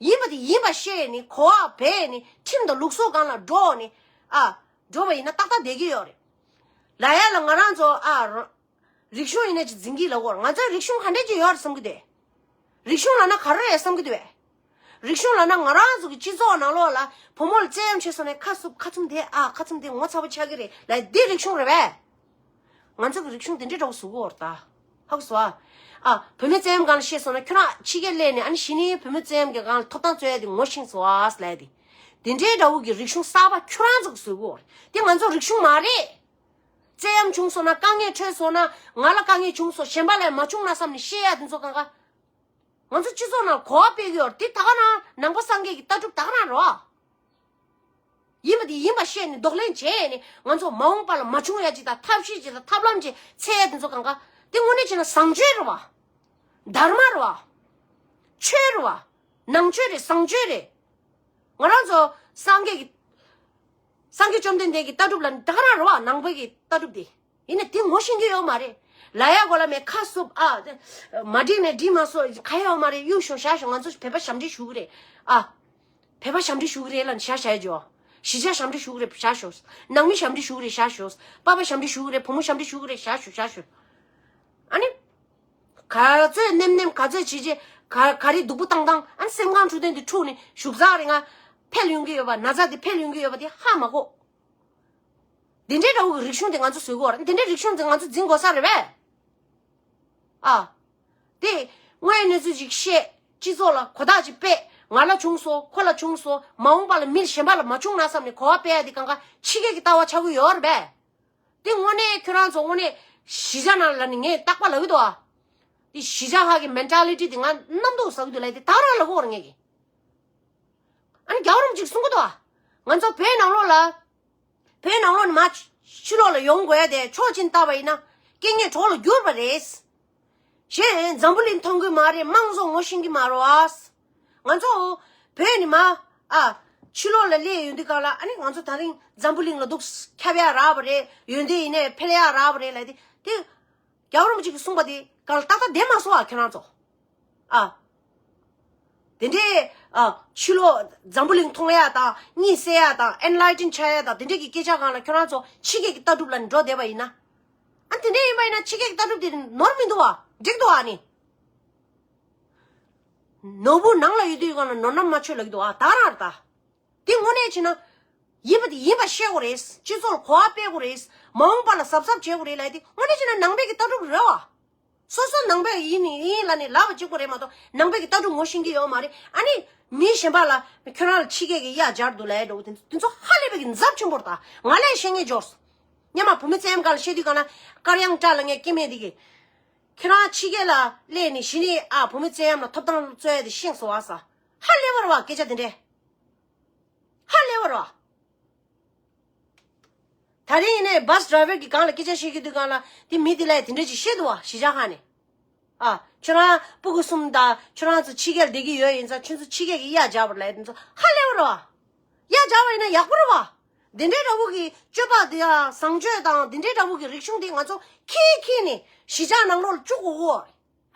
ཡིན་པ་དེ་ཡིན་པ་བཤད་ནས་གོ་བ་སྤེལ་ནས་ཁྲིམས་དང་ལུགས་སྲོལ་སྒང་ལ་འགྲོ་ནས་ཨ་འགྲོ་བ་ཡིན་ན་ཏག་ཏག་བསྡད་ཀྱི་ཡོད་རེད། ལབ་ཡ་ལ་ང་རང་ཚོ་ཨ་ར་རིག་གཞུང་ཡིན་ན་ཅིག་འཛིན་གྱི་ལབ་དགོས་རེད། ང་ཚོའི་རིག་གཞུང་ག་འདྲས་ཅིག་ཡོད་རེད་བསམ་གྱི་འདུག་རིག་གཞུང་ལབ་ན་ག་རེ་རེད་བསམ་གྱི་འདུག་བས། རིག་གཞུང་ལབ་ན་ང་རང་ཚོ་གི་སྤྱི་ཚོགས་ནང་ལོགས་ལ་བུ་མོ་ལ་བཙན་གཡེམ་བྱས་སོང་ནས་ཁ་སུབ་ཁ་ཚུམ་དེ་ཨ་ཁ་ཚུམ་དེ་ངོ་ཚ་པོ་ཆགས་ཀྱི་རེད་ལབ་འདི་རིག་གཞུང་རེད་བས། ང་ཚོ་གི་རིག་གཞུང་དེ་འདྲའི་འདྲ་བོ་བཟོ་གི་ཡོད་རེད་ད། ཧ་གོ་སོང་ཨ། ཨ་བུད་མེད་བཙན་གཡེམ་སྒང་ལ་བཤད་སོང་ན་ཁྱོད་རང་ཕྱི་རྒྱལ་སླེབས་ནས་ཨ་ནི་གཞི་ནས་བུད་མེད་བཙན་གཡེམ་གྱི་སྒང་ལ་ཐོབ་ཐང་རྩོད་ཡ་དེ་ངོ་ཤེས་སོང་ཨ་ལབ་ཡ་དེ། དེ་འདྲའི་འདྲ་བོ་གི་རིག་གཞུང་གསར་པ་ཁྱོད་རང་ཚོ་གི་བཟོ་གི་ཡོད་རེད། དེ་ང་ཚོ་རིག་གཞུང་མ་རེད། བཙན་གཡེམ་བྱུང་སོང་ན་དཀའ་ངལ་འཕྲད་སོང་ན་ང་ལ་དཀའ་ངལ་བྱུང་སོང་གཞན་པ་ལ་མ་བྱུང་ན་བསམ་ནས་བཤད་ཡ་དེ་ཚོ་གང་ག་ང་ཚོ་སྤྱི་ཚོགས་ནང་གོ་བ་སྤེལ་གྱི་ཡོད་རེད། དེ་ད་ག་རང་ནང་པ་སངས་རྒྱས་ཀྱི་ལྟ་གྲུབ་ད་ག་རང་རེད་བ། ཡིན་པ་དེ་ཡིན་པ་བཤད་ནས་གདོང་ལེན་བྱས་ནས་ང་ཚོ་མ་འོངས་པ་ལ་མ་བྱུང་ཡ་ཅིག་དང་ཐབས་ཤེས་ཅིག་དང་ཐབས་ལམ་ཅིག་འཚོལ་ཡ་དེ་ཚོ་གང་ག་དེ་དངོས་གནས་བྱས་ན་བཟང་སྤྱོད་རེད་བ། དྷརྨ་རེད་བ། ཆོས་རེད་བ། ནང་ཆོས་རེད། བཟང་སྤྱོད་རེད། ང་རང་ཚོ་སངས་རྒྱས་ཀྱི་སངས་རྒྱས་བཅོམ་ལྡན་འདས་ཀྱི་ལྟ་གྲུབ་ལ་ད་ག་རང་རེད་བ། ནང་པའི་གི་ལྟ་གྲུབ་དེ། ཡིན་ན་དེ་ངོ་ཤེས་ཀྱི་ཡོད་མ་རེད། ལ་ཡ་གོ་ལ་མེད་ཁ་སུབ་ཨ། མ་འགྲིག་ནས་འགྲིག་མ་སོང་ག་ཡོད་མ་རེད། གཡུག་ཞོག་བཞག་ཞོག་ང་ཚོ་བོད་པ་ཞབས་འདྲེན་ཞུ་གི་རེད་ཨ། བོད་པ་ཞབས་འདྲེན་ཞུ་གི་རེད་ལ་བཞག་བཞག་ཡ་ཇོ། གཞིས་ཆགས་ཞབས་འདྲེན་ཞུ་གི་རེད་བཞག་ཞོག་ནང་མི་ཞབས་འདྲེན་ཞུ་གི་རེད་བཞག་ཞོག་པ་ཕ་ཞབས་འདྲེན་ཞུ་གི་རེད། བུ་མོ་ཞབས་འདྲེན་ཞུ་གི་རེད་བཞག་ཞོག་བཞག་ཞོག་ཨ་ནི། ག་ཚོད་ནེམ་ནེམ་ག་ཚོད་བྱེད་བྱེད་ག་ག་རེ་སྡུག་པོ་བཏང་བཏང་ཨ་ནི་སེམས་ཁམས་འཁྲུག་ལྡན་དེ་འཁྲུག་ནས་ཞུགས་ཚགས་རེ་ང་འཕེལ་ཡོང་གི་ཡོད་པ་ན་ཚ་དེ་འཕེལ་ཡོང་གི་ཡོད་པ་དེ་ཧ་མ་གོ། འདི་འདྲའི་འདྲ་བོ་གི་རིག་གཞུང་དེ་ང་ཚོ་བཟོས་དགོས་རེད། འདི་འདྲའི་རིག་གཞུང་དེ་ང་ཚོ་འཛིན་དགོས་ས་རེད་པས། ཨ། དེ་དངོས་ཡོད་གནས་ཚུལ་ཅིག་བཤད། སྤྱི་ཚོགས་ལ་གོ་རྟོགས་ཅིག་སྤེལ། ང་ལ་བྱུང་སོང་ཁོ་ལ་བྱུང་སོང་མ་འོངས་པ་ལ་མི་གཞན་པ་ལ་མ་བྱུང་ན་བསམ་ནས་གོ་བ་སྤེལ་ཡ་དེ་གང་ག་ཕྱི་རྒྱལ་གྱི་ལྟ་བ་ཆགས་ཀྱི་ཡོད་རེད་པས། དེ་དངོས་གནས་ཁྱོད་རང་ཚོ་དངོས་གནས་གཞིས་ཆགས་ནང་ལ་ནི་ངས་རྟག་པར་ལབ་ཀྱི་འདུག་ཨ། དེ་གཞིས་ཆགས་ཁག་གི་མེན་ཊ་ལི་ཊི་དེ་ང་རྣམ་རྟོག་ཟ་གི་འདུག་ལབ་དེ་ད་རང་ལབ་དགོས་རེད་ངས་ཀྱི། ཨ་ནི་རྒྱལ་བ་རིན་པོ་ཆེས་གསུང་གི་འདུག་ཨ། ང་ཚོ་བོད་ནང་ལོགས་ལ། བོད་ནང་ལོགས་ནས་མར་ཕྱི་ལོགས་ལ་ཡོང་དགོས་ཡ་དེ་ཕྱོགས་གཅིག་ནས་བལྟས་པ་ཡིན་ན་རྐྱེན་ངན་གྲོགས་ལ་གྱུར་པ་རེད། གཞན་འཛམ་བུ་གླིང་མཐོང་གི་མ་རེད། དམངས་གཙོ་ངོ་ཤེས་ཀྱི་མ་རེད་བ། ང་ཚོ་བོད་ནས་མར་ཨ་ཕྱི་ལོགས་ལ་སླེབས་ཡོང་དུས་སྒང་ལ་ཨ་ནི་ང་ཚོ་ད་རིང་འཛམ་བུ་གླིང་ལ་འདུག་ཁྱབ་ཡག་རག་པ་རེད། ཡོན་ཏན་ཡིན་ནའི་འཕེལ་ཡག་རག་པ་རེད་ལབ་དེ་དེ་རྒྱལ་བ་རིན་པོ་ཆེ་གིས་གསུངས་པ་དེ་སྒང་ལ་ཏག་ཏག་བསྡད་མ་སོང་ཨ་ཁྱེད་རང་ཚོ། ཨ། དེ་འདྲའི་ཨ་ཕྱི་ལོགས་འཛམ་བུ་གླིང་མཐོང་ཡག་དང་གཉིད་སད་ཡག་དང་ཨེན་ལའི་ཊན་ཆགས་ཡག་དང་དེ་འདྲའི་གི་སྐད་ཆ་སྒང་ལ་ཁྱེད་རང་ཚོ་ཕྱི་རྒྱལ་གྱི་ལྟ་གྲུབ་ལ་འགྲོ་བསྡད་པ་ཡིན་ན། ཨ་དེ་འདྲ་ཡིན་པ་ཡིན་ན་ཕྱི་རྒྱལ་གྱི་ལྟ་གྲུབ་དེ་ནོར་མི་འདུག་བ། འགྲིག་འདུག་བ་ནི། ནོར་བུ་ནང་ལ་ཡོད་དུས་སྒང་ལ་ནོར་ན་མ་ཆོད་ལབ་ཀྱི་འདུག་བ། ད་རང་རེད་ད། དེ་དངོས་གནས་བྱས་ན། ཡིན་པ་དེ་ཡིན་པ་བཤད་དགོས་རེད། སྤྱི་ཚོགས་ལ་གོ་བ་སྤེལ་དགོས་རེད། མ་འོངས་པ་ལ་གཟབ་གཟབ་བྱེད་དགོས་རེད་ལབ་ཡ་དེ་དངོས་གནས་བྱས་ན་ནང་པའི་གི་ལྟ་གྲུབ་རེད་བ། སོ་སོ་ནང་པའི་ཡིན་ནི་ཡིན་ལབ་ནས་ལབ་པ་གཅིག་པོ་རེད་མ་གཏོགས། ནང་པའི་གི་ལྟ་གྲུབ་ངོ་ཤེས་ཀྱི་ཡོད་མ་རེད། ཨ་ནི་མི་གཞན་པ་ལ་ཁྱོད་རང་ལ་ཕྱི་རྒྱལ་གྱི་གཡག་སྦྱར་འདུག་ལབ་ཡ་འདྲ་བོ་དེ་ཚོ་དེ་ཚོ་ཧ་ལས་པའི་གི་འཛབ་ཆེན་པོ་རེད། ད་ང་ལས་བཤད་མཁན་འབྱོར་སོང་། སྔོན་མ་བུད་མེད་བཙན་གཡེམ་སྒང་ལ་བཤད་དུས་སྒང་ལ་དཀར་ཡང་བཀྲ་ལ་ངས་སྐྱེ་དམན་དེ་གིས། ཁྱེད་རང་ཕྱི་རྒྱལ་ལ་སླེབས་ནས་གཞི་ནས་ཨ་བུད་མེད་བཙན་གཡེམ་ལ་ཐོབ་ཐང་རྩོད་ཡ་དེ་ཤེས་སོང་བ་ས། ཧ་ལས་པ་རེད་བ་སྐད་ཆ་དེ་འདྲས། ཧ་ལས་པ་རེད་བ། ད་རིང་ཡིན་ནའི་བྷ་སི་ཌ་རའི་ཝར་གྱི་སྒང་ལ་སྐད་ཆ་བཤད་ཀྱི་དུས་སྒང་ལ་དེ་མི་དེ་ལ་དེ་འདྲས་ཅིག་བཤད་འདུག་བ་གཞིས་ཆགས་ཁག་ནས། ཨ། ཁྱོད་རང་སྤུ་གུ་གསུམ་དང་ཁྱོད་རང་ཚོ་ཕྱི་རྒྱལ་བསྡད་ཀྱི་ཡོད་ཡིན་ཙང་ཁྱོད་ཚོ་ཕྱི་རྒྱལ་གྱི་གཡག་སྦྱར་བ་རེད་ལབ་ཡ་དེ་ཚོ་ཧ་ལས་པ་རེད་བ། གཡག་སྦྱར་བ་ཡིན་ན་ཡག་པོ་རེད་བ། འདི་འདྲའི་འདྲ་བོ་གི་སྤྱོད་པ་འདི་ཡ་བཟང་སྤྱོད་དང་འདི་འདྲའི་འདྲ་བོ་གི་རིག་གཞུང་འདི་ང་ཚོ་ཁྱེར་ཁྱེར་ནས་གཞིས་ཆགས་ནང་ལོགས་ལ་བཅུག་དགོས་གོ།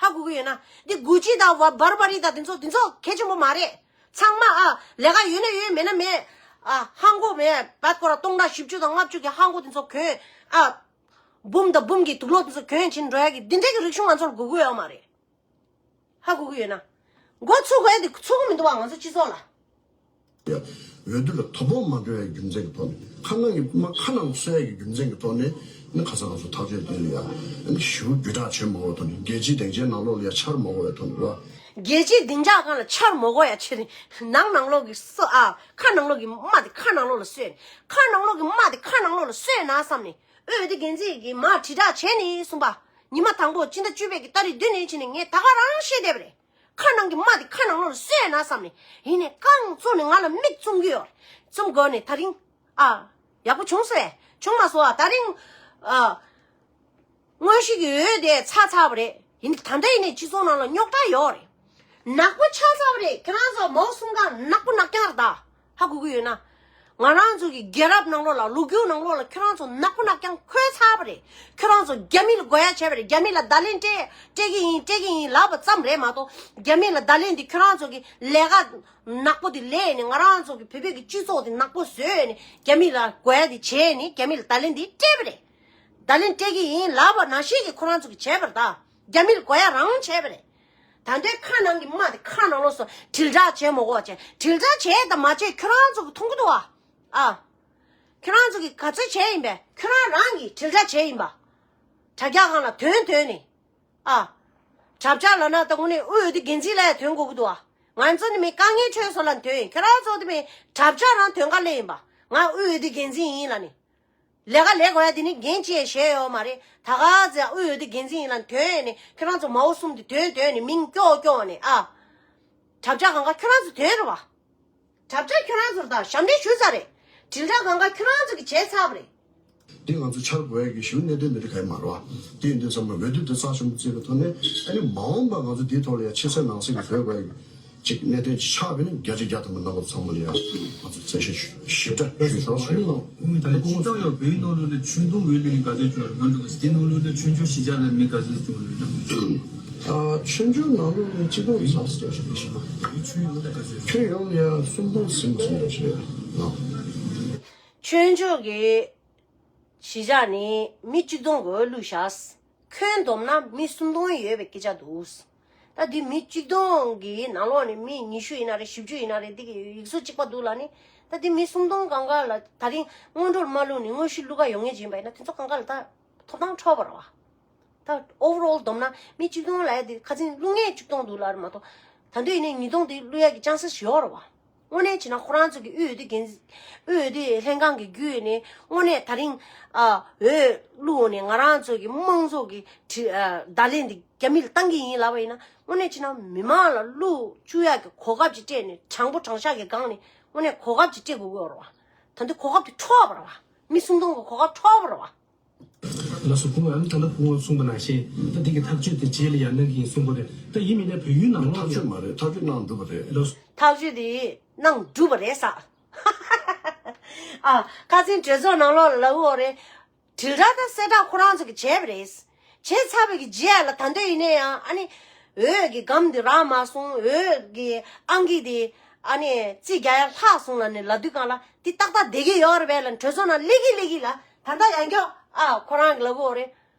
ཧ་གོ་གི་ཡོད་ན། འདི་གུ་ཅི་དང་བ་བར་བ་རི་དང་འདི་ཚོ་འདི་ཚོ་གལ་ཆེན་པོ་མ་རེད། ཚང་མ་ཨ་ལས་ཀ་ཡོད་ན་ཡོད་མེད་ན་མེད། ཨ་ཧང་གོ་མེད་བད་ཀོ་ར་སྟོང་ཕྲག་བཞི་བཅུ་དང་ལྔ་བཅུ་གི་ཧང་གོ་འདི་ཚོ་གྱོན། ཨ་འབུམ་དང་འབུམ་གྱི་དུག་ལོག་འདི་ཚོ་གྱོན་བྱས་འགྲོ་ཡ་གི་འདི་འདྲའི་གི་རིག་གཞུང་ང་ཚོར་དགོས་ཀྱི་ཡོད་མ་རེད། ཧ་གོ་གི་ཡོད་ན། མགོ་ཚུགས་དགོས་ཡ་དེ་ཚུགས་གི་མི་འདུག་བ་ང་ཚོ་སྤྱི་ཚོགས་ལ། ཡ། འོས་བསྡུ་ལ་དོ་ཕོག་མ་འགྲོ་ཡ་རྒྱུ་མཚན་གྱི་ཐོག་ནས་ཁ་ནང་གི་དབུ་མ་ཁ་ནང་གསོ་ཡ་གི་རྒྱུ་མཚན་གྱི་ཐོག་ནས་ནི་ཁ་སང་ང་ཚོ་ཐག་གཅོད་བཏོན་ཡ་ནི་ཞེ་པོ་བརྒྱུད་བསྒྲགས་བྱེད་མ་དགོས་ཐོག་ནས་རྒྱལ་སྤྱིའི་སྡིངས་ཆའི་ནང་ལོགས་ལ་ཡ་འཆར་མ་དགོས་ཡ་ཐོག་ནས་བ། རྒྱལ་སྤྱིའི་སྡིངས་ཆ་སྒང་ལ་འཆར་མ་དགོས་ཡ་ཆེ་ནི་ནང་ནང་ལོགས་ཀྱི་སོ་ཨ་ཁ་ནང་ལོགས་ཀྱི་རྨ་དེ་ཁ་ནང་ལོགས་ལ་གསོས་ནས་ཁ་ནང་ལོགས་ཀྱི་རྨ་དེ་ཁ་ནང་ལོགས་ལ་གསོས་ན་བསམ་ནས་འོས་བསྡུ་འགན་འཛིན་གྱིས་མར་དྲིལ་བསྒྲགས་བྱས་ནས་གསུངས་པ། ཉི་མ་དང་པོ་སྤྱི་ཟླ་བཅུ་པའི་གི་ཏ་རིག་བདུན་ནས་ཕྱིན་ནས་ངས་ད་ག་རང་བཤད་བསྡད་པ་རེད། ཁ་ནང་གི་རྨ་དེ་ཁ་ནང་ལོགས་ལ་གསོས་ན་བསམ་ནས་ཡིན་ནས་རྐང་བཙུགས་ནས་ང་ལ་མིག་བཙུམ་གི་ཡོད་རེད། བཙུམ་དགོས་ནས་ད་རིང་ཨ་ཡག་པོ་བྱུང་སོང་ཨེ་བྱུང་མ་སོང་ཨ་ད་རིང་ཨ་དངོས་གཞི་གི་འོས་དེ་ཚར་ཚར་བ་རེད། ཡིན་ནས་ད་ལྟ་ཡིན་ནས་སྤྱི་ཚོགས་ནང་ལ་རྙོག་དྲ་ཡོད་རེད། ནག་པོ་ཆགས་ཚར་བ་རེད། ཁྱེད་རང་ཚོ་མའོ་གསུང་ག་ནག་པོ་ནག་རྐྱང་རེད་ད། ཧ་གོ་གི་ཡོད་ན། ང་རང་ཚོ་གི་རྒྱལ་རབས་ནང་ལོགས་ལ་ལོ་རྒྱུས་ནང་ལོགས་ལ་ཁྱོད་རང་ཚོ་ནག་པོ་ནག་རྐྱང་འཁོད་ཚར་བ་རེད། ཁྱོད་རང་ཚོ་རྒྱ་མི་ལ་དགོས་ཡ་བྱས་པ་རེད། རྒྱ་མི་ལ་བརྡ་ལན་སྤྲད་སྤྲད་ཀྱི་ཡིན་སྤྲད་ཀྱི་ཡིན་ལབ་པ་ཙམ་རེད་མ་གཏོགས་རྒྱ་མི་ལ་བརྡ་ལན་འདི་ཁྱོད་རང་ཚོ་གི་ལས་ཀ་ནག་པོ་འདི་ལས་ནས་ང་རང་ཚོ་གི་བོད་པའི་གི་སྤྱི་ཚོགས་འདི་ནག་པོ་བཟོས་ནས་རྒྱ་མི་ལ་དགོས་ཡ་འདི་བྱས་ནས་རྒྱ་མི་ལ་བརྡ་ལན་འདི་སྤྲད་པ་རེད། བརྡ་ལན་སྤྲད་ཀྱི་ཡིན་ལབ་པ་ནང་བཞིན་གྱི་ཁོ་རང་ཚོ་གི་བྱས་པ་རེད་ད། རྒྱ་མིར་དགོས་ཡ་རང་བྱས་པ་རེད། ད་ལྟའི་ཁ་ནང་གི་རྨ་དེ་ཁ་ནང་ལོགས་སུ་དྲིལ་བསྒྲགས་བྱས་མ་དགོས་པ་བྱས། དྲིལ་བསྒྲགས་བྱས་དང་མ་བྱས་ཁྱོད་རང་ཚོ་གི་མཐོང་གི་འདུག་ཨ། ཨ། ཁྱོད་རང་ཚོ་གི་ག་ཚོད་བྱས་ཡིན་པས་ཁྱོད་རང་རང་གིས་དྲིལ་བསྒྲགས་བྱས་ཡིན་པ། དྲ་རྒྱ་སྒང་ལ་དོན་དོན་ནས། ཨ། དྲ་བྱ་ལབ་ན་ད་དངོས་གནས་དབུས་འོས་བསྡུ་འགན་འཛིན་ལ་ཡ་དོན་དགོས་ཀྱི་འདུག་ཨ། ང་ཚོ་ནི་མི་དཀའ་ངལ་འཕྲད་སོང་ལ་དོན་ཡིན། ཁྱོད་རང་ཚོ་དེ་མི་དྲ་བྱ་རང་དོན་ག་ལས་ཡིན་པ། ང་དབུས་འོས་བསྡུ་འགན་འཛིན་ཡིན་ལ་ནི། ལས་ཀ་ལས་དགོས་ཡ་དེ་ནི་འགན་ཅིག་བཞེས་ཡོད་མ་རེད། ད་ག་ཚོད་དབུས་འོས་བསྡུ་འགན་འཛིན་ཡིན་ལ་དོན་ནས་ཁྱོད་རང་ཚོ་མའོ་གསུམ་དེ་དོན་དོན་ནས་མིང་སྐྱོག་སྐྱོག་ནས་ཨ། དྲ་བྱ་གང་ག་ཁྱོད་རང་ཚོ་དོན་རེད་བ། དྲ་བྱ་ཁྱོད་རང་ཚོར་ད་ཞབས་འདྲེན་ཞུས་ཚར་རེད། དྲིལ་བསྒྲགས་གང་ག་ཁྱོད་རང་ཚོ་གིས་བྱས་ཚར་བ་རེད། འདི་ང་ཚོ་འཆར་དགོས་ཡ་གི་ཞུ་གནད་དོན་འདི་འདྲ་ག་ཡི་མ་རེད་བ། དེ་ཡིན་དུས་ཙམ་ལ་འོས་བསྡུ་དེ་རྩ་ཆེན་པོ་བརྩིས་པའི་ཐོག་ནས་ཨ་ནི་མ་འོངས་པ་ང་ཚོ་འདིའི་ཐོག་ལ་ཡ་ཕྱི་གསལ་ནང་གསལ་གྱི་བཟོ་དགོས་ཡ་གི་ཅིག་གནད་དོན་ཅིག་ཆགས་པས་ན་བརྒྱ་ཆ་བརྒྱ་ཐམ་པ་རྣམ་པ་ཚང་མ་ལ་ཡང་ང་ཚོ་བརྩི་བཞག་ཞིབ་ཕྲ་ཞུས་ཆོག་ཞུ་ལ། ད་ལྟ་སྤྱིར་བཏང་ཡང་བོད་ཡིག་ནང་ལོགས་ལ་ཆོས་དུང་འོས་བསྡུ་ནི་ག་ཚོད་བྱུང་རེད་ང་འགྲོ་གི་དེ་ནང་ལོགས་ལ་ཆོས་འབྱོར་གཞིས་ཆགས་ལ་མི་ག་ཚོད་བྱུང་རེད་ད། ཆོས་འབྱོར་ནང་ལོགས་ལ་གཅིག་སྟོང་ལྷག་ཙམ་ཞིག་རེད་ཤག་ཆོས་ཡོངས་ལ་ག་ཚོད་ཆོས་ཡོངས་ལ་ཡང་སུམ་སྟོང་ཟིན་པ་ཟིན་པ་ཞིག་རེད། ཆོས་འབྱོར་གྱི་གཞིས་ཆགས་ནི་མི་གཅིག་སྟོང་གི་བླུགས་བཞག་ཁྱོན་བསྡོམས་ན་མི་སུམ་སྟོང་ཡོད་པའི་སྐད་ཆ་འདུག་ད་འདི་མི་གཅིག་སྟོང་གི་ནང་ལོགས་ནས་མི་ཉི་ཤུ་ཡིན་ན་རེད་བཞི་བཅུ་ཡིན་ན་རེད་འདི་གི་ཡིག་གཟུགས་གཅིག་པ་འདུག་ལ་ནི། ད་འདི་མི་སུམ་སྟོང་གང་ག་ལ་ད་རིང་སྔོན་འགྲོར་མ་བླུགས་ནས་དངོས་གཞི་བླུག་ག་ཡོང་མཁན་ཅིག་ཡིན་པ་ཡིན་ན་དེ་ཚོ་གང་ག་ལ་ད་ཐོབ་ཐང་འཕྲོག་པ་རེད་བ། ད་overall་བསྡོམས་ན་མི་གཅིག་སྟོང་ལ་ཡ་དེ་ཁ་སང་བླུག་མཁན་གཅིག་སྟོང་འདུག་ལ་རེད་མ་གཏོགས་ད་འདོད་ཡིན་ནའི་ཉིས་སྟོང་དེ་བླུག་ཡ་གི་chances་ཡོད་རེད་བ། དངོས་གནས་བྱས་ན་ཁོ་རང་ཚོ་གི་དབུས་འོས་བསྡུ་འགན་དབུས་འོས་བསྡུ་ལྷན་ཁང་གི་བརྒྱུད་ནས་དངོས་གནས་ད་རིང་ཨ་འོས་བླུགས་ནས་ང་རང་ཚོ་གི་དམངས་གཙོ་གི་ཁྲི་ཨ་བརྡ་ལན་འདི་རྒྱ་མི་ལ་བཏང་གི་ཡིན་ལབ་པ་ཡིན་ན་དངོས་གནས་བྱས་ན་མི་མང་ལ་བློ་བཅུག་ཡག་གི་གོ་སྐབས་ཅིག་སྤྲད་ནས་དྲང་པོ་དྲང་བཞག་གི་སྒང་ནས་དངོས་གནས་གོ་སྐབས་ཅིག་སྤྲད་དགོས་ཀྱི་ཡོད་རེད་བ། ད་འདི་གོ་སྐབས་དེ་འཕྲོག་པ་རེད་བ། མི་སུམ་སྟོང་གི་གོ་སྐབས་འཕྲོག་པ་རེད་བ། ལགས་སོ་སྐུ་ངོ་ཨ་ནི་ད་ལྟ་སྐུ་ངོ་གསུངས་པ་ནང་བཞིན་ད་འདི་གི་ཐག་གཅོད་དེ་རྗེས་ལ་ཡང་གནང་གི་ཡིན་གསུངས་པ་རེད། ད་ཡིན་མིན་ནའི་བལ་ཡུལ་ནང་ལོགས་ཐག་གཅོད་མ་རེད། ཐག་གཅོད་གནང་འགྲུབ་པ་རེད། ལགས་སོ། ཐག་གཅོད་དེ་གནང་འགྲུབ་པ་རེད་ས། ཨ་ཁ་སང་གྲོས་ཚོགས་ནང་ལོགས་ལ་ལབ་ཡོད་རེད། དྲིལ་བསྒྲགས་དང་གསལ་བསྒྲགས་ཁོ་རང་ཚོ་གིས་བྱས་པ་རེད། བྱས་ཚར་བའི་གི་རྗེས་ལ་ད་འདོད་ཡིན་ནའི་ཡང་ཨ་ནི་འོས་ཀྱི་སྒམ་འདི་རག་མ་སོང་། འོས་ཀྱི་ཨང་ཀི་འདི་ཨ་ནི་རྩིས་རྒྱག་ཡ་ལྷག་སོང་ལབ་ནས་ལབ་དུས་སྒང་ལ་འདི་ཏག་ཏག་བསྡད་ཀྱི་ཡོད་རེད་པས་ལབ་གྲོས་ཚོགས་ནང་སླེབས་ཀྱི་སླེབས་ཀྱི་ལ་ད་ལྟ་ཡང་བསྐྱར་ཨ་ཁོ་རང་གི་ལབ་ཀྱི་ཡོད་རེད།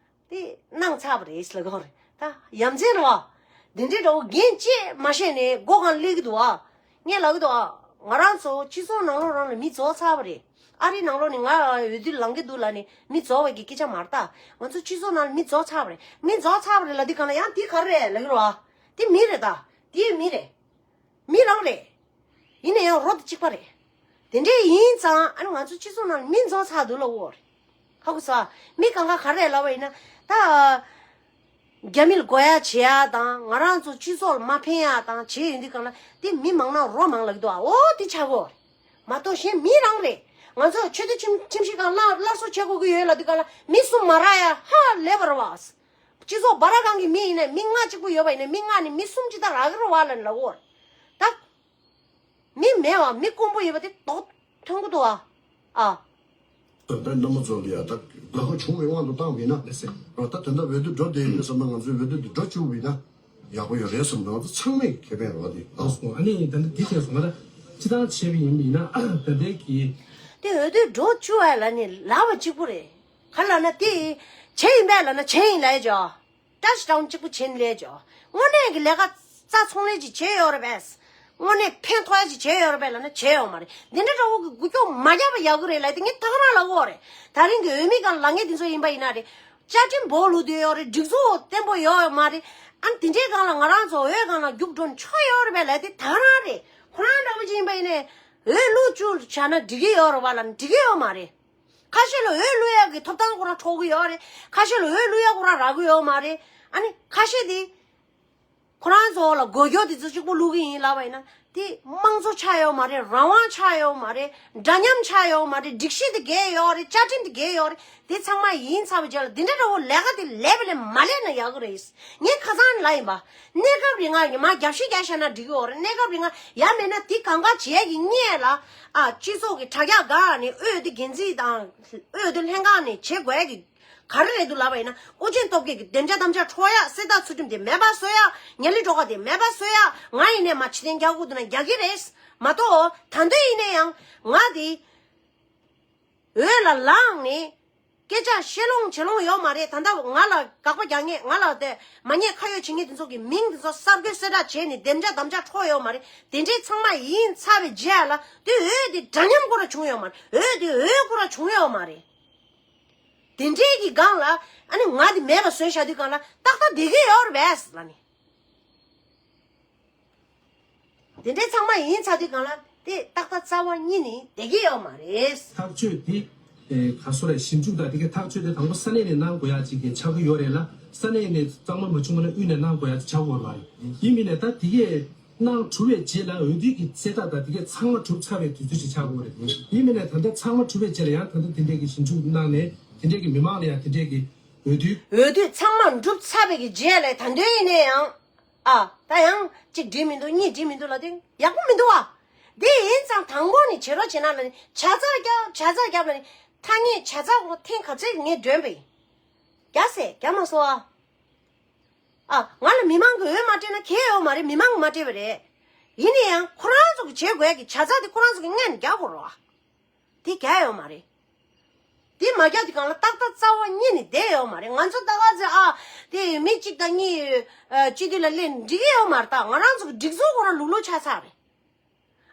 དེ་གནང་ཚར་བ་རེད་ལབ་ཀྱི་ཡོད་རེད། ད་ཡ་མཚན་རེད་བ། འདི་འདྲའི་འདྲ་བོ་འགན་བཅས་མ་བཞེས་ནས་སྒོ་གང་སླེབས་ཀྱི་འདུག་ཨ། ངས་ལབ་ཀྱི་འདུག་ཨ། ང་རང་ཚོ་སྤྱི་ཚོགས་ནང་ལོགས་རང་ལ་མི་རྫོགས་ཚར་བ་རེད། ཨ་རིའི་ནང་ལོགས་ནས་ང་འོས་བསྡུ་ལངས་ཀྱི་འདུག་ལབ་ནས་མི་རྫོགས་པའི་གི་སྐད་ཆ་མ་རེད་ད། ང་ཚོ་སྤྱི་ཚོགས་ནང་ལ་མི་རྫོགས་ཚར་བ་རེད། མི་རྫོགས་ཚར་བ་རེད་ལབ་དུས་གང་ལ་ཡང་དེ་ག་རེ་རེད་ལབ་ཀྱི་རེད་བ། དེ་མི་རེད་ད། དེ་མི་རེད། མི་རང་རེད། ཡིན་ན་ཡང་རོ་དང་གཅིག་པ་རེད། དེ་འདྲས་ཡིན་ཙང་ཨ་ནི་ང་ཚོ་སྤྱི་ཚོགས་ནང་ལ་མི་རྫོགས་ཚར་འདུག་ལབ་ཀྱི་ཡོད་རེད། ཧ་གོ་སོང་ཨ། མི་གང་ག་ག་རེ་ལབ་པ་ཡིན་ན་ད། རྒྱ་མི་ལ་དགོས་ཡ་བྱེད་ཡ་དང་ང་རང་ཚོ་སྤྱི་ཚོགས་ལ་མ་ཕན་ཡ་དང་བྱེད་ཡོང་དུས་གང་ལ་དེ་མི་མང་ན་རོ་མང་ལབ་ཀྱི་འདུག་ཨ། འོ་དེ་ཆགས་ཀྱི་ཡོད་རེད། མ་གཏོགས་གཞན་མི་རང་རེད། ང་ཚོ་ཆོས་སྡེ་ཁྲིམས་ཁྲིམས་ཞིབ་ཁང་སླར་སླར་གསོ་བྱེད་དགོས་ཀྱི་ཡོད་ལབ་དུས་གང་ལ་མི་གསུམ་མ་རག་ཡ་ཧ་ལས་པ་རེད་བ། སྤྱི་ཚོགས་བར་སྒང་གི་མི་ཡིན་ནའི་མི་ལྔ་གཅིག་པུ་ཡོད་པ་ཡིན་ནའི་མི་ལྔ་ནས་མི་གསུམ་ཅིག་ད་རག་གི་རེད་བ་ལབ་ནས་ལབ་ཀྱི་ཡོད་རེད། ད། མི་མེད་པ་མི་དཀོན་པོ་ཡོད་པ་དེ་རྡོག་ཐོན་གྱི་འདུག་ཨ། ཨ། ད་ལྟ་རྣམ་པ་ཚོ་ལ་ཡ་ད་དགོས་པ་བྱུང་བའི་དབང་དུ་བཏང་བ་ཡིན་ན་ལགས་སེ། རོ་ད་ད་ལྟ་འོས་བསྡུ་འགྲོ་བསྡད་ཡོད་བསམ་ན་ང་ཚོའི་འོས་བསྡུ་འདི་འགྲོ་བཅུག་པ་ཡིན་ན་ཡག་པོ་ཡོད་རེད་བསམ། ང་ཚོ་ཚང་མས་ཁེ་ཕན་རེད་བ་དེ། ལགས་སོ། ཨ་ནི་ད་ལྟ་འདི་བྱས་སོང་ང་ད་སྤྱི་བཏང་བྱས་པ་ཡིན་པ་ཡིན་ན་ད་ལྟའི་གི། དེ་འོས་བསྡུ་འགྲོ་བཅུག་པ་ལབ་ནས་ལབ་པ་གཅིག་པུ་རེད། ག་ལབ་ན་དེ་བྱས་ཡིན་པས་ལབ་ན་བྱས་ཡིན་ལབ་ཡ་ཅོ། ཊཆ་ཌའོན་གཅིག་པུ་བྱས་ནས་ལས་ཅོ། དངོས་གནས་ཀྱི་ལས་ཀ་རྩ་ཚོང་ལས་ཅིག་བྱས་ཡོད་རེད་པས། དངོས་གནས་ཕན་ཐོགས་ཡ་ཅིག་བྱས་ཡོད་རེད་པས་ལབ་ན་བྱས་ཡོད་མ་རེད། འདི་འདྲ་འདྲ་བོ་གི་འགུལ་སྐྱོད་མ་རྒྱབ་པ་ཡག་གི་རེད་ལབ་དེ་ངས་ད་ག་རང་ལབ་ཀྱི་ཡོད་རེད། ད་རིང་གི་འོས་མི་སྒང་ལ་ངས་འདི་ཚོ་ཡིན་པ་ཡིན་ན་རེད། བཅའ་ཁྲིམས་སྦོ་ལུག་དེ་ཡོད་རེད། སྒྲིག་འཛུགས་བརྟན་པོ་ཡོད་ཡོད་མ་རེད། ཨ་ནི་དེ་འདྲའི་སྒང་ལ་ང་རང་ཚོ་འོས་སྒང་ལ་རྒྱུགས་འགྲོ་ཆོག་ཡོད་རེད་པས་ལབ་དེ་ད་ག་རང་རེད། ཁོ་རང་འདྲ་བོ་ཅིག་ཡིན་པ་ཡིན་ནའི་འོས་བླུག་བཅུག་བྱས་ན་འགྲིག་གི་ཡོད་རེད་པ་ལབ་ན་འགྲིག་གི་ཡོད་མ་རེད། ཁ་ཤས་ལ་འོས་བླུག་ཡག་གི་ཐོབ་ཐང་ཁོ་རང་འཕྲོག་གི་ཡོད་རེད། ཁ་ཤས་ལ་འོས་བླུག་ཡག་ཁོ་རང་རག་གི་ཡོད་མ་རེད། ཨ་ནི་ཁ་ཤས་དེ་ཁོ་རང་ཚོ་ལ་དགོས་རྒྱུ་དེ་ཚོ་གཅིག་པུ་བླུག་གི་ཡིན་ལབ་པ་ཡིན་ན་དེ་དམངས་གཙོ་ཆགས་ཡོད་མ་རེད། རང་དབང་ཆགས་ཡོད་མ་རེད། འདྲ་མཉམ་ཆགས་ཡོད་མ་རེད། སྒྲིག་གཞི་དེ་འགལ་ཡོད་རེད། བཅའ་ཁྲིམས་དེ་འགལ་ཡོད་རེད། དེ་ཚང་མ་ཡིན་ཚར་བའི་རྗེས་ལ་འདི་འདྲ་འདྲ་བོ་ལས་ཀ་དེ་ལས་པ་ལས་མ་ལས་ན་ཡག་གི་རེད། ངས་ཁ་སང་ལབ་ཡིན་པ། གནས་སྐབས་རིང་ང་ཉི་མ་རྒྱབ་བཤིག་རྒྱག་བཞག་ན་འགྲིག་གི་ཡོད་རེད། གནས་སྐབས་རིང་ང་ཡ་མེད་ན་དེ་གང་ག་བྱེད་ཀྱི་སྔོན་ལ་ཨ་སྤྱི་ཚོགས་ཀྱི་དྲ་རྒྱ་སྒང་ནས་འོས་བསྡུ་འགན་འཛིན་དང་འོས་བསྡུ་ལྷན་ཁང་ནས་བྱེད་དགོས་ཀྱི་ག་རེ་རེད་འདུག་ལབ་པ་ཡིན་ན། ཨོ་རྒྱན་སྟོབས་རྒྱལ་གྱི་བདེ་འཇགས་དམ་བཅའ་འཕྲོག་ཡག་གསལ་བསྒྲགས་ཚུལ་ཁྲིམས་དེ་མེད་པ་བཟོ་ཡག་ཉ་ལི་སྒྲོལ་དཀར་དེ་མེད་པ་བཟོ་ཡག་ང་ཡིན་ནས་མ་ཕྱི་ཐེན་རྒྱག་དགོས་འདུག་ན་རྒྱག་གི་རེད། མ་གཏོགས་ད་འདོད་ཡིན་ནས་ཡང་ང་དེ། འོས་ལ་ལངས་ནས་སྐད་ཆ་བཤད་ལོང་བྱེད་ལོང་ཡོད་མ་རེད། ད་ལྟ་ང་ལ་དགག་པ་རྒྱག་མཁན་ང་ལ་དེ་མ་ཉེས་ཁ་གཡོགས་བྱེད་མཁན་དེ་ཚོ་གི་མིང་དེ་ཚོ་གསར་འགོད་གསལ་བསྒྲགས་བྱས་ནས་བདེ་འཇགས་དམ་བཅའ་འཕྲོག་ཡོད་མ་རེད། དེ་འདྲའི་ཚང་མ་ཡིན་ཚར་བའི་རྗེས་ལ་དེ་འོས་དེ་འདྲ་མཉམ་ཁོ་ར་བྱུང་ཡོད་མ་རེད། འོས་དེ་འོས་ཁོ་ར་བྱུང་ཡོད་མ་རེད། དེ་འདྲའི་གི་སྒང་ལ་ཨ་ནི་ང་དེ་མེད་པ་བཟོས་བཞག་དུས་སྒང་ལ་ཏག་ཏག་བསྡད་ཀྱི་ཡོད་རེད་པས་ལབ་ནི། དེ་འདྲའི་ཚང་མ་ཡིན་ཚར་དུས་སྒང་ལ་དེ་ཏག་ཏག་རྩ་བ་ཉིད་ནས་བསྡད་ཀྱི་ཡོད་མ་རེད། ཐག་གཅོད་དེ་ཨེ་ག་སོ་རེད། ཞིབ་འཇུག་དང་དེ་གའི་ཐག་གཅོད་དེ་དང་པོ་ས་གནས་ནས་གནང་དགོས་ཡག་ཅིག་གི་ཆགས་ཀྱི་ཡོད་རེད་ལ། ས་གནས་ནས་གཙང་མ་མ་བྱུང་བ་ན་དབུས་ནས་གནང་དགོས་ཡག་ཅིག་ཆགས་ཀྱི་ཡོད་རེད་པ། ཡིན་མིན་ནས་ད་དེ་གས་གནང་གྲུབ་པའི་རྗེས་ལ་འོས་བསྡུ་གི་གསལ་བསྒྲགས་དང་དེ་གས་ཚང་མ་གྲུབ་ཚར་བའི་དུས་ཚོད་ཅིག་ཆགས་ཀྱི་ཡོད་རེད། ཡིན་མིན་ནས་ད་ལྟ་ཚང་མ་གྲུབ་པའི་རྗེས་ལ་ཡང་ད་ལྟ་དེ་འདྲས་ཀྱི་ཞིབ་འཇུག་གནང་ནས་དེ་འདྲས་ཀྱི་མི་མང་ལ་ཡང་དེ་འདྲས་ཀྱི་འོས་བསྡུ། འོས་བསྡུ་ཚང་མ་འགྲུབ་ཚར་བའི་གི་རྗེས་ལ་ད་དུང་ཡིན་ནའི་ཡང་། ཨ། ད་ཡང་གཅིག་འགྲིག་མི་འདུག་གཉིས་འགྲིག་མི་འདུག་ལབ་དུས་ཡག་པོ་མི་འདུག་བ། དེ་ཡིན་ཙང་དང་པོ་ནས་བྱེད་རོགས་བྱེད་ན་ལབ་ནས་ཇ་ཚ་རྒྱབ་ཇ་ཚ་རྒྱབ་ལབ་ནས་ཐ་སྙད་ཇ་ཚ་ཁོ་ཐེངས་ག་ཚོད་ངས་འདོན་པ་ཡིན། རྒྱག་སེ་རྒྱག་མ་སོང་ཨ། ཨ། ང་ལ་མི་མང་གི་འོས་མ་སྤྲད་ན་གལ་ཡོད་མ་རེད། མི་མང་གིས་མ་སྤྲད་པ་རེད། ཡིན་ན་ཡང་ཁོ་རང་ཚོ་གི་བྱེད་དགོས་ཀྱི་ཇ་ཚ་དེ་ཁོ་རང་ཚོ་གི་སྔོན་ནས་རྒྱག་དགོས་རེད་བ། དེ་གལ་ཡོད་མ་རེད། དེ་མ་རྒྱག་དུས་སྒང་ལ་ཏག་ཏག་རྩ་བ་ཉིད་ནས་བསྡད་ཡོད་མ་རེད། ང་ཚོ་ད་ག་ཚོད་ཨ་དེ་མི་གཅིག་དང་གཉིས་ཨ་སྤྱི་འཐུས་ལ་སླེབས་འགྲིག་གི་ཡོད་མ་རེད། ད་ང་རང་ཚོ་གི་སྒྲིག་འཛུགས་ཁོ་རང་ལུག་ལུག་ཆགས་ཚར་རེད།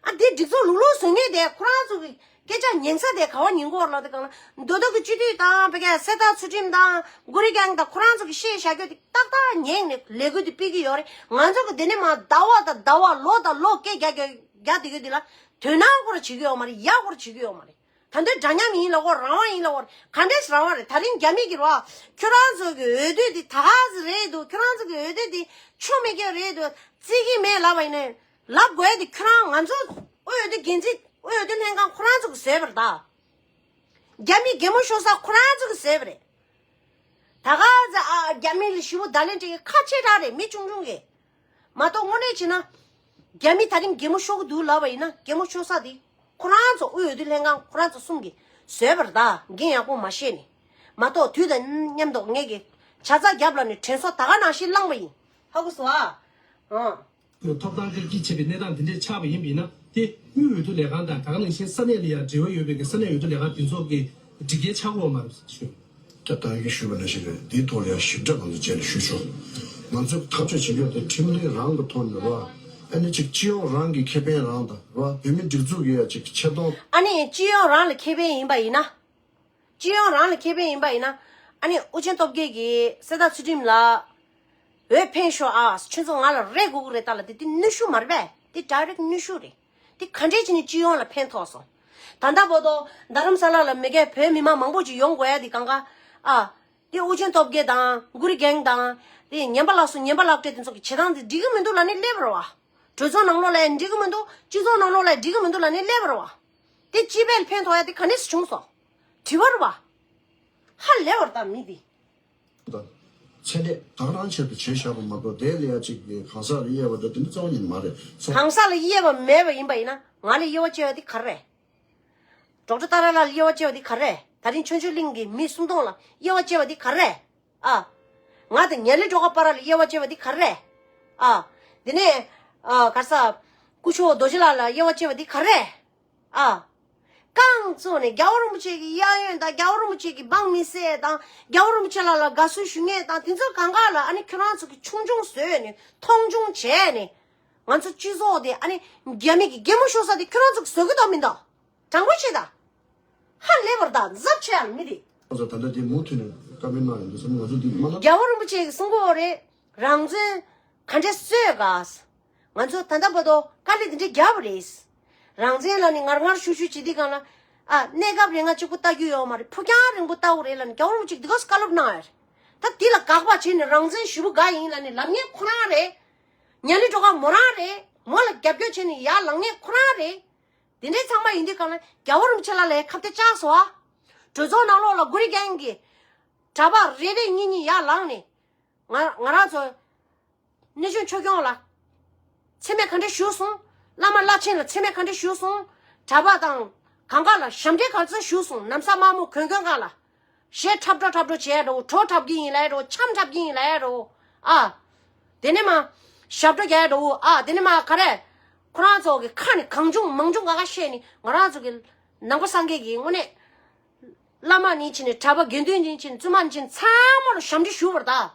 ཨ་དེ་སྒྲིག་འཛུགས་ལུག་ལུག་བཟོ་མཁན་དེ་ཁོ་རང་ཚོ་གི་སྐད་ཆ་ཉན་ས་དེ་ག་བ་ཉན་གི་ཡོད་རེད་ལབ་དུས་སྒང་ལ་མདོ་སྟོད་ཀྱི་སྤྱི་འཐུས་དང་ཕ་གིའི་གསེར་རྟ་ཚུལ་ཁྲིམས་དང་གུ་རི་རྒྱལ་དང་ཁོ་རང་ཚོ་གི་བཤད་བཞག་རྒྱུ་དེ་ཏག་ཏག་ཉན་ནས་ལས་འགུལ་དེ་སྤེལ་གི་ཡོད་རེད། ང་ཚོ་གི་དེ་ནས་མ་ཟླ་བ་དང་ཟླ་བ་ལོ་དང་ལོ་སྐད་རྒྱག་རྒྱག་རྒྱག་བསྡད་རྒྱུ་དེ་ལ་དོ་སྣང་ཁོ་རང་བྱེད་ཀྱི་ཡོད་མ་རེད། ཡག་པོ་བྱེད་ཀྱི་ཡོད་མ་རེད། ད་འདོད་འདྲ་མཉམ་ཡིན་ལབ་གོ་རང་དབང་ཡིན་ལབ་གོ་ག་འདྲས་རང་དབང་རེད། ད་རིང་རྒྱ་མི་གིས་རོ་ཁྱོད་རང་ཚོ་གི་འོས་བསྡུ་འདི་ད་ག་ཟིག་རེད་འདུག་ཁྱོད་རང་ཚོ་གི་འོས་བསྡུ་འདི་ཆོ་མེད་རྒྱུ་རེད་འདུག་བརྩི་གི་མེད་ལབ་པ་ཡིན་ནའི་ལབ་དགོས་འདི་ཁྱོད་རང་ང་ཚོ་འོས་བསྡུ་འགན་འཛིན་འོས་བསྡུ་ལྷན་ཁང་ཁོ་རང་ཚོ་གིས་བཟོས་པ་རེད་ད། རྒྱ་མི་གད་མོ་ཤོར་ས་ཁོ་རང་ཚོ་གིས་བཟོས་པ་རེད། ད་ག་ཟེ་ཨ་རྒྱ་མི་ལ་ཞི་བོ་བརྡ་ལན་སྤྲད་ཀྱི་ཁ་ཆེ་དྲགས་རེད། མི་ཆུང་ཆུང་གི་མ་གཏོགས་དངོས་གནས་བྱས་ན་རྒྱ་མི་ད་རིང་གད་མོ་ཤོར་གི་འདུག་ལབ་པ་ཡིན་ན་གད་མོ་ཤོར་ས་དེ་ཁོ་རང་ཚོ་དབུས་འོས་བསྡུ་ལྷན་ཁང་ཁོ་རང་ཚོ་གསུམ་གྱིས་བཟོས་པ་རེད་ད། འགན་ཡག་པོ་མ་བཞེས་ནས་མ་གཏོགས་དུས་དང་མཉམ་དུ་ངས་ཀྱི་ཇ་ཚ་རྒྱབ་ལབ་ནས་དྲན་གསོ་ད་ག་ནང་བཞིན་བླངས་པ་ཡིན། ཧ་གོ་སོང་ཨ། ཨང་། ཐོབ་ཐང་གི་རྩིས་བྱས་པའི་གནས་སྟངས་འདི་འདྲས་ཆགས་པ་ཡིན་པས་ན་དེ་དབུས་འོས་བསྡུ་ལས་ཁང་དང་ད་ག་ནང་བཞིན་ས་གནས་ལ་ཡང་འབྲེལ་བ་ཡོད་པའི་གི་ས་གནས་འོས་བསྡུ་ལས་ཁང་དེ་ཚོ་གི་སྒྲིག་འགལ་ཆགས་ཀྱི་ཡོད་མ་རེད་ཞུ། ད་ལྟ་གིན་ཞུས་པ་ནང་བཞིན་རེད། འདིའི་ཐོག་ལ་ཡང་ཞིབ་ཕྲ་ང་ཚོ་རྗེས་ལ་ཞུ་ཆོག་ང་ཚོས་ཐག་གཅོད་བྱེད་རྒྱུ་དེ་ཁྲིམས་ལུགས་རང་གི་ཐོག་ནས་རེད་བ། ཨ་ནི་ཅིག་སྤྱི་ཡོངས་རང་གི་ཁེ་ཕན་རང་དང་རེད་བ། བོད་མི་སྒྲིག་འཛུགས་ཀྱི་ཡ་ཅིག་ཆེ་མཐོང་། ཨ་ནི་སྤྱི་ཡོངས་རང་ལ་ཁེ་ཕན་ཡིན་པ་ཡིན་ན། སྤྱི་ཡོངས་རང་ལ་ཁེ་ཕན་ཡིན་པ་ཡིན་ན། ཨ་ནི་ཨུ་ཆེན་སྟོབས་རྒྱལ་གྱིས་གསེར་རྟ་ཚུལ་ཁྲིམས་ལ་འོས་འཕེན་ཤོག་ཨ། ཁྱོད་ཚོ་ང་ལ་རེ་དགོས་ཀྱི་རེད་ད་ལབ་དེ་དེ་གནོན་ཤུགས་མ་རེད་པས། དེ་ཌའི་རེག་གནོན་ཤུགས་རེད། དེ་ག་འདྲས་བྱས་ནས་སྤྱི་ཡོངས་ལ་ཕན་ཐོགས་སོང་། ད་ལྟ་བར་དུ་རྡ་རམ་ས་ལ་ལ་མི་སྒེར་བོད་མི་མང་མང་པོ་ཅིག་ཡོང་དགོས་ཡ་དེ་གང་ག་ཨ། དེ་ཨུ་ཆེན་སྟོབས་རྒྱལ་དང་གུ་རི་གེང་དང་། དེ་ངན་པ་ལགས་སུ་ངན་པ་ལག་སྤྲད་དེ་ཚོ་གི་བྱེད་སྟངས་དེ་འགྲིག་གི་མི་འདུག་ལབ་ནས་སླེབས་རེད་བ། གྲོས་ཚོགས་ནང་ལོགས་ལ་ཡང་འགྲིག་གི་མི་འདུག་སྤྱི་ཚོགས་ནང་ལོགས་ལ་ཡང་འགྲིག་གི་མི་འདུག་ལབ་ནས་སླེབས་རེད་བ། དེ་སྤྱི་པས་ཕན་ཐོགས་ཡ་དེ་ག་ནས་སུ་བྱུང་སོང་། དྲི་བ་རེད་བ། ཧ་ལས་པ་རེད་ད་མི་དེ། ཚད་ལས་གང་རང་ཆེད་དུ་བྱས་བཞག་པ་མ་གཏོགས་དེ་ལ་ཡ་གཅིག་གི་གང་ཟག་ལ་དབྱེ་བ་དང་དེ་འདྲ་རྩ་བ་ཉིད་མ་རེད་སོ། གང་ཟག་ལ་དབྱེ་བ་མེད་པ་ཡིན་པ་ཡིན་ན་ང་ལ་དབྱེ་བ་བཅད་པ་དེ་ག་རེ་རེད། ཌོག་ཊར་ཏཱ་ར་ལགས་ལ་དབྱེ་བ་བཅད་པ་དེ་ག་རེ་རེད། ད་རིང་ཆོས་འབྱོར་གླིང་གི་མི་སུམ་སྟོང་ལ་དབྱེ་བ་བཅད་པ་དེ་ག་རེ་རེད། ཨ། ང་དང་ངན་ལྷད་སྒྲོལ་དཀར་བར་ལ་དབྱེ་བ་བཅད་པ་དེ་ག་རེ་རེད། ཨ། དེ་ནས་ཨ་ག་རེ་ཟ། སྐུ་ཞབས་རྡོ་རྗེ་ལགས་ལ་དབྱེ་བ་བཅད་པ་དེ་ག་རེ་རེད། ཨ། རྐང་བཙུགས་ནས་རྒྱལ་བ་རིན་པོ་ཆེ་གི་གཡས་གཡོན་དང་རྒྱལ་བ་རིན་པོ་ཆེ་གི་འབངས་མི་སེར་དང་རྒྱལ་བ་རིན་པོ་ཆེ་ལགས་ལ་དགའ་བསུ་ཞུ་མཁན་དང་དེ་ཚོ་གང་ག་ལ་ཨ་ནི་ཁྱོད་རང་ཚོ་གི་ཆུང་ཆུང་བཟོས་ནས་མཐོང་ཆུང་བྱས་ནས་ང་ཚོ་སྤྱི་ཚོགས་དེ་ཨ་ནི་རྒྱ་མི་གི་རྒན་མོ་ཤོར་ས་དེ་ཁྱོད་རང་ཚོ་གི་བཟོ་གི་འདུག་མི་འདུག་དྲང་པོ་བཤད་ད། ཧ་ལས་པར་ད་གཟབ་བྱས་ཨ་མི་དེ། ང་ཚོ་ད་ལྟ་དེ་མུ་མཐུད་ནས་བཀའ་མོལ་གནང་ཡོང་དུས་ཙམ་ང་ཚོ་འདི་མ་ལ། རྒྱལ་བ་རིན་པོ་ཆེ་གི་གསུང་གི་ཡོད་རེད། རང་བཙན་ག་འདྲས་རྩོད་ག་ང་ཚོ་ད་ལྟ་བར་དུ་དཀའ་ལས་འདི་འདྲས་བརྒྱབ་པ་རེད། རང་བཙན་ལ་ནི་ངར་ངར་ཤུགས་ཤུགས་བྱེད་དུས་སྒང་ལ། ཨ། གནས་སྐབས་རིང་ང་གཅིག་པུ་ལྟ་རྒྱུ་ཡོད་མ་རེད། ཕུགས་རྒྱང་རིང་པོ་ལྟ་དགོས་རེད་ལབ་ནས་རྒྱལ་བ་རིན་པོ་ཆེས་འདི་ག་བཀའ་སློབ་གནང་ཡོད་རེད། ད་འདི་ལ་དགག་པ་བྱས་ནས་རང་བཙན་ཞེ་པོ་དགའ་ཡིན་ལབ་ནས་ལབ་མཁན་ཁོ་རང་རེད། ངན་ལྷད་སྒྲོལ་དཀར་མོ་རང་རེད། མོ་ལ་རྒྱབ་སྐྱོར་བྱས་ནས་ཡར་ལངས་མཁན་ཁོ་རང་རེད། དེ་འདྲའི་ཚང་མ་ཡིན་དུས་སྒང་ལ་རྒྱལ་བ་རིན་པོ་ཆེ་ལགས་ལ་ཁ་གཏད་བཅག་སོང་ཨ། གྲོས་ཚོགས་ནང་ལོགས་ལ་གུ་རི་གེང་གི་གྲྭ་པ་རེ་རེ་གཉིས་གཉིས་ཡར་ལངས་ནས། ང་ང་རང་ཚོ་གནས་ཆུང་ཆོས་སྐྱོང་ལ་མཚན་སྨད་ག་འདྲ་ཞུས་སོང་། བླ་མ་བླ་ཆེན་ལ་མཚན་སྨད་ག་འདྲ་ཞུས་སོང་། གྲྭ་པ་དང་གང་ག་ལ་ཞབས་འདྲེན་ག་ཚོད་ཞུས་སོང་། ན་བཟའ་དམར་མོ་གྱོན་གྱོན་ག་ལ། གཞས་འཁྲབ་འགྲོ་འཁྲབ་འགྲོ་བྱས་འགྲོ། བྲོ་འཁྲབ་ཀྱི་ཡིན་ལབ་འགྲོ། འཆམ་འཁྲབ་ཀྱི་ཡིན་ལབ་འགྲོ། ཨ། དེ་ནས་མ། ཞབས་བྲོ་རྒྱག་འགྲོ། ཨ། དེ་ནས་མ་ག་རེ། ཁོ་རང་ཚོ་གི་ཁ་ནས་གང་བྱུང་མང་བྱུང་ག་ག་བཤད་ནས་ང་རང་ཚོ་གི་ནང་པ་སངས་རྒྱས་ཀྱི་དངོས་གནས། བླ་མ་ནས་བྱས་ནས་གྲྭ་པ་དགེ་འདུན་ནས་བྱས་ནས་བཙུན་མ་ནས་བྱས་ནས་ཚང་མ་ལ་ཞབས་འདྲེན་ཞུ་བར་གདའ།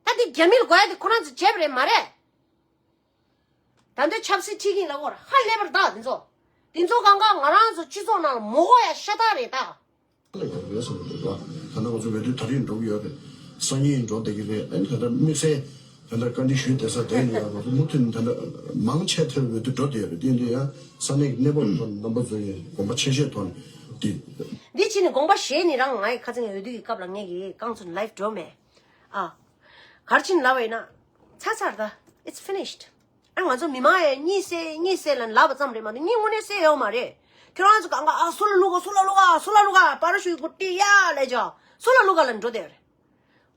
ད་འདི་རྒྱ་མི་ལ་དགོས་ཡ་དེ་ཁོ་རང་ཚོ་བྱས་པ་རེད་མ་རེད། ད་འདི་ཆབ་སྲིད་ཁྲིད་ཀྱིན་ལ་འོར་ཧ་ལས་པར་གདའ་འདི་ཚོ། འདི་ཚོ་གང་ག་ང་རང་ཚོ་སྤྱི་ཚོགས་ནང་ལ་མི་དགོས་ཡ་ཤ་སྟག་རེད་ད། ལ་ཡོད་རེད་བསམ་གྱི་འདུག་ད་ལྟ་ང་ཚོ་འོས་བསྡུ་ད་རེས་འགྲོ་གི་ཡོད་རེད། སང་ཉིན་འགྲོ་བསྡད་ཀྱི་རེད། ཨ་ནི་ད་ལྟ་དམིགས་བསལ་ད་ལྟ་བཀའ་འདྲི་ཞུས་བསྡད་ས་དེ་ཡིན་ཡང་ང་ཚོ་མུ་མཐུད་ནས་ད་ལྟ་མང་ཆེ་ཐེར་འོས་བསྡུ་འགྲོ་བསྡད་ཡོད་རེད། དེ་འདྲ་ཡང་ས་གནས་ཀྱི་གནས་བབ་ཐོག་ནས་རྣམ་པ་ཚོ་ཡིས་དགོངས་པ་ཆེ་ཤོས་ཐོག་ནས་འདི། འདི་ཕྱིན་ནས་དགོངས་པ་བཞེས་ནི་རང་ང་ཡི་ཁ་སང་འོས་བསྡུ་གི་སྐབས་ལ་ངས་ཀྱི་རྐང་ཚུགས་ལའིབ་འགྲོ་མེད། ཨ། གར་ཕྱིན་ལབ་པ་ཡིན་ན། ཚར་ཚར་ད། It's finished. ཨ་ང་ཚོ་མི་མང་ཡང་གཉིད་སད་གཉིད་སད་ལབ་པ་ཙམ་རེད་མ་གཏོགས་གཉིད་དངོས་གནས་སད་ཡོད་མ་རེད། ཁྱོད་རང་ཚོ་གང་ག་ཨ་སུ་ལ་བླུག་ག་སུ་ལ་བླུག་ག་སུ་ལ་བླུག་ག་པ་ར་ཤུ་ཊི་གོ་ཏི་ཡ་ལས་ཇོ་སུ་ལ་བླུག་ག་ལ་འགྲོ་བསྡད་རེད།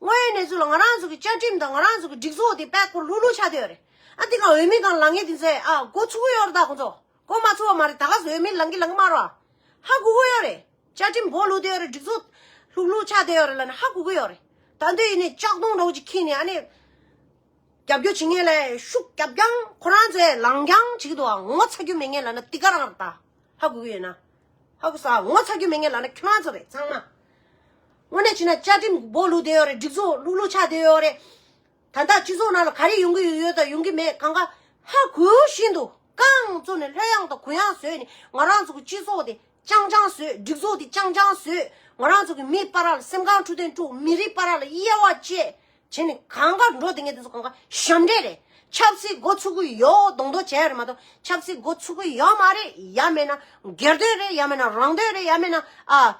དངོས་ཡོད་གནས་ཚུལ་ལ་ང་རང་ཚོ་གི་བཅའ་ཁྲིམས་དང་ང་རང་ཚོ་གི་སྒྲིག་འཛུགས་དེ་པད་ཁོ་ལྷུག་ལྷུག་ཆགས་བསྡད་ཡོད་རེད། ཨ་དེ་ག་འོས་མི་གང་ལངས་ངེས་དེ་ཚོས་ཨ་འགོ་ཚུགས་གི་ཡོད་རེད་ད་ཁོ་ཚོ། གོ་མ་ཚོར་བ་མ་རེད། ད་ག་ཟེ་མི་ལང་གི་ལང་གི་མ་རོ། ཧ་གོ་གི་ཡོད་རེད། བཅའ་ཁྲིམས་སྒོ་ལུག་བསྡད་ཡོད་རེད། སྒྲིག་འཛུགས་ལྷུག་ལྷུག་ཆགས་བསྡད་ཡོད་རེད་ལབ་ནས་ཧ་གོ་གི་ཡོད་རེད། ད་འདི་ཡིན་ནས་ལྕགས་རྡུང་འདྲ་བོ་ཅིག་ཁྱེར་ནས་ཨ་ནི། རྒྱབ་སྐྱོར་བྱེད་མཁན་ལ་ཤུགས་རྒྱབ་རྐྱང་ཁོ་རང་ཚོས་ལང་རྐྱང་བྱེད་ཀྱི་འདུག་ཨ་ངོ་ཚ་རྒྱུ་མེད་མཁན་ལབ་ན་འདི་ག་རང་རེད་ད། ཧ་གོ་གི་ཡོད་ན། ཧ་གོ་ས་ངོ་ཚ་རྒྱུ་མེད་མཁན་ལབ་ན་ཁྱོད་རང་ཚོ་རེད་ཚང་མ། དངོས་གནས་བྱས་ན་བཅའ་ཁྲིམས་སྒོ་ལུག་བསྡད་ཡོད་རེད། སྒྲིག་འཛུགས་ལྷུག་ལྷུག་ཆགས་བསྡད་ཡོད་རེད། ད་ལྟ་སྤྱི་ཚོགས་ནང་ལ་ག་རེ་ཡོང་གི་ཡོད་དང་ཡོང་གི་མེད་གང་ག་ཧ་གོ་བཞིན་དུ་རྐང་བཙུགས་ནས་ལྷོད་ཡངས་དང་གུ་ཡངས་བཟོས་ནས་ང་རང་ཚོ་གི་སྤྱི་ཚོགས་དེ་རྐྱང་རྐྱང་བཟོས། སྒྲིག་འཛུགས་དེ་རྐྱང་རྐྱང་བཟོས། ང་རང་ཚོ་གི་མིའི་བར་ལ་སེམས་ཁམས་འཕྲོད་བསྟེན་དཀྲུགས། མི་རིགས་བར་ལ་དབྱེ་བ་བཅད་བྱས་ནས་གང་ག་འགྲོ་བསྡད་མཁན་དེ་ཚོ་གང་ག་ཞབས་འདྲེན་རེད། ཆབ་སྲིད་འགོ་ཚུགས་ཀྱི་ཡོད་མདོག་མདོག་བྱས་རེད་མ་གཏོགས་ཆབ་སྲིད་འགོ་ཚུགས་ཀྱི་ཡོད་མ་རེད། ཡང་མིན་ན་སྒེར་དོན་རེད། ཡང་མིན་ན་རང་དོན་རེད། ཡང་མིན་ན་ཨ།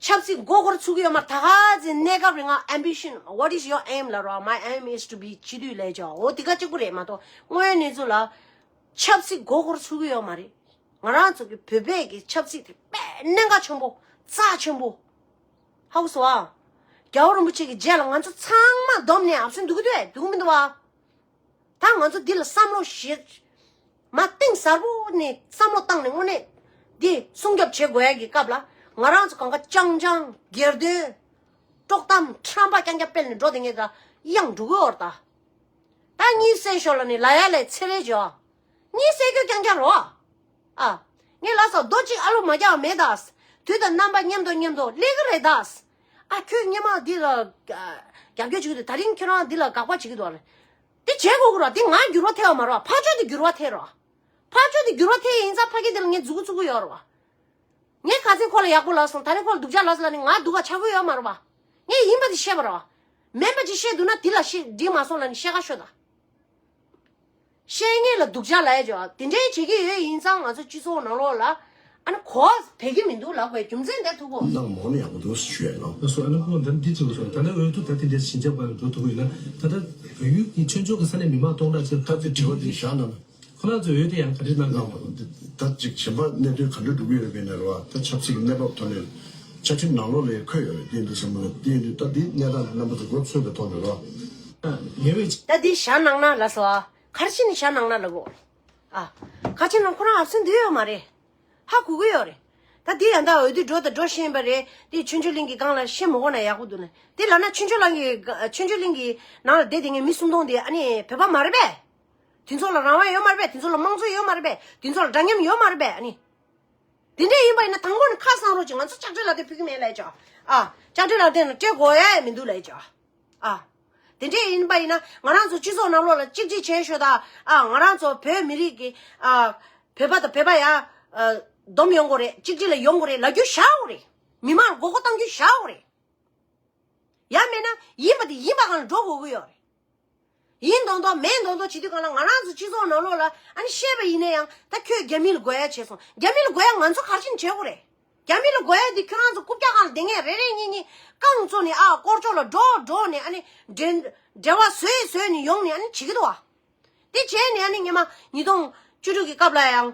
ཆབ་སྲིད་མགོ་སྐོར་ཚུགས་ཀྱི་ཡོད་མ་རེད། ད་ག་ཚོད་གནས་སྐབས་རིང་ང་ambition, what is your aim ལབ་རོགས། My aim is to be སྤྱི་འཐུས་ལས་ཀྱང་འོ་དེ་ག་གཅིག་པུ་རེད་མ་གཏོགས་དངོས་ཡོད་གནས་ཚུལ་ལ་ཆབ་སྲིད་མགོ་སྐོར་ཚུགས་ཀྱི་ཡོད་མ་རེད། ང་རང་ཚོ་གི་བོད་པའི་གི་ཆབ་སྲིད་དེ་དཔེ་གནད་འགག་ཆེན་པོ་རྩ་ཆེན་པོ། ཧ་གོ་སོང་ཨ། རྒྱལ་བ་རིན་པོ་ཆེ་གི་རྗེས་ལ་ང་ཚོ་ཚང་མ་བསྡོམས་ནས་ཨབ་སེ་འདུག་གི་འདུག་གས་འདུག་གི་མི་འདུག་བ། ད་ང་ཚོ་འདི་ལ་བསམ་བློ་ཞིག་མ་གཏིང་ཟབ་པོ་ནས་བསམ་བློ་བཏང་ནས་དངོས་གནས་འདི་སྲུང་སྐྱོབ་བྱེད་དགོས་ཡ་གི་སྐབས་ལ་ང་རང་ཚོ་གང་ག་རྐྱང་རྐྱང་སྒེར་དོན་དཀྲོག་གཏམ་ཁྲམ་པ་རྐྱང་རྐྱང་སྤེལ་ནས་འགྲོ་དེ་ངས་ད་གཡང་འགྲོ་གི་ཡོད་རེད་ད། ད་གཉིད་སད་ཤོག་ལབ་ནས་ལབ་ཡ་ལས་ཚེ་རེ་འཇོག་གཉིད་སད་རྒྱུ་རྐྱང་རྐྱང་རོ། ཨ། ངས་ལབ་སོང་རྡོ་གཅིག་ཨ་ལོ་མ་རྒྱག་པ་མེད་ད། དུས་དང་རྣམ་པ་མཉམ་དུ་མཉམ་དུ་སླེབས་ཀྱི་རེད་ད། ཨ་ཁྱོད་སྔོན་མ་འདི་ལ་རྒྱབ་སྐྱོར་བྱེད་ཀྱི་འདུག་ད་རིང་ཁྱོད་རང་འདི་ལ་དགག་པ་བྱེད་ཀྱི་འདུག་ཨ། དེ་བྱེད་དགོས་ཀྱི་རེད་བ། དེ་ང་འགྱུར་བ་ཐེབས་པ་མ་རེད་བ། ཕར་ཕྱོགས་དེ་འགྱུར་བ་ཐེབས་རེད་བ། ཕར་ཕྱོགས་དེ་འགྱུར་བ་ཐེབས་ཡིན་ཙང་ཕ་གི་དེ་ལ་ངས་མཛུབ་གུ་བཙུགས་ཀྱི་ཡོད་རེད་བ། ངས་ཁ་སང་ཁོ་ལ་ཡག་པོ་ལབ་སོང་། ད་རེས་ཁོ་ལ་སྡུག་ཅག་ལབ་སོང་ལབ་ནས་ང་སྡུག་ག་ཆགས་ཀྱི་ཡོད་མ་རེད་བ། ངས་ཡིན་པ་དེ་བཤད་པ་རེད་བ། མིན་པ་ཅིག་བཤད་འདུག་ན་དེ་ལ་བཤད་འགྲིག་མ་སོང་ལབ་ནས་བཤད་ག་ཤོད་ད། བཤད་མཁན་ལ་སྡུག་ཅག་ལབ་ཡ་ཅིག་ཡོད། དེ་འདྲའི་བྱེད་ཀྱི་ཡོད་ཡིན་ཙང་ང་ཚོ་སྤྱི་ཚོགས་ནང་ལོགས་ལ་ཨ་ནི་གོ་བ་བེད་ཀྱི་མི་འདུག་ལབ་དགོས་རྒྱུ་མཚན་དེ་ཐུག་གོ། ནང་མོ་ནས་ཡག་པོ་འདུག་ཞུ་ཡ་ཡིན་ནོ། ལགས་སོ། ཨ་ནི་ཁོང་ད་འདི་ཅིག་ལ་སོང་། ད་ལྟ་འོས་བསྡུ་ད་དེ་འདྲའི་ཞི་འཇམ་པ་ལ་འགྲོ་ཐུབ་ཀྱི་ཡོད་ན། ད་ལྟ་བལ་ཡུལ་གྱི་ཆོས་ཕྱོགས་ཀྱི་ས་གནས་མི་མང་སྟོང་ཕྲག་ཅིག་ད་ལྟ་དྲི་བ་འདི་བཞག་ན། ཁོ་རང་ཚོས་འོས་དེ་ཡང་ག་འདྲ་གནང་གི་ཡོད། ད་ཅིག་གཞན་པ་གནད་དོན་ག་འདྲ་འགྲོ་གི་ཡོད་པའི་ནས་རེད་བ། ད་ཆབ་སྲིད་ཀྱི་གནས་བབ་ཐོག་ནས་བཅའ་ཁྲིམས་ནང་ལོགས་ལ་འཁོད་ཡོད་རེད། དེ་འདུག་བསམ་གི་རེད། དེ་འདུག་ད་འདི་གནས་སྟངས་རྣམ་པ་ཚོ་མགོ་ཚོས་པའི་ཐོག་ནས་རེད་བ། ངེས་པའི་ད་འདི་བཞག་གནང་ན་ལབ་སོང་ཨ། ག་རེ་བྱས་ནས་བཞག་གནང་ན་ལབ་གོ། ཨ། ག་རེ་བྱས་ན་ཁོ་རང་ཨབ་སེན་འདུག་ཡོད་མ་རེད། ཧ་གོ་གི་ཡོད་རེད། ད་འདི་ཡང་ད་འོས་བསྡུ་འགྲོ་དང་འགྲོ་བཞིན་པ་རེད། འདི་ཆོས་འབྱོར་གླིང་གི་སྒང་ལ་བཤད་མི་དགོས་ན་ཡག་པོ་འདུག་ན། འདི་ལབ་ན་ཆོས་འབྱོར་གླིང་གི་ཆོས་འབྱོར་གླིང་གི་ནང་ལ་བསྡད་དེ་ངས་མི་སུམ་སྟོང་འདི་ཨ་ནི་བོད་པ་མ་རེད་པས། དེ་ཚོ་ལ་རང་དབང་ཡོད་མ་རེད་པས། དེ་ཚོ་ལ་དམངས་གཙོ་ཡོད་མ་རེད་པས། དེ་ཚོ་ལ་འདྲ་མཉམ་ཡོད་མ་རེད་པས། ཨ་ནི། དེ་འདྲས་ཡིན་པ་ཡིན་ན་དང་པོ་ནས་ཁ་གསང་རོགས་གྱིས། ང་ཚོ་ལྕགས་སྤྲེལ་ལ་དེ་ཕུལ་གྱི་མེད་ལབ་ཡ་ཅིག་ཡོད། ཨ། ལྕགས་སྤྲེལ་ལ་དེ་ནས་སྤྲད་དགོས་ཡ་མི་འདུག་ལབ་ཡ་ཅིག་ཡོད། ཨ། དེ་འདྲས་ཡིན་པ་ཡིན་ན་ང་རང་ཚོ་སྤྱི་ཚོགས་ནང་ལོགས་ལ་གཅིག་སྒྲིལ་བྱེད་ཤོག་ད། ཨ། ང་རང་ཚོ་བོད་མི་རིགས་ཀྱི། ཨ། བོད་པ་དང་བོད་པ་ཡ། ཨ། བསྡོམས་ཡོང་དགོས་རེད། གཅིག་སྒྲིལ་ལ་ཡོང་དགོས་རེད་ལབ་རྒྱུ་བཞག་དགོས་རེད། མི་མང་ལ་མགོ་སྐོར་གཏོང་རྒྱུ་བཞག་དགོས་རེད། ཡང་མིན་ན་ཡིན་པ་དེ་ཡིན་པ་སྒང་ལ་འགྲོ་དགོས་ཀྱི་ཡོད་རེད། ཡིན་མདོག་མདོག་མིན་མདོག་མདོག་བྱེད་དུས་སྒང་ལ་ང་རང་ཚོ་སྤྱི་ཚོགས་ནང་ལོགས་ལ་ཨ་ནི་བཤད་པ་ཡིན་ན་ཡང་ད་ཁྱོད་རྒྱ་མི་ལ་དགོས་ཡ་བྱས་སོང་། རྒྱ་མི་ལ་དགོས་ཡ་ང་ཚོ་ག་རེ་བྱེད་དགོས་རེད། རྒྱ་མི་ལ་དགོས་ཡ་འདི་ཁྱོད་རང་ཚོ་རྐུབ་བཀྱག་སྒང་ལ་བསྡད་མཁན་རེ་རེ་གཉིས་གཉིས་རྐང་བཙུགས་ནས། ཨ། སྐོར་ཅོག་ལ་འགྲོ་འགྲོ་ནས་ཨ་ནི་འབྲེལ་འབྲེལ་བ་བཟོས་བཟོས་ནས་ཡོང་ནས་ཨ་ནི་བྱེད་ཀྱི་འདུག་བ། དེ་བྱས་ནས་ཨ་ནི་སྔོན་མ་ཉིས་སྟོང་བཅུ་དྲུག་གི་སྐབས་ལ་ཡང་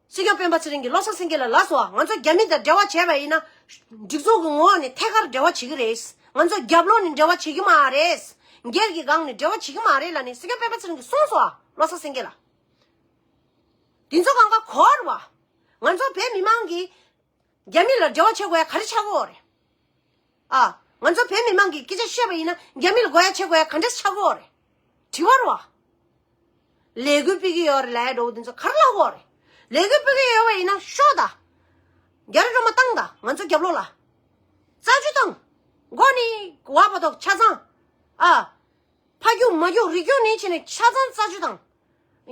སྲིད་སྐྱོང་སྤེན་པ་ཚེ་རིང་གིས་བློ་བཟང་སེང་གེ་ལ་ལབ་སོང་བ། ང་ཚོ་རྒྱ་མི་དང་འབྲེལ་བ་བྱས་པ་ཡིན་ན་སྒྲིག་འཛུགས་ཀྱི་ངོས་ནས་ཐད་ཀར་འབྲེལ་བ་བྱེད་ཀྱི་རེད། ང་ཚོ་རྒྱབ་ལོགས་ནས་འབྲེལ་བ་བྱེད་ཀྱི་མ་རེད། སྒེར་གྱི་སྒང་ནས་འབྲེལ་བ་བྱེད་ཀྱི་མ་རེད་ལབ་ནས་སྲིད་སྐྱོང་སྤེན་པ་ཚེ་རིང་གིས་གསུངས་སོང་བ། བློ་བཟང་སེང་གེ་ལ། དེ་ཚོ་གང་ག་གོ་རེད་བ། ང་ཚོ་བོད་མི་མང་གིས་རྒྱ་མི་ལ་འབྲེལ་བ་བྱེད་དགོས་ཡ་ག་རེ་ཆགས་ཀྱི་ཡོད་རེད། ཨ། ང་ཚོ་བོད་མི་མང་གིས་སྐད་ཆ་བཤད་པ་ཡིན་ན་རྒྱ་མི་ལ་དགོས་ཡ་བྱེད་དགོས་ཡ་ག་འདྲས་ཆགས་ཀྱི་ཡོད་རེད། དྲི་བ་རེད་བ། ལས་འགུལ་སྤེལ་གྱི་ཡོད་རེད་ལབ་ཡ་འདྲ་བོ་དེ་ཚོ་ག་རེ་ལབ་ཀྱི་ཡོད་རེད། ལས་འགུལ་སྤེལ་གྱི་ཡོད་པ་ཡིན་ན་ཤོག་ད། རྒྱ་རི་སྒྲོལ་མ་བཏང་ད། ང་ཚོ་རྒྱབ་ལོགས་ལ། རྩ་ཆུ་བཏང་། མགོ་ནས་བར་བར་དུ་ཆ་ཚང་། ཨ། ཕ་རྒྱུག་མ་རྒྱུག་རི་རྒྱུག་ནས་བྱས་ནས་ཆ་ཚང་རྩ་ཆུ་བཏང་།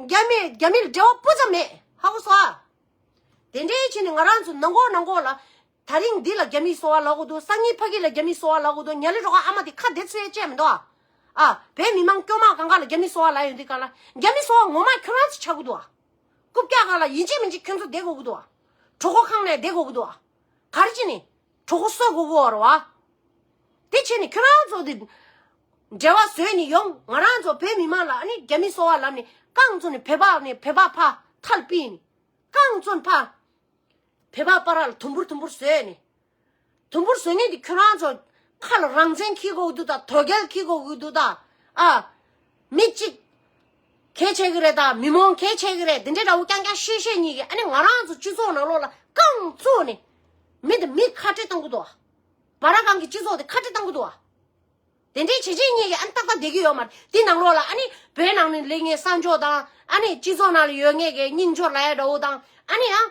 རྒྱ་མི་རྒྱ་མི་ལ་འབྲེལ་བ་སྤུ་ཙམ་མེད། ཧ་གོ་སོང་ཨ། དེ་འདྲའི་བྱས་ནས་ང་རང་ཚོ་ནང་ཁོག་ནང་ཁོག་ལ། ད་རིང་འདི་ལ་རྒྱ་མིས་གསོལ་བ་ལབ་དགོས་འདུག་སང་ཉིན་ཕ་གི་ལ་རྒྱ་མིས་གསོལ་བ་ལབ་དགོས་འདུག་ཉ་ལི་རོ་ཁ་ཨ་མ་དེ་ཁ་བདེ་ཚོད་ཅེས་མི་འདུག་ཨ། ཨ། བོད་མི་མང་སྐྱོ་མ་གང་ག་ལ་རྒྱ་མིས་གསོལ་བ་ལབ་ཡོང་དུས་གང་ལ་རྒྱ་མིས་གསོལ་བ་ངོ་མ་ཁྱོད་རང་ཚོ་ཆགས་ཀྱི་འདུག་ཨ། རྐུབ་བཀྱག་སྒང་ལ་ཡིན་གཅིག་མིན་གཅིག་ཁྱོད་ཚོ་བསྡད་དགོས་ཀྱི་འདུག་ཨ། གྲོད་ཁོག་ཁང་ནས་བསྡད་དགོས་ཀྱི་འདུག་ཨ། ག་རེ་བྱས་ནས་གྲོད་ཁོག་གསོ་དགོས་ཀྱི་ཡོད་རེད་བ། དེ་བྱས་ནས་ཁྱོད་རང་ཚོ་དེ་འབྲེལ་བ་བཟོས་ནས་ཡོང་། ང་རང་ཚོ་བོད་མི་མང་ལ་ཨ་ནི་རྒྱ་མིས་གསོལ་བ་ལབ་ནས་རྐང་བཙུགས་ནས་བོད་པ་ནས་བོད་པ་ཕར་ཐལ་ཕྱིན་ནས་རྐང་བཙུགས་ནས་ཕར། བོད་པ་བར་ལ་དུམ་བུར་དུམ་བུར་བཟོས་ནས། དུམ་བུར་བཟོ་མཁན་དེ་ཁྱོད་རང་ཚོ་ཁ་ལ་རང་བཙན་འཁྱེར་དགོས་ཀྱི་འདུག་ད། དོལ་རྒྱལ་འཁྱེར་དགོས་ཀྱི་འདུག་ད། ཨ། མི་གཅིག་གལ་ཆེ་གི་རེད་ད། མི་མང་གལ་ཆེ་གི་རེད། དེ་འདྲའི་འདྲ་བོ་རྐྱང་རྐྱང་བཤད་བཤད་གཉིས་ཀྱིས་ཨ་ནི་ང་རང་ཚོ་སྤྱི་ཚོགས་ནང་ལོགས་ལ་རྐང་བཙུགས་ནས་མི་དང་མི་ཁ་བྲལ་གཏོང་གི་འདུག་བ། བར་སྒང་གི་སྤྱི་ཚོགས་དེ་ཁ་བྲལ་གཏོང་གི་འདུག་བ། དེ་འདྲའི་བྱས་རྗེས་གཉིས་ཀྱིས་ཨ་ནི་ཏག་ཏག་བསྡད་ཀྱི་ཡོད་མ་རེད། དེ་ནང་ལོགས་ལ་ཨ་ནི་བོད་ནང་ནས་སླེབས་མཁན་གསར་འབྱོར་དང་། ཨ་ནི་སྤྱི་ཚོགས་ནང་ལ་ཡོད་མཁན་གྱི་རྙིང་འབྱོར་ལབ་ཡ་འདྲ་བོ་དང་། ཨ་ནི་ཡང་།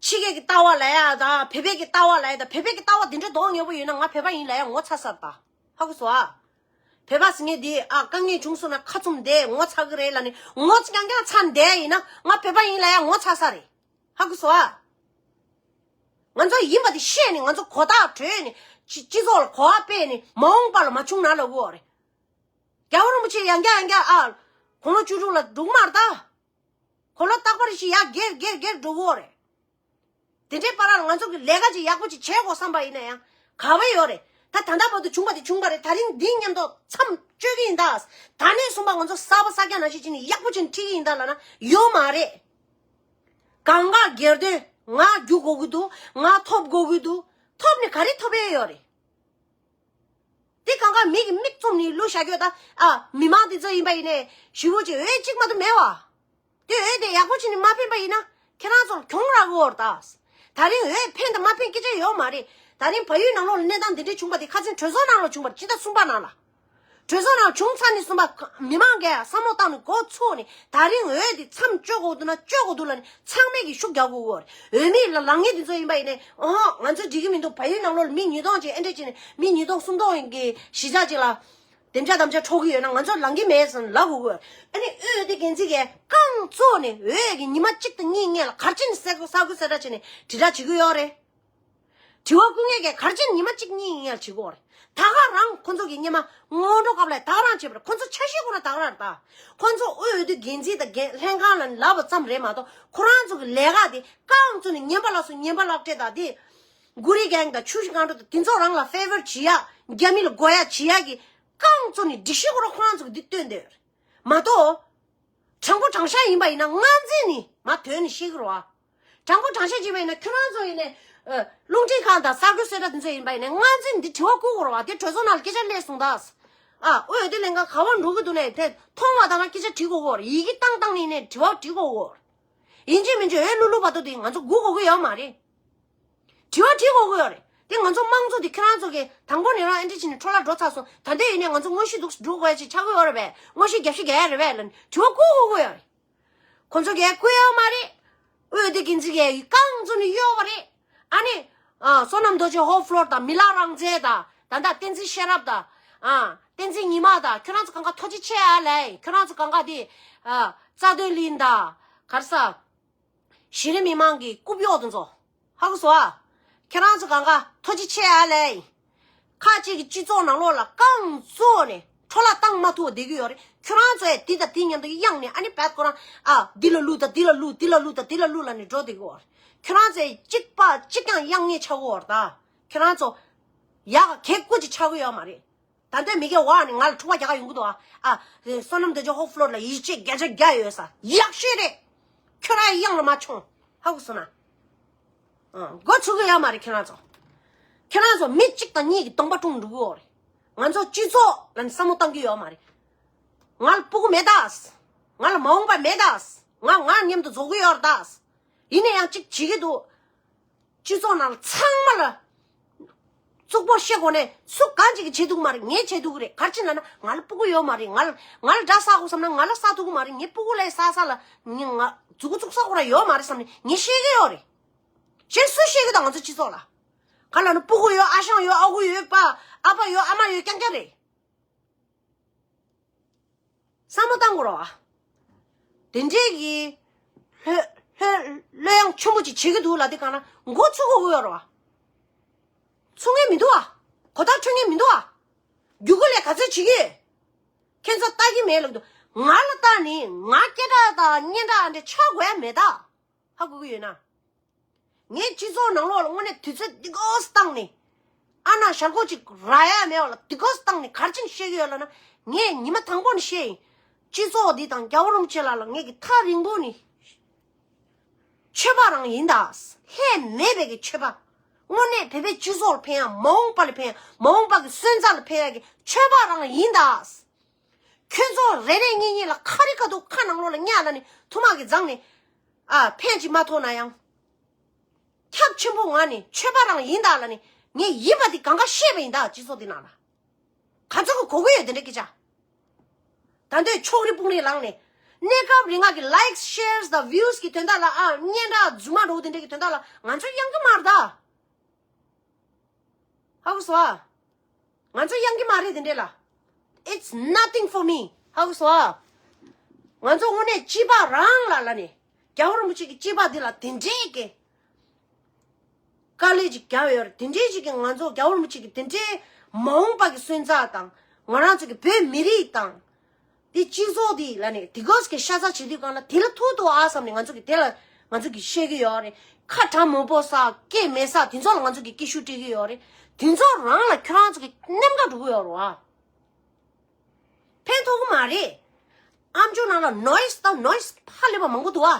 ཕྱི་རྒྱལ་གྱི་ལྟ་བ་ལབ་ཡ་དང་བོད་པའི་གི་ལྟ་བ་ལབ་ཡ་དང་། བོད་པའི་གི་ལྟ་བ་དེ་འདྲ་མདོག་ཉེས་པོ་ཡོད་ན་ང་བོད་པ་ཡིན་ལབ་ཡ་ངོ་ཚ་ས་རེད་ད། ཧ་གོ་སོང་ཨ། བོད་པ་ཟེར་མཁན་དེ་ཨ་དཀའ་ངལ་བྱུང་སོང་ན་ཁ་བཙུམ་བསྡད་ངོ་ཚ་གི་རེད་ལབ་ནས་ངོ་རྐྱང་རྐྱང་ཚ་བསྡད་ཡིན་ན་ང་བོད་པ་ཡིན་ལབ་ཡ་ངོ་ཚ་ས་རེད། ཧ་གོ་སོང་ཨ། ང་ཚོ་ཡིན་པ་དེ་ཤེས་ནས་ང་ཚོ་གོ་བརྡ་སྤྲོད་ནས་སྤྱི་སྤྱི་ཚོགས་ལ་གོ་བ་སྤེལ་ནས་མ་འོངས་པ་ལ་མ་བྱུང་ན་ལབ་དགོས་རེད། རྒྱལ་བ་རིན་པོ་ཆེ་ཡང་བསྐྱར་ཡང་བསྐྱར་ཨ་དགུང་ལོ་བཅུ་དྲུག་ལ་འགྲོ་གི་མ་རེད་ད། དགུང་ལོ་རྟག་པར་ཞིག་ཡར་རྒས་རྒས་རྒས་འགྲོ་གི་ཡོད་རེད། དེ་འདྲའི་བར་ལ་ང་ཚོ་གི་ལས་ཀ་ཅིག་ཡག་པོ་ཅིག་བྱེད་དགོས་བསམ་པ་ཡིན་ན་ཡང་ག་བ་ཡོད་རེད། ད་ད་ལྟ་བར་དུ་བྱུང་བ་དེ་བྱུང་བ་རེད། ད་རིང་འདི་མཉམ་དུ་མཚམས་གཅོད་ཀྱི་ཡིན་ད། ད་ནས་བཟུང་བ་ང་ཚོ་གསར་པ་གསར་རྐྱང་ནང་བཞིན་བྱས་ནས་ཡག་པོ་བྱས་ནས་ཁྲིད་ཀྱི་ཡིན་ད་ལབ་ན་ཡོད་མ་རེད། གང་ག་སྒེར་དོན་ང་རྒྱུག་དགོས་ཀྱི་འདུག་ང་ཐོབ་དགོས་ཀྱི་འདུག་ཐོབ་ནས་ག་རེ་ཐོབ་ཡས་ཡོད་རེད། དེ་གང་ག་མི་གི་མིག་བཙུམ་ནས་བླུགས་བཞག་རྒྱུ་ད། ཨ། མི་མང་དེ་ཚོ་ཡིན་པ་ཡིན་ནའི་ཞི་བོ་ཅིག་འོས་གཅིག་མ་གཏོགས་མེད་བ། དེ་འོས་དེ་ཡག་པོ་བྱས་ནས་མ་ཕན་པ་ཡིན་ན་ཁྱེད་རང་ཚོར་གྱོང་རག་གི་ཡོད་རེད་ད། ད་རིང་འོས་ཕན་དང་མ་ཕན་སྐད་ཆ་ཡོད་མ་རེད། ད་རིང་བལ་ཡུལ་ནང་ལོགས་ལ་གནས་སྟངས་འདི་འདྲས་བྱུང་བ་དེ་ཁ་སང་གྲོས་ཚོགས་ནང་ལ་བྱུང་བ་རེད། སྤྱི་ཟླ་གསུམ་པ་ནང་ལ། གྲོས་ཚོགས་ནང་བྱུང་ཚར་ནས་བཟུང་བ་མི་མང་གིས་བསམ་བློ་བཏང་ནས་འགོ་ཚུགས་ནས་ད་རིང་འོས་དེ་མཚམས་གཅོད་དགོས་འདུག་ན་གཅོད་དགོས་འདུག་ལབ་ནས་ཚང་མས་ཀྱིས་ཤུགས་རྒྱག་དགོས་ཀྱི་ཡོད་རེད། འོས་མི་ལ་ལངས་མཁན་དེ་ཚོ་ཡིན་པ་ཡིན་ནའི་ཨོ་ང་ཚོ་འགྲིག་གི་མི་འདུག་བལ་ཡུལ་ནང་ལོགས་ལ་མི་ཉིས་སྟོང་ཅིག་ཨེ་འདྲས་བྱས་ནས་མི་ཉིས་སྟོང་སུམ་སྟོང་གི་གཞིས་ཆགས་ཅིག་ལ། དེ་འདྲ་དམ་བཅའ་འཕྲོག་གི་ཡོད་ན་ང་ཚོ་ལངས་ཀྱི་མེད་ཟེར་ལབ་དགོས་ཀྱི་ཡོད། ཨ་ནི་འོས་བསྡུ་འགན་འཛིན་གྱིས་རྐང་བཙུགས་ནས་འོས་ཀྱི་ཉི་མ་གཅིག་དང་གཉིས་སྔོན་ལ་ག་རེ་བྱས་ནས་གསར་འགོད་གསར་འགོད་གསལ་བསྒྲགས་བྱས་ནས་དྲིལ་བསྒྲགས་བྱེད་ཀྱི་ཡོད་རེད། དྲི་བ་བཀོད་མཁན་གྱིས་ག་རེ་བྱས་ནས་ཉི་མ་གཅིག་གཉིས་སྔོན་ལ་བྱེད་ཀྱི་ཡོད་རེད། ད་ག་རང་ཁོ་ཚོ་གི་སྔོན་མ་སྔོན་འགྲོ་སྐབས་ལ་ད་ག་རང་བྱས་པ་རེད། ཁོ་ཚོ་འཆར་གཞི་ཁོ་རང་ད་ག་རང་རེད། ད་ཁོ་ཚོ་འོས་བསྡུ་འགན་འཛིན་དང་འགན་ལྷན་ཁང་ལ་ལབ་པ་ཙམ་རེད་མ་གཏོགས་ཁོ་རང་ཚོ་གི་ལས་ཀ་དེ་རྐང་བཙུགས་ནས་ངན་པ་ལ་སོགས་ངན་པ་ལག་སྤྲད་དང་དེ། གུ་རི་གེང་དང་ཆུ་བཞི་སྒང་དྲུག་དང་དེ་ཚོ་རང་ལ་ཕེ་ཝར་བྱེད་ཡ། རྒྱ་མི་ལ་དགོས་ཡ་བྱེད་ཡ་གི་རྐང་བཙུགས་ནས་སྒྲིག་གཞི་ཁོ་རང་ཁོ་རང་ཚོ་གི་འདི་སྟོན་བསྡད་ཡོད་རེད་མ་གཏོགས། དྲང་པོ་དྲང་བཞག་ཡིན་པ་ཡིན་ན་སྔ་འཛིན་ནི་མ་དོན་ནི་ཤེས་ཀྱི་རེད་བ། དྲང་པོ་དྲང་བཞག་བྱས་པ་ཡིན་ན་ཁྱོད་རང་ཚོ་ཡིན་ནས་ཨ། རླུང་འཕྲིན་ཁང་དང་གསར་འགོད་གསལ་བསྒྲགས་དེ་ཚོ་ཡིན་པ་ཡིན་ན་སྔ་འཛིན་འདི་དྲི་བ་བཀོད་དགོས་རེད་བ། དེ་གྲོས་ཚོགས་ནང་ལ་སྐད་ཆ་སླེབས་སོང་ད། ཨ། འོས་བསྡུ་ལྷན་ཁང་ག་པར་འགྲོ་གི་འདུག་ནས་དེ་མཐོང་བ་དང་ན་སྐད་ཆ་དྲི་དགོས་གོ་རེད། ཡི་གེ་བཏང་བཏང་ནས་ནས་དྲི་བ་དྲི་དགོས་གོ་རེད། ཡིན་གཅིག་མིན་གཅིག་འོས་བླུག་བླུག་བར་དུ་དེ་ང་ཚོ་སྒུག་དགོས་ཀྱི་ཡོད་མ་རེད། དྲི་བ་དྲི་དགོས་ཀྱི་ཡོད་རེད། དེ་ང་ཚོ་དམངས་གཙོ་དེ་ཁྱེད་རང་ཚོ་གིས་དང་པོ་ནས་རང་ཨེ་འདྲ་བྱས་ནས་འཕྲོ་བརླག་འགྲོ་ཚར་སོང་། ད་ལྟ་ཡིན་ནའི་ང་ཚོ་དངོས་གཞི་འདུག་འགྲོ་དགོས་ཡ་ཅིག་ཆགས་ཀྱི་ཡོད་རེད་པས། དངོས་གཞི་རྒྱབ་བཤིག་རྒྱག་ཡ་རེད་པས་ལབ་ནས་དྲི་བ་བཀོད་དགོས་ཀྱི་ཡོད་རེད། ཁོ་ཚོ་གིས་བཀོད་ཡོད་མ་རེད། འོས་བསྡུ་འགན་འཛིན་གྱིས་རྐང་བཙུགས་ནས་གཡོལ་བ་རེད། ཨ་ནི། ཨ། བསོད་ནམས་རྡོ་རྗེ་ཧོབ་ཕློར་དང་མི་ལ་རང་བཙན་དང་ད་ལྟ་བསྟན་འཛིན་ཤེས་རབ་དང་། ཨ། བསྟན་འཛིན་ཉི་མ་དང་ཁྱོད་རང་ཚོ་གང་ག་ཐུགས་རྗེ་ཆེ་ཨ་ལས། ཁྱོད་རང་ཚོ་གང་ག་དེ། ཨ། རྩ་དོན་གླིང་དང་། ག་རེ་ཟ། གཞི་རིམ་མི་མང་གི་རྐུབ་གཡོག་དེ་ཚོ། ཧ་གོ་སོང་ཨ། ཁྱེད་རང་ཚོ་གང་ག་ཐུགས་རྗེ་ཆེ་ཨ་ལས། ཁ་ཅིག་གི་སྤྱི་ཚོགས་ནང་ལོགས་ལ་རྐང་བཙུགས་ནས་འཕྲོ་བརླག་བཏང་མ་ཐུབ་པ་བསྡད་ཀྱི་ཡོད་རེད། ཁྱོད་རང་ཚོས་འདི་དང་འདི་མཉམ་དུ་གཡང་ནས་ཨ་ནི་བད་ཁོ་རང་ཨ་འདི་ལ་བླུགས་དང་འདི་ལ་བླུགས་འདི་ལ་བླུགས་དང་འདི་ལ་བླུགས་ལབ་ནས་འགྲོ་བསྡད་ཀྱི་ཡོད་རེད། ཁྱོད་རང་ཚོས་གཅིག་པ་གཅིག་རྐྱང་གཡང་ཉེས་ཆགས་ཀྱི་ཡོད་རེད་ད། ཁྱོད་རང་ཚོ་ཡག་ག་གེ་ཀོ་ཅིག་ཆགས་ཀྱི་ཡོད་མ་རེད། ད་ལྟའི་མི་སྒེར་འོག་ནས་ང་ལ་འཁྲུག་པ་རྒྱག་ག་ཡོང་གི་འདུག་ཨ། ཨ། བསོད་ནམས་བདེ་མཆོག་ཧོབ་ཕློར་ལ་ཡིད་ཆེས་བརྒྱ་ཆ་བརྒྱ་ཡོད་ས་ཡག་ཤོས་རེད། ཁྱོད་རང་གཡང་ལ་མ་མཆོང་། ཧ་གོ་སོང་ན། ཨ། མགོ་ཚོས་ཀྱི་ཡོད་མ་རེད་ཁྱོད་རང་ཚོ། ཁྱོད་རང་ཚོ་མི་གཅིག་དང་གཉིས་ཀྱི་གདོང་པ་བཀྲུམ་འགྲོ་གི་ཡོད་རེད། ང་ཚོ་སྤྱི་ཚོགས་ལ་བསམ་བློ་བཏང་གི་ཡོད་མ་རེད། ང་ལ་སྤུ་གུ་མེད་ད། ང་ལ་མ་འོངས་པ་མེད་ད། ང་ང་མཉམ་དུ་འཛོམས་ཀྱི་ཡོད་རེད་ད། ཡིན་ན་ཡང་གཅིག་བྱེད་ཀྱི་འདུག་སྤྱི་ཚོགས་ནང་ལ་ཚང་མ་ལ་རྩུབ་པོ་བཤད་དགོས་ནས་སུ་གང་ཅིག་གིས་བྱེད་ཐུབ་ཀྱི་མ་རེད། ངས་བྱེད་ཐུབ་ཀྱི་རེད། ག་རེ་བྱས་ན་ན་ང་ལ་སྤུ་གུ་ཡོད་མ་རེད། ང་ལ་ང་ལ་དགྲ་ཟ་དགོས་བསམ་ན་ང་ལ་ཟ་ཐུབ་ཀྱི་མ་རེད། ངའི་སྤུ་གུ་ལ་ཟ་ས་ལ་ངས་ང་མཛུ་གུ་བཙུགས་ས་ཁོ་རང་ཡོད་མ་རེད་བསམ་ནས་ངས་བཤད་ཀྱི་ཡོད་རེད། གཞན་སུས་བཤད་ཀྱི་ད་ང་ཚོ་སྤྱི་ཚོགས་ལ། ག་ལ་ནི་སྤུ་གུ་ཡོད། ཨ་ཞང་ཡོད། ཨ་ཁུ་ཡོད། པ་ཨ་ཕ་ཡོད། ཨ་མ་ཡོད། རྐྱང་རྐྱང་རེད། བསམ་བློ་བཏང་དགོས་རེད་བ། དེ་འདྲས་ཀྱི་ལྷོད་ལྷོད་ལྷོད་ཡངས་ཆེན་པོ་ཅིག་བྱེད་ཀྱི་འདུག་ལབ་དེ་གང་ན་མགོ་ཚོས་དགོས་ཀྱི་ཡོད་རེད་བ། ཚུགས་མཁན་མི་འདུག་བ། གོ་བརྡ་འཕྲོད་མཁན་མི་འདུག་བ། རྒྱུ་གུ་ལས་ག་ཚོད་བྱེད་ཀྱི་ཡོད། ཁྱེད་ཚོ་ལྟ་གི་མེད་ལབ་འདུག་ང་ལ་ལྟ་ནི་ང་སྐད་གྲགས་དང་སྙན་གྲགས་འདྲ་ཆགས་དགོས་ཡ་མེད་ད། ཧ་གོ་གི་ཡོད་ན། ངས་སྤྱི་ཚོགས་ནང་ལོགས་ལ་དངོས་གནས་དུས་ཚོད་འདི་གོ་བཏང་ནས། ཨ་ན་ཞར་གོ་ཅིག་རག་ཡ་མེད་པ་ལ་འདི་གོ་བཏང་ནས་ག་རེ་བྱས་ནས་བཤད་ཀྱི་ཡོད་ལབ་ན། ངས་ཉི་མ་དང་པོ་ནས་བཤད་ཡིན། སྤྱི་ཚོགས་འདི་དང་རྒྱལ་བ་རིན་པོ་ཆེ་ལགས་ལ་ངས་ཀྱི་ཐག་རིང་པོ་ནས། ཆོས་པ་རང་ཡིན་ད། ལྷད་མེད་པའི་གི་ཆོས་པ། དངོས་གནས་བོད་པའི་སྤྱི་ཚོགས་ལ་ཕན་ཡ། མ་འོངས་པ་ལ་ཕན་ཡ། མ་འོངས་པ་གི་སོན་རྩ་ལ་ཕན་ཡ་གི་ཆོས་པ་རང་ཡིན་ད། ཁྱོད་ཚོ་རེ་རེ་གཉིས་གཉིས་ལ་ཁ་རི་ཁ་ཐུག་ཁ་ནང་ལོགས་ལ་བརྙས་ལ་ནི་ཐུར་མ་གི་རྫང་ནས་ཨ་ཕན་ཅིག་མ་ཐོགས་ན་ཡང་། ཁྱབ་ཆེན་པོ་ང་ནི་ཆོས་པ་རང་ཡིན་ད་ལ་ནི་ངས་ཡིན་པ་དེ་གང་ག་བཤད་པ་ཡིན་ད། སྤྱི་ཚོགས་འདི་ནང་ལ་ག་ཚོད་ཀྱི་གོ་གི་ཡོད་དེ་འདྲ་སྐད་ཆ། ད་འདོད་ཕྱོགས་རིས་དཔུང་རིས་ལངས་ནས་གནས་སྐབས་རིང་ང་གི་likes, shares དང་views གི་དོན་དག་ལ་ཨ་སྙན་གྲགས་རྫུན་མ་འགྲོ་དེ་འདྲ་གི་དོན་དག་ལ་ང་ཚོ་གཡང་གི་མ་རེད་ད། ཧ་གོ་སོང་ཨ། ང་ཚོ་གཡང་གི་མ་རེད་དེ་འདྲས་ལ། It's nothing for me. ཧ་གོ་སོང་ཨ། ང་ཚོ་དངོས་གནས་སྐྱིད་པ་རང་ལ་ལ་ནས་རྒྱལ་བ་རིན་པོ་ཆེ་གི་སྐྱིད་པ་འདི་ལ་དེ་འདྲས་ཀྱི་དཀའ་ལས་ཅིག་བརྒྱབ་ཡོད་རེད། དེ་འདྲས་ཅིག་གི་ང་ཚོ་རྒྱལ་བ་རིན་པོ་ཆེ་གི་དེ་འདྲས་མ་འོངས་པ་གི་སོན་རྩ་དང་ང་རང་ཚོ་གི་བོད་མི་རིགས་དང་། དེ་སྤྱི་ཚོགས་དེ་ལ་ནི་དེ་གོས་ཀྱི་ཤ་ཚ་བྱེད་དུས་གང་ལ་དེ་ལ་ཐུག་འདུག་ཨ་བསམ་ནས་ང་ཚོ་གི་དེ་ལ་ང་ཚོ་གི་བཤད་གི་ཡོད་རེད། ཁ་གྲག་མང་པོ་ས་སྐད་མེད་ས་དེ་ཚོ་ལ་ང་ཚོ་གི་སྐད་ཤུགས་སྤྲད་གི་ཡོད་རེད། དེ་ཚོ་རང་ལ་ཁྱོད་རང་ཚོ་གི་གནད་འགག་འགྲོ་གི་ཡོད་རེད་བ། ཕན་ཐོགས་གི་མ་རེད། ཨམ་ཅོག་ནང་ལ་noise དང་noise ཧ་ལས་པ་མང་པོ་འདུག་ཨ།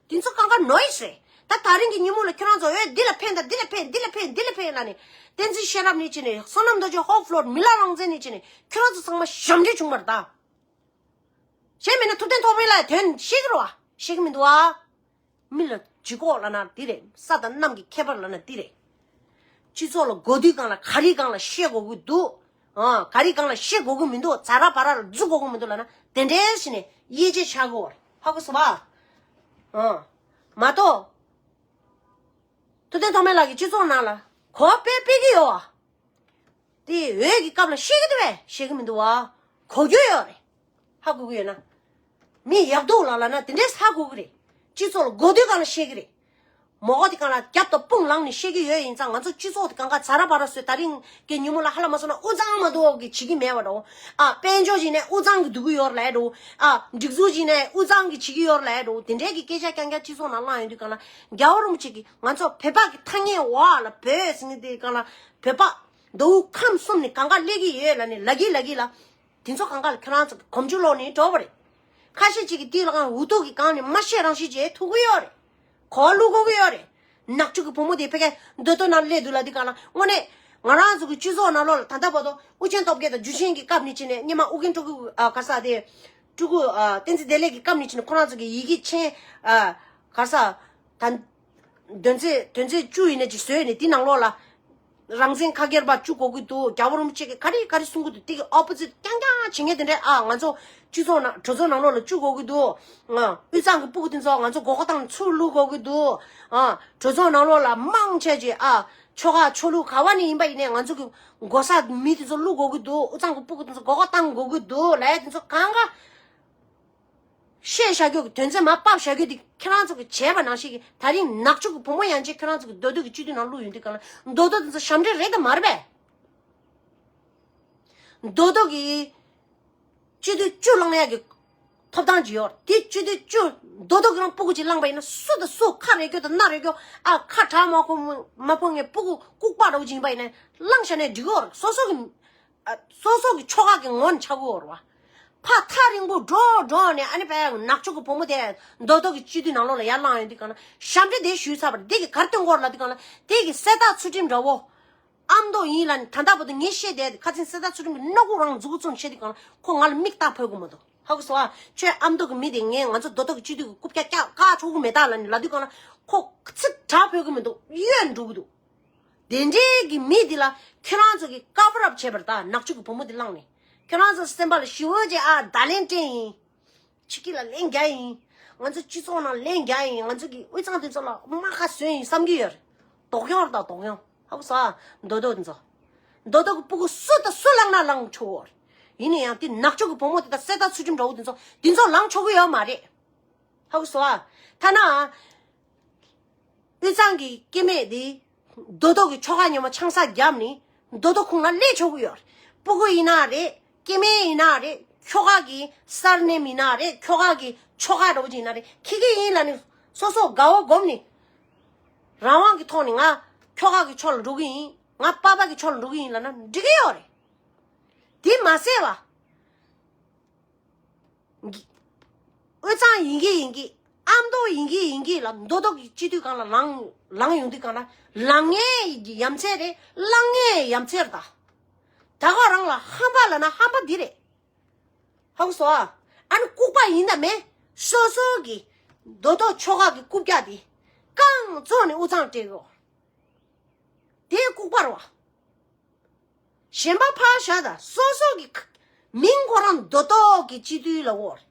དེ་ཚོ་གང་ག་noise རེད། ད་ད་རིང་གི་ཉིན་མོ་ལ་ཁྱོད་རང་ཚོ་ཨོ་འདི་ལ་ཕན་ད་འདི་ལ་ཕན་འདི་ལ་ཕན་འདི་ལ་ཕན་ལ་ནི་བསྟན་འཛིན་ཤེས་རབ་ནི་བྱས་ནས་བསོད་ནམས་རྡོ་རྗེ་ཧོབ་ཕློར་མི་ལ་རང་བཙན་ནི་བྱས་ནས་ཁྱོད་རང་ཚོ་ཚང་མ་ཞབས་འདྲེན་བྱུང་བ་རེད་ད། གཞན་མིན་ན་ཐུབ་བསྟན་ཐོགས་མེད་ལ་དོན་ཤེས་ཀྱི་རེད་བ། ཤེས་ཀྱི་མི་འདུག་ཨ། མི་ལ་ལྗིད་ཁོག་ལབ་ན་འདི་རེད། ས་དང་གནམ་གྱི་ཁྱད་པར་ལབ་ན་འདི་རེད། སྤྱི་ཚོགས་ལ་གོ་དུས་སྒང་ལ་ག་རེ་སྒང་ལ་བཤད་དགོས་ཀྱི་འདུག་ཨ། ག་རེ་སྒང་ལ་བཤད་དགོས་ཀྱི་མི་འདུག་ཛ་ར་བ་ར་ལ་འཛུལ་དགོས་ཀྱི་མི་འདུག་ལབ་ན་དེ་འདྲའི་ཞིག་ནས་དབྱེ་འབྱེད་བྱ་དགོས་རེད། ཧ་གོ་སོང་བ། ཨ། མ་གཏོགས། ཐུབ་བསྟན་ཐོགས་མེད་ལགས་ཀྱིས་སྤྱི་ཚོགས་ནང་ལ་གོ་བ་དཔེ་སྤེལ་གྱི་ཡོད་བ། དེ་འོས་ཀྱི་སྐབས་ལ་བཤད་ཀྱི་འདུག་བས། བཤད་ཀྱི་མི་འདུག་བ། གོ་རྒྱུ་ཡོད་རེད། ཧ་གོ་གི་ཡོད་ན། མི་ཡག་སྡུག་ལ་ལབ་ན་དེ་འདྲས་ཧ་གོ་གི་རེད། སྤྱི་ཚོགས་ལ་གོ་དུས་གང་ལ་བཤད་ཀྱི་རེད། མོ་གོ་དེ་གང་ལ་རྒྱབ་དང་དཔུང་ལངས་ནས་བཤད་ཀྱི་ཡོད། ཡིན་ཙང་ང་ཚོ་སྤྱི་ཚོགས་དེ་གང་ག་ཛ་ར་བ་ར་བཟོས། ད་རིང་གི་ཉིན་མོ་ལ་ཧ་ལ་མ་སོང་ན་དབུས་གཙང་མ་གཏོགས་ཀྱི་བྱེད་ཀྱི་མེད་པ་འདྲ་བོ། ཨ་དཔལ་འབྱོར་བྱས་ནས་དབུས་གཙང་གི་སྡུག་གི་ཡོད་རེད་ལབ་འདྲ་བོ། ཨ་སྒྲིག་འཛུགས་བྱས་ནས་དབུས་གཙང་གི་བྱེད་ཀྱི་ཡོད་རེད་ལབ་འདྲ་བོ། དེ་འདྲས་ཀྱི་སྐད་ཆ་རྐྱང་རྐྱང་སྤྱི་ཚོགས་ནང་བསླངས་ཡོང་དུས་གང་ལ་རྒྱལ་བ་རིན་པོ་ཆེ་གིས་ང་ཚོ་བོད་པ་གི་ཐ་སྙད་འོག་ལ་བོད་ཟེར་མཁན་དེ་གང་ལ་བོད་པ་མདོ་དབུས་ཁམས་གསུམ་ནས་གང་ག་སླེབས་ཀྱི་ཡོད་ལབ་ནས་ལབ་ཀྱི་ལབ་ཀྱི་ལ། དེ་ཚོ་གང་ག་ལ་ཁྱེད་རང་ཚོ་གི་གོམ་རྒྱུ་ལོག་ནས་འགྲོ་བ་རེད། ཁ་ཤས་ཅིག་གིས་དེ་ལ་གང་འུ་ཐུག་གི་སྒང་ནས་མ་བཤད་རང་བཤད་བྱེད་ཐུབ་ཀྱི་ཡོད་རེད། གོ་བླུག་དགོས་ཀྱི་ཡོད་རེད། ནག་ཆུ་གི་བུ་མོ་དེ་ཕ་གིར་མདོ་སྟོད་ནང་སླེབས་འདུག་ལབ་དུས་གང་ལ་དངོས་གནས་ང་རང་ཚོ་གི་སྤྱི་ཚོགས་ནང་ལོགས་ལ་ད་ལྟ་བར་དུ་ཨུ་ཆེན་སྟོབས་རྒྱལ་དང་འཇུ་ཆེན་གྱི་སྐབས་ནས་བྱས་ནས་སྔོན་མ་ཨུ་རྒྱན་སྤྲུལ་སྐུ་ཨ་ག་ས་དེ་སྤྲུལ་སྐུ་ཨ་བསྟན་འཛིན་བདེ་ལེགས་ཀྱི་སྐབས་ནས་བྱས་ནས་ཁོ་རང་ཚོ་གི་ཡི་གེ་ཆེན་ཨ་ག་ས་ད། དོན་ཚན་དོན་ཚན་བཅུ་ཡིན་ན་ཅིག་བཟོས་ནས་དེ་ནང་ལོགས་ལ། རང་བཙན་ཁ་སྒེར་བ་བཅུ་དགོས་ཀྱི་འདུག་རྒྱལ་བ་རིན་པོ་ཆེ་གིས་ག་རེ་ག་རེ་གསུང་གི་འདུག་དེ་གི་ཨོ་པོ་ཛིཊ་རྐྱང་རྐྱང་བྱེད་མཁན་དེ་འདྲས། ཨ་ང་ཚོ་སྤྱི་ཚོགས་ནང་གྲོས་ཚོགས་ནང་ལོགས་ལ་བཅུ་དགོས་ཀྱི་འདུག་ཨ་དབུས་གཙང་གི་སྤུ་གུ་དེ་ཚོ་ང་ཚོ་མགོ་སྐོར་བཏང་ཚུར་བླུག་དགོས་ཀྱི་འདུག་ཨ་གྲོས་ཚོགས་ནང་ལོགས་ལ་མང་ཆེ་ཆེ་ཨ་ཆོལ་ཁ་ཆོས་ལུགས་ག་བ་ནས་ཡིན་པ་ཡིན་ནའི་ང་ཚོ་གི་མགོ་ས་མི་དེ་ཚོ་བླུག་དགོས་ཀྱི་འདུག་དབུས་གཙང་གི་སྤུ་གུ་དེ་ཚོ་མགོ་སྐོར་བཏང་དགོས་ཀྱི་འདུག་ལབ་ཡ་དེ་ཚོ་གང་ག་བཤད་བཞག་རྒྱུ་གི་དོན་ཚན་མར་ཕབ་བཞག་རྒྱུ་དེ་ཁྱེད་རང་ཚོ་གི་བྱས་པ་ནང་བཞིན་གྱི་ད་རིང་ནག་ཆུ་གི་བུ་མོ་ཡན་ཆད་ཁྱེད་རང་ཚོ་གི་མདོ་སྟོད་ཀྱི་སྤྱི་འཐུས་ནང་བླུགས་ཡོང་དུས་གང་ལ་མདོ་སྟོད་དེ་ཚོ་ཞབས་འདྲེན་རེད་དམ་མ་རེད་པས། མདོ་སྟོད་ཀྱི་སྤྱི་འཐུས་བཅུ་བླངས་ཡག་གི་ཐོབ་ཐང་ཅིག་ཡོད་རེད། དེ་སྤྱི་འཐུས་བཅུ་མདོ་སྟོད་ཀྱི་རང་སྤུ་གུ་ཅིག་བླངས་པ་ཡིན་ན་སུ་དང་སུ་ཁ་རེ་སྐྱོ་དང་སྣ་རེ་སྐྱོ་ཨ་ཁ་གྲག་མ་ཁོ་མ་ཕོ་ངའི་སྤུ་གུ་ལྐུགས་པ་འདྲ་བོ་ཅིག་ཡིན་པ་ཡིན་ན་བླངས་བཞག་ནས་འགྲིག་གི་ཡོད་རེད། སོ་སོ་གི་ཨ་སོ་སོ་གི་ཆོལ་ཁ་གི་ངོ་ནས་ཆགས་ཀྱི་ཡོད་རེད་བ། ཕར་ཐག་རིང་པོ་འགྲོ་འགྲོ་ནས་ཨ་ནི་པའི་ནག་ཆུ་གི་བུ་མོ་དེ་མདོ་སྟོད་ཀྱི་སྤྱི་འཐུས་ནང་ལོགས་ལ་ཡར་བླངས་ཡོང་དུས་གང་ལ་ཞབས་འདྲེན་དེ་ཞུས་ཚར་བ་རེད། དེ་གི་ག་རེ་སྟོན་གྱི་ཡོད་རེད་ལབ་དུས་གང་ལ་དེ་གི་གསལ་བརྡ་ཚུལ་ཁྲིམས་འདྲ་བོ་ཨ་མདོ་ཡིན་ལབ་ནས་ད་ལྟ་བར་དུ་ངས་བཤད་བསྡད་དེ་ཁ་སང་གསལ་བརྡ་ཚུལ་ཁྲིམས་ཀྱི་སྣ་ཁུག་རང་མཛུབ་གུ་བཙུམས་བཤད་དུས་གང་ལ་ཁོ་ང་ལ་མིག་ལྟ་ཕོད་ཀྱི་མི་འདུག་ཧ་གོ་སོང་ཨ། ཁྱོད་ཨ་མདོ་གི་མི་དེ་ངས་ང་ཚོ་མདོ་སྟོད་ཀྱི་སྤྱི་འཐུས་ཀྱི་རྐུབ་བཀྱག་བཀྱག་བཀག་ཆོག་གི་མེད་ད་ལབ་ནས་ལབ་དུས་གང་ལ་ཁོ་ཚིག་གྲགས་ཕོད་ཀྱི་མི་འདུག་གཡོལ་འགྲོ་གི་འདུག་དེ་འདྲའི་གི་མི་འདི་ལ་ཁྱེད་རང་ཚོ་གི་ཀ་བར་ཨབ་བྱས་པར་ད་ནག་ཆུ་གི་བུ་མོ་འདི་བླངས་ནས་ཁྱེད་རང་ཚོ་སེམས་པ་ལ་ཞི་བོ་ཅེ་ཨ་བརྡ་ལན་སྤྲད་ཡིན། ཕྱི་སྐྱིད་ལ་ལན་རྒྱག་ཡིན། ང་ཚོ་སྤྱི་ཚོགས་ནང་ལན་རྒྱག་ཡིན། ང་ཚོ་གི་དབུས་གཙང་དེ་ཚོ་ལ་དམག་ཁ་བཟོས་ཡིན་བསམ་གྱི་ཡོད་རེད། དོགས་ཡོང་རེད་ད་དོགས་ཡོང་། ཧ་གོ་སོང་ཨ། མདོ་སྟོད་དེ་ཚོ། མདོ་སྟོད་ཀྱི་སྤུ་གུ་སུ་དང་སུ་བླངས་ན་བླངས་ཆོག་གི་ཡོད་རེད། ཡིན་ན་ཡང་དེ་ནག་ཆུ་གི་བུ་མོ་དེ་དང་གསལ་བརྡ་ཚུལ་ཁྲིམས་འདྲ་བོ་དེ་ཚོ་དེ་ཚོ་བླངས་ཆོག་གི་ཡོད་མ་རེད། ཧ་གོ་སོང་ཨ། ཐ་ན། དབུས་གཙང་གི་སྐྱེ་དམན་དེ་མདོ་སྟོད་ཀྱི་ཆོལ་ཁ་ཉམས་པ་ཆང་ས་བརྒྱབ་ནས་མདོ་སྟོད་ཁོངས་ལ་སླེབས་ཆོག་གི་ཡོད་རེད། སྤུ་གུ་ཡིན་ན་རེད། སྐྱེ་དམན་ཡིན་ན་རེད། ཁྱོ་ག་གི་སར་ནེམ་ཡིན་ན་རེད། ཁྱོ་ག་གི་ཆོལ་ཁ་འདྲ་བོ་ཅིག་ཡིན་ན་རེད། ཁྱི་གི་ཡིན་ལབ་ནས་སོ་སོ་དགའ་བོ་སྒོམ་ནས་རང་དབང་གི་ཐོག་ནས་ང་ཁྱོ་ག་གི་ཕྱོགས་ལ་འགྲོ་གི་ཡིན། ང་པ་ཕ་གི་ཕྱོགས་ལ་འགྲོ་གི་ཡིན་ལབ་ན་འགྲིག་གི་ཡོད་རེད། དེ་མ་ཟད་བ། དབུས་གཙང་ཡིན་གྱི་ཡིན་གྱི། ཨ་མདོ་ཡིན་གྱི་ཡིན་གྱི་ལ་མདོ་སྟོད་ཀྱི་སྤྱི་འཐུས་སྒང་ལ་ལངས་ལངས་ཡོང་དུས་སྒང་ལ་ལངས་མཁན་ཡ་མཚན་རེད། བླངས་མཁན་ཡ་མཚན་རེད་ད། ད་ག་རང་ལ་ཧམ་པ་ལབ་ན་ཧམ་པ་འདི་རེད། ཧ་གོ་སོང་ཨ། ཨ་ནི་ལྐུགས་པ་ཡིན་དང་མིན། སོ་སོ་གི་མདོ་སྟོད་ཆོལ་ཁ་གི་རྐུབ་བཀྱག་འདི་རྐང་བཙུགས་ནས་དབུས་གཙང་སྤྲད་དགོས། དེ་ལྐུགས་པ་རེད་བ། གཞན་པ་ཕར་བཞག་དང་སོ་སོ་གི་ཁ་མིང་ཁོ་རང་མདོ་སྟོད་ཀྱི་སྤྱི་འཐུས་ལ་འོ་རེད།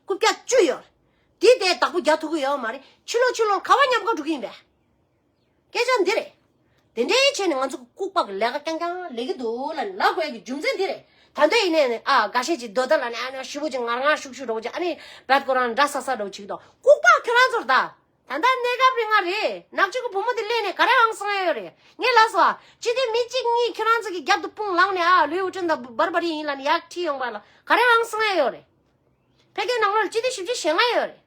རྐུབ་བཀྱག་བཅུ་ཡོད་རེད། དེ་དེ་བདག་པོ་རྒྱག་ཐུབ་ཀྱི་ཡོད་མ་རེད། ཕྱི་ལོགས་ཕྱི་ལོགས་ག་བ་མཉམ་ཁ་འགྲོ་གི་ཡིན་པས། སྐད་ཆ་འདི་རེད། དེ་འདྲའི་བྱས་ནས་ང་ཚོ་གི་ལྐུགས་པ་གི་ལས་ཀ་རྐྱང་རྐྱང་ལས་ཀྱི་འདུག་ལབ་ནས་ལབ་དགོས་ཀྱི་རྒྱུ་མཚན་འདི་རེད། ད་ལྟ་ཡིན་ནའི་ནི་ཨ་འགའ་ཤས་ཀྱིས་མདོ་སྟོད་ལ་ནི་ཨ་ནི་ཞེ་པོ་ཅིག་ངར་ངར་ཤུགས་ཤུགས་འདྲ་བོ་ཅིག་ཨ་ནི་བད་ཁོ་རང་འདྲ་ས་ས་འདྲ་བོ་ཅིག་དང་ལྐུགས་པ་ཁྱོད་རང་ཚོར་ད། ད་ལྟ་གནས་སྐབས་རིང་ང་རེད། ནག་ཆུ་གི་བུ་མོ་དེ་སླེབས་ནས་ག་རེ་དབང་གསང་ཡ་ཡོད་རེད། ངས་ལབ་སོང་ཨ། སྤྱི་འཐུས་མི་གཅིག་གཉིས་ཁྱོད་རང་ཚོ་གི་རྒྱབ་ཏུ་དཔུང་ལངས་ནས་ཨ་ལུའི་ཝུ་ཀྲིན་དང་བར་བར་ཡིན་ལབ་ནས་ཡར་ཁྲིད་ཡོང་བ་ལ་ག་རེ་དབང་གསང་ཡ་ཡོད་རེད། ཕ་གིའི་ནང་ལོགས་ལ་སྤྱི་འཐུས་བཞི་བཅུ་ཞེ་ལྔ་ཡོད་རེད།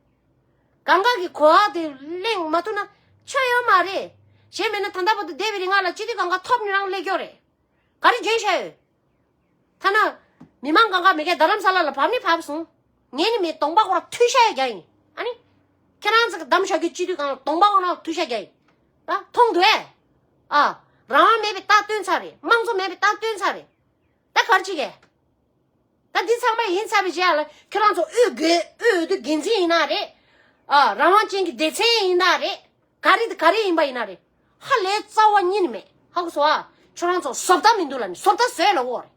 གང་ག་གི་གོ་བ་དེ་གླེང་མ་ཐུབ་ན་ཆོ་ཡོད་མ་རེད། གཞན་མིན་ན་ད་ལྟ་བར་དུ་འདས་པའི་རིང་ང་ལ་སྤྱི་འཐུས་གང་ག་ཐོབ་ནི་རང་སླེབས་ཀྱི་ཡོད་རེད། ག་རེ་བརྗོད་བཞག་ཡོད། ཐ་ན། མི་མང་གང་ག་མི་སྒེར་རྡ་རམ་ས་ལ་ལ་བབས་ནི་བབས་སོང་། ངས་ནི་མི་གདོང་པ་ཁོ་ར་ཐུ་ཤ་ཡ་རྒྱག་ཡིན། ཨ་ནི། ཁྱེད་རང་ཚོ་གི་གདམ་བཞག་རྒྱུ་སྤྱི་འཐུས་གང་ལ་གདོང་པ་ཁོ་ན་ཐུ་ཤ་རྒྱག་ཡིན། ད་མཐོང་འདུག་ཨེ། ཨ། རང་དབང་མེད་པའི་རྟགས་སྟོན་ཚར་རེད། དམངས་གཙོ་མེད་པའི་རྟགས་སྟོན་ཚར་རེད། ད་ག་རེ་བྱེད་གས། ད་འདི་ཚང་མ་ཡིན་ཚར་བའི་རྗེས་ལ་ཁྱེད་རང་ཚོ་དབུས་དགེ་དབུས་འོས་བསྡུ་འགན་འཛིན་ཡིན་ན་རེད། ཨ། རང་དབང་ཅན་གྱི་སྡེ་ཚན་ཡིན་ན་རེད། ག་རེ་དང་ག་རེ་ཡིན་པ་ཡིན་ན་རེད། ཧ་ལས་རྩ་བ་ཉིད་ནས་མེད། ཧ་གོ་སོང་ཨ། ཁྱོད་རང་ཚོ་བཟོ་ལྟ་མི་འདུག་ལབ་ནས་བཟོ་ལྟ་བཟོས་ལབ་དགོས་རེད།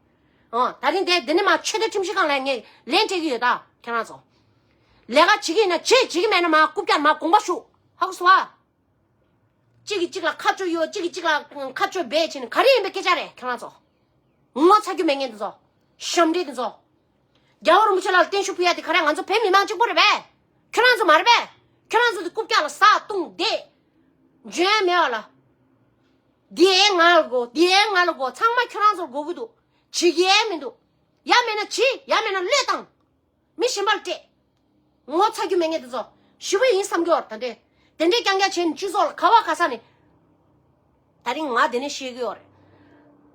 ཨ། ད་རིང་དེ་འདི་ནས་མ་ཆོས་དད་ཁྲིམས་གཞི་སྒང་ལ་ངས་ལན་སྤྲད་ཀྱི་ཡོད་ད་ཁྱེད་རང་ཚོ། ལས་ཀ་བྱེད་ཀྱི་ཡིན་ན་བྱེད། བྱེད་ཀྱི་མེད་ན་མ་རྐུབ་བཀྱག་མ་དགོངས་པ་ཞུ། ཧ་གོ་སོང་ཨ། གཅིག་གིས་གཅིག་ལ་ཁ་གཅོད་ཡོད། གཅིག་གིས་གཅིག་ལ་ཁ་གཅོད་འབད་བྱས་ནས་ག་རེ་ཡིན་པའི་སྐད་ཆ་རེད་ཁྱེད་རང་ཚོ། ངོ་ཚ་རྒྱུ་མེད་མཁན་དེ་ཚོ། ཞབས་འདྲེན་དེ་ཚོ། རྒྱལ་བ་རིན་པོ་ཆེ་ལ་བརྟན་བཞུགས་ཕུལ་ཡ་དེ་ག་རེ། ང་ཚོ་བོད་མི་མང་གཅིག་པོ་རེད་པས། ཁྱོད་རང་ཚོ་མ་རེད་པས། ཁྱོད་རང་ཚོ་དེ་རྐུབ་བཀྱག་ལ་ཟ་བཏུང་བསྡད། འཇོན་མེད་པ་ལ། དེ་ང་ལ་དགོས། དེ་ང་ལ་དགོས། ཚང་མ་ཁྱོད་རང་ཚོར་དགོས་ཀྱི་འདུག་བྱེད་ཀྱི་མི་འདུག་ཡ་མེད་ན་བྱེད། ཡ་མེད་ན་བློས་བཏང་། མི་གཞན་པ་ལ་སྤྲད། ངོ་ཚ་རྒྱུ་མེད་མཁན་དེ་ཚོ་ཞེ་པོ་ཡིན་བསམ་གྱི་ཡོད་རེད། ད་འདྲས་དེ་འདྲས་རྐྱང་རྐྱང་བྱས་ནས་སྤྱི་ཚོགས་ལ་ག་བ་ག་ས་ནས། ད་རིང་ང་དེ་ནས་བཤད་ཀྱི་ཡོད་རེད།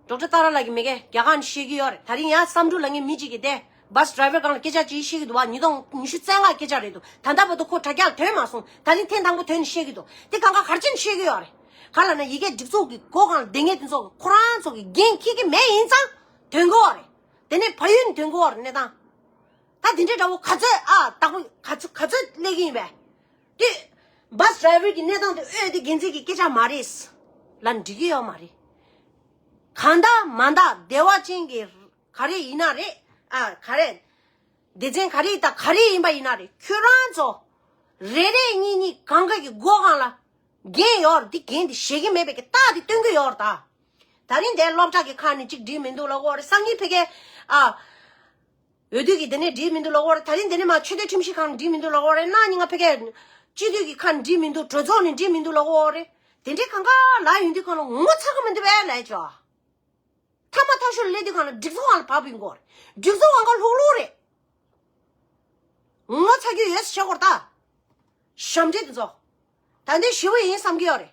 ཌོག་ཊར་ཏཱ་ར་ལགས་ཀྱིས་མི་རྒན་རྒྱ་གར་ནས་བཤད་ཀྱི་ཡོད་རེད། ད་རིང་ཡང་བསམ་འགྲུབ་ལབ་མཁན་མི་གཅིག་གིས་དེ་བྷ་སི་ཌི་རའི་ཝར་སྒང་ལ་སྐད་ཆ་ཅིག་བཤད་ཀྱི་འདུག་བ། ཉིས་སྟོང་ཉི་ཤུ་རྩ་ལྔ་སྐད་ཆ་རེད་འདུག་ད་ལྟ་བར་དུ་ཁོ་དྲ་རྒྱ་ལ་ཐོན་མ་སོང་། ད་རིང་ཐེངས་དང་པོ་ཐོན་ནས་བཤད་ཀྱི་འདུག་དེ་གང་ག་ག་རེ་བྱས་ནས་བཤད་ཀྱི་ཡོད་རེད། ག་ལབ་ན་ཡ་གི་སྒྲིག་འཛུགས་ཀྱི་སྒོ་སྒང་ལ་བསྡད་མཁན་དེ་ཚོ་ཁོ་རང་ཚོ་གི་འགན་འཁྱེར་གྱི་མེད་ཡིན་ཙང་ཐོན་གྱི་ཡོད་རེད། དེ་ནས་ཕ་ཡུལ་ནས་ཐོན་གྱི་ཡོད་རེད། གནས་སྟངས། ད་དེ་འདྲའི་འདྲ་བོ་ག་ཚོད་ཨ་བདག་པོ་ག་ཚོད་ག་ཚོད་སླེབས་ཀྱི་ཡིན་པས། དེ་བྷ་སི་ཌི་རའི་ཝར་གྱི་གནས་སྟངས་དེ་ཨོ་དེ་འགན་འཛིན་གྱི་སྐད་ཆ་མ་རེད་ལབ་འགྲིག་གི་ཡོད་མ་རེད། གང་འདྲ་མ་འདྲ་བདེ་བ་ཅན་གྱི་ག་རེ་ཡིན་ན་རེད། ཨ་ག་རེ། སྡེ་ཚན་ག་རེ་དང་ག་རེ་ཡིན་པ་ཡིན་ན་རེད། ཁྱོད་རང་ཚོ་རེ་རེ་གཉིས་གཉིས་གང་ག་གི་སྒོ་སྒང་ལ་འགན་ཡོད་རེད། འདི་འགན་འདི་བཞེས་ཀྱི་མེད་པའི་གི་རྟགས་འདི་སྟོན་གྱི་ཡོད་རེད་ད། ད་རིང་དེ་སློབ་གྲྭ་གི་ཁ་ནས་གཅིག་འགྲིག་མི་འདུག་ལབ་ཀྱི་ཡོད་རེད། སང་ཉིན་ཕ་གིའི་ཨ། འོས་བསྡུ་གི་དེ་ནས་འགྲིག་མི་འདུག་ལབ་ཀྱི་ཡོད་རེད། ད་རིང་དེ་ནས་མར་ཆོས་དད་ཁྲིམས་ཞིབ་ཁང་ནས་འགྲིག་མི་འདུག་ལབ་ཀྱི་ཡོད་རེད། གནངས་ཉིན་ང་ཕ་གིའི་སྤྱི་འཐུས་ཀྱི་ཁ་ནས་འགྲིག་མི་འདུག་གྲོས་ཚོགས་ནས་འགྲིག་མི་འདུག་ལབ་ཀྱི་ཡོད་རེད། དེ་འདྲའི་གང་ག་ལབ་ཡོང་དུས་སྒང་ལ་ངོ་ཚ་གི་མི་འདུག་པས་ལབ་ཀྱི་ཡོད། མཐའ་མ་མཐའ་གཞུག་ལ་སླེབས་དུས་སྒང་ལ་སྒྲིག་འཛུགས་སྒང་ལ་བབས་ཡོང་གི་ཡོད་རེད། སྒྲིག་འཛུགས་སྒང་ག་ལྷུག་ལྷུག་རེད། ངོ་ཚ་རྒྱུ་ཡོད་ཟེར་བཤད་ཀྱི་ཡོད་རེད་ད། ཞབས་འདྲེན་དེ་ཚོ། ད་འདི་ཞེ་པོ་ཡིན་བསམ་གྱི་ཡོད་རེད།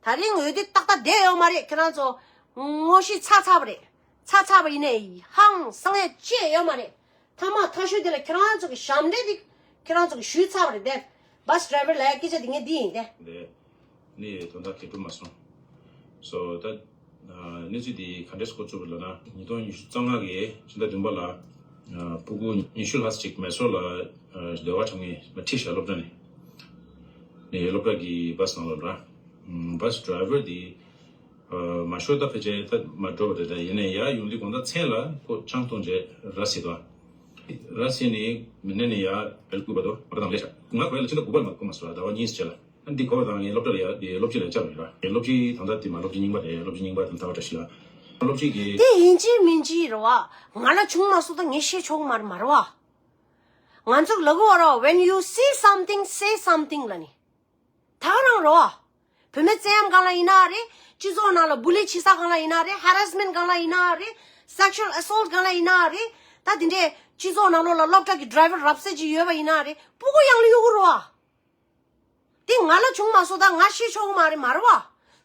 ད་རིང་འོས་བསྡུ་ཏག་ཏག་བསྡད་ཡོད་མ་རེད། ཁྱེད་རང་ཚོ་ངོ་ཤེས་ཚར་ཚར་བ་རེད། ཚར་ཚར་བ་ཡིན་ནའི་ཧང་སང་ཡ་ཅི་ཡང་ཡོད་མ་རེད། མཐའ་མ་མཐའ་གཞུག་དེ་ལ་ཁྱེད་རང་ཚོ་གི་ཞབས་འདྲེན་དེ་ཁྱེད་རང་ཚོ་གི་ཞུས་ཚར་བ་རེད་དེ། བྷ་སི་ཌི་རའི་ཝར་ལབ་ཡ་སྐད་ཆ་དེ་ངས་འདི་ཡིན་ཏེ། ནས་དོན་དག་གལ་གྲུབ་མ་སོང་། སོ་ད་གནས་ཚུལ་འདི་ག་འདྲས་འགོ་བཙུགས་པ་ལབ་ན། ཉིས་སྟོང་ཉི་ཤུ་རྩ་ལྔ་གི་ཕྱི་ཟླ་བདུན་པ་ལ་ཕྲུ་གུ་ཉི་ཤུ་ལྷག་ཅིག་མེ་སོར་ལ་སྡེ་བ་གྲངས་ངེས་ཁྲིད་བཞག་སློབ་གྲྭ་ནས། ནས་སློབ་གྲྭ་གི་བྷ་སི་ནང་ལོགས་ལ། བྷ་སི་ཌི་རའི་ཝར་འདི་མ་ཤོར་ད་ཕལ་ཆེར་ད་མ་འགྲོ་བ་རེད། ད་ཡིན་ནའི་ཡར་ཡོང་དུས་དགོང་དག་མཚན་ལ་ཁོ་ཆང་འཐུང་བྱས་ར་བཟི་དོ། ར་བཟི་ནས་མི་སྣ་ནས་ཡར་བལ་སྐུད་པ་དོ་བ་དང་ལས་བྱ། ང་གོ་ཡ་ལ་ཕྱི་ཟླ་དགུ་པ་ལ་མ་གོ་མ་སོང་ལ་ཟླ་བ་གཉིས་ཕྱེད་ལ། འདི་གོ་བ་དང་ངའི་སློབ་གྲྭ་ལ་ཡ་དེ་སློབ་སྤྱི་ལ་བཅར་བ་ཡིན་ར། དེ་སློབ་སྤྱི་ད་ལྟ་དེ་མ་སློབ་སྤྱི་རྙིང་པ་རེད། སློབ་སྤྱི་རྙིང་པ་དང་ད་བ་བཀྲ་ཤིས་ལ། སློབ་སྤྱི་གིས། དེ་ཡིན་གཅིག་མིན་གཅིག་རེད་བ། ང་ལ་བྱུང་མ་སོང་ད་ངས་ཤེས་ཆོག་མ་རེད་མ་རེད་བ། ང་ཚོ་ལབ་ཀྱི་ཡོད་རེད་བ། When you see something, say something ལབ་ནི། ད་ག་རང་རེད་བ། བུད་མེད་བཙན་གཡེམ་སྒང་ལ་ཡིན་ན་རེད། སྤྱི་ཚོགས་ནང་ལ་བུ་ལི་བྱེད་ས་སྒང་ལ་ཡིན་ན་རེད། ཧ་ར་སི་མེན་ཊི་སྒང་ལ་ཡིན་ན་རེད། སེག་ཤུ་ཨལ་ཨེ་སོལ་ཊི་སྒང་ལ་ཡིན་ན་རེད། ད་དེ་འདྲའི་སྤྱི་ཚོགས་ནང་ལོགས་ལ་སློབ་གྲྭ་གི་ཌི་རའི་ཝར་རབ་གསལ་ཅིག་ཡོད་པ་ཡིན་ན་རེད། སྤུ་གུ་གཡང་ལ་གཡུག་གི་རེད་བ། དེ་ང་ལ་བྱུང་མ་སོང་ད་ང་ཤེས་ཆོག་གི་མ་རེད་མ་རེད་བ།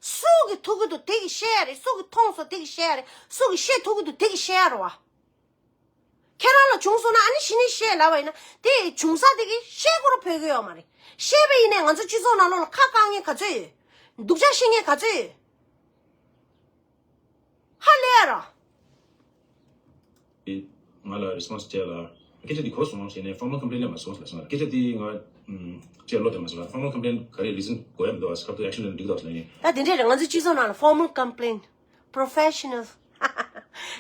སུ་གིས་ཐུག་གི་འདུག་དེ་གིས་བཤད་ཡ་རེད། སུ་གིས་མཐོང་སོང་དེ་གིས་བཤད་ཡ་རེད། སུ་གིས་བཤད་ཐུབ་ཀྱི་འདུག་དེ་གིས་བཤད་ཡ་རེད་བ། ཁྱེད་རང་ལ་བྱུང་སོང་ན་ཨ་ནི་གཞི་ནས་བཤད་ལབ་པ་ཡིན་ན་དེ་བྱུང་ས་དེ་གིས་བཤད་དགོས་ར་ཕོད་ཀྱི་ཡོད་མ་རེད། བཤད་པ་ཡིན་ནའི་ང་ཚོ་སྤྱི་ཚོགས་ནང་ལོགས་ལ་ཁ་བཀག་མཁན་ག་ཚོད་ཡོད། སྡུག་ཅག་བཤད་མཁན་ག་ཚོད་ཡོད། ཧ་ལས་ཡ་ར། ང་ལ་རེ་སི་པོན་སི་སྤྲད་ལ། སྐད་ཆ་འདི་གོ་སོང་ཞེས་ནས་ཕོར་མལ་ཀོམ་པི་ལེན་ལ་མ་སོང་ཟེར་ལ་སོང་། སྐད་ཆ་འདི་ང་སྤྲད་བློ་དེ་མ་སོང་ལ། ཕོར་མལ་ཀོམ་པི་ལེན་ག་རེ་རི་ཛན་དགོས་ཡ་མི་འདུག་ཨ་སྐབས་དུ་ཨེག་ཤན་ལེན་འགྲིག་འདུག་ཟེར་ནས། ད་དེ་འདྲས་རེད། ང་ཚོ་སྤྱི་ཚོགས་ནང་ལ་ཕོར་མལ་ཀོམ་པི་ལེན། པོ་རོ་ཕེ་ཤ་ནལ།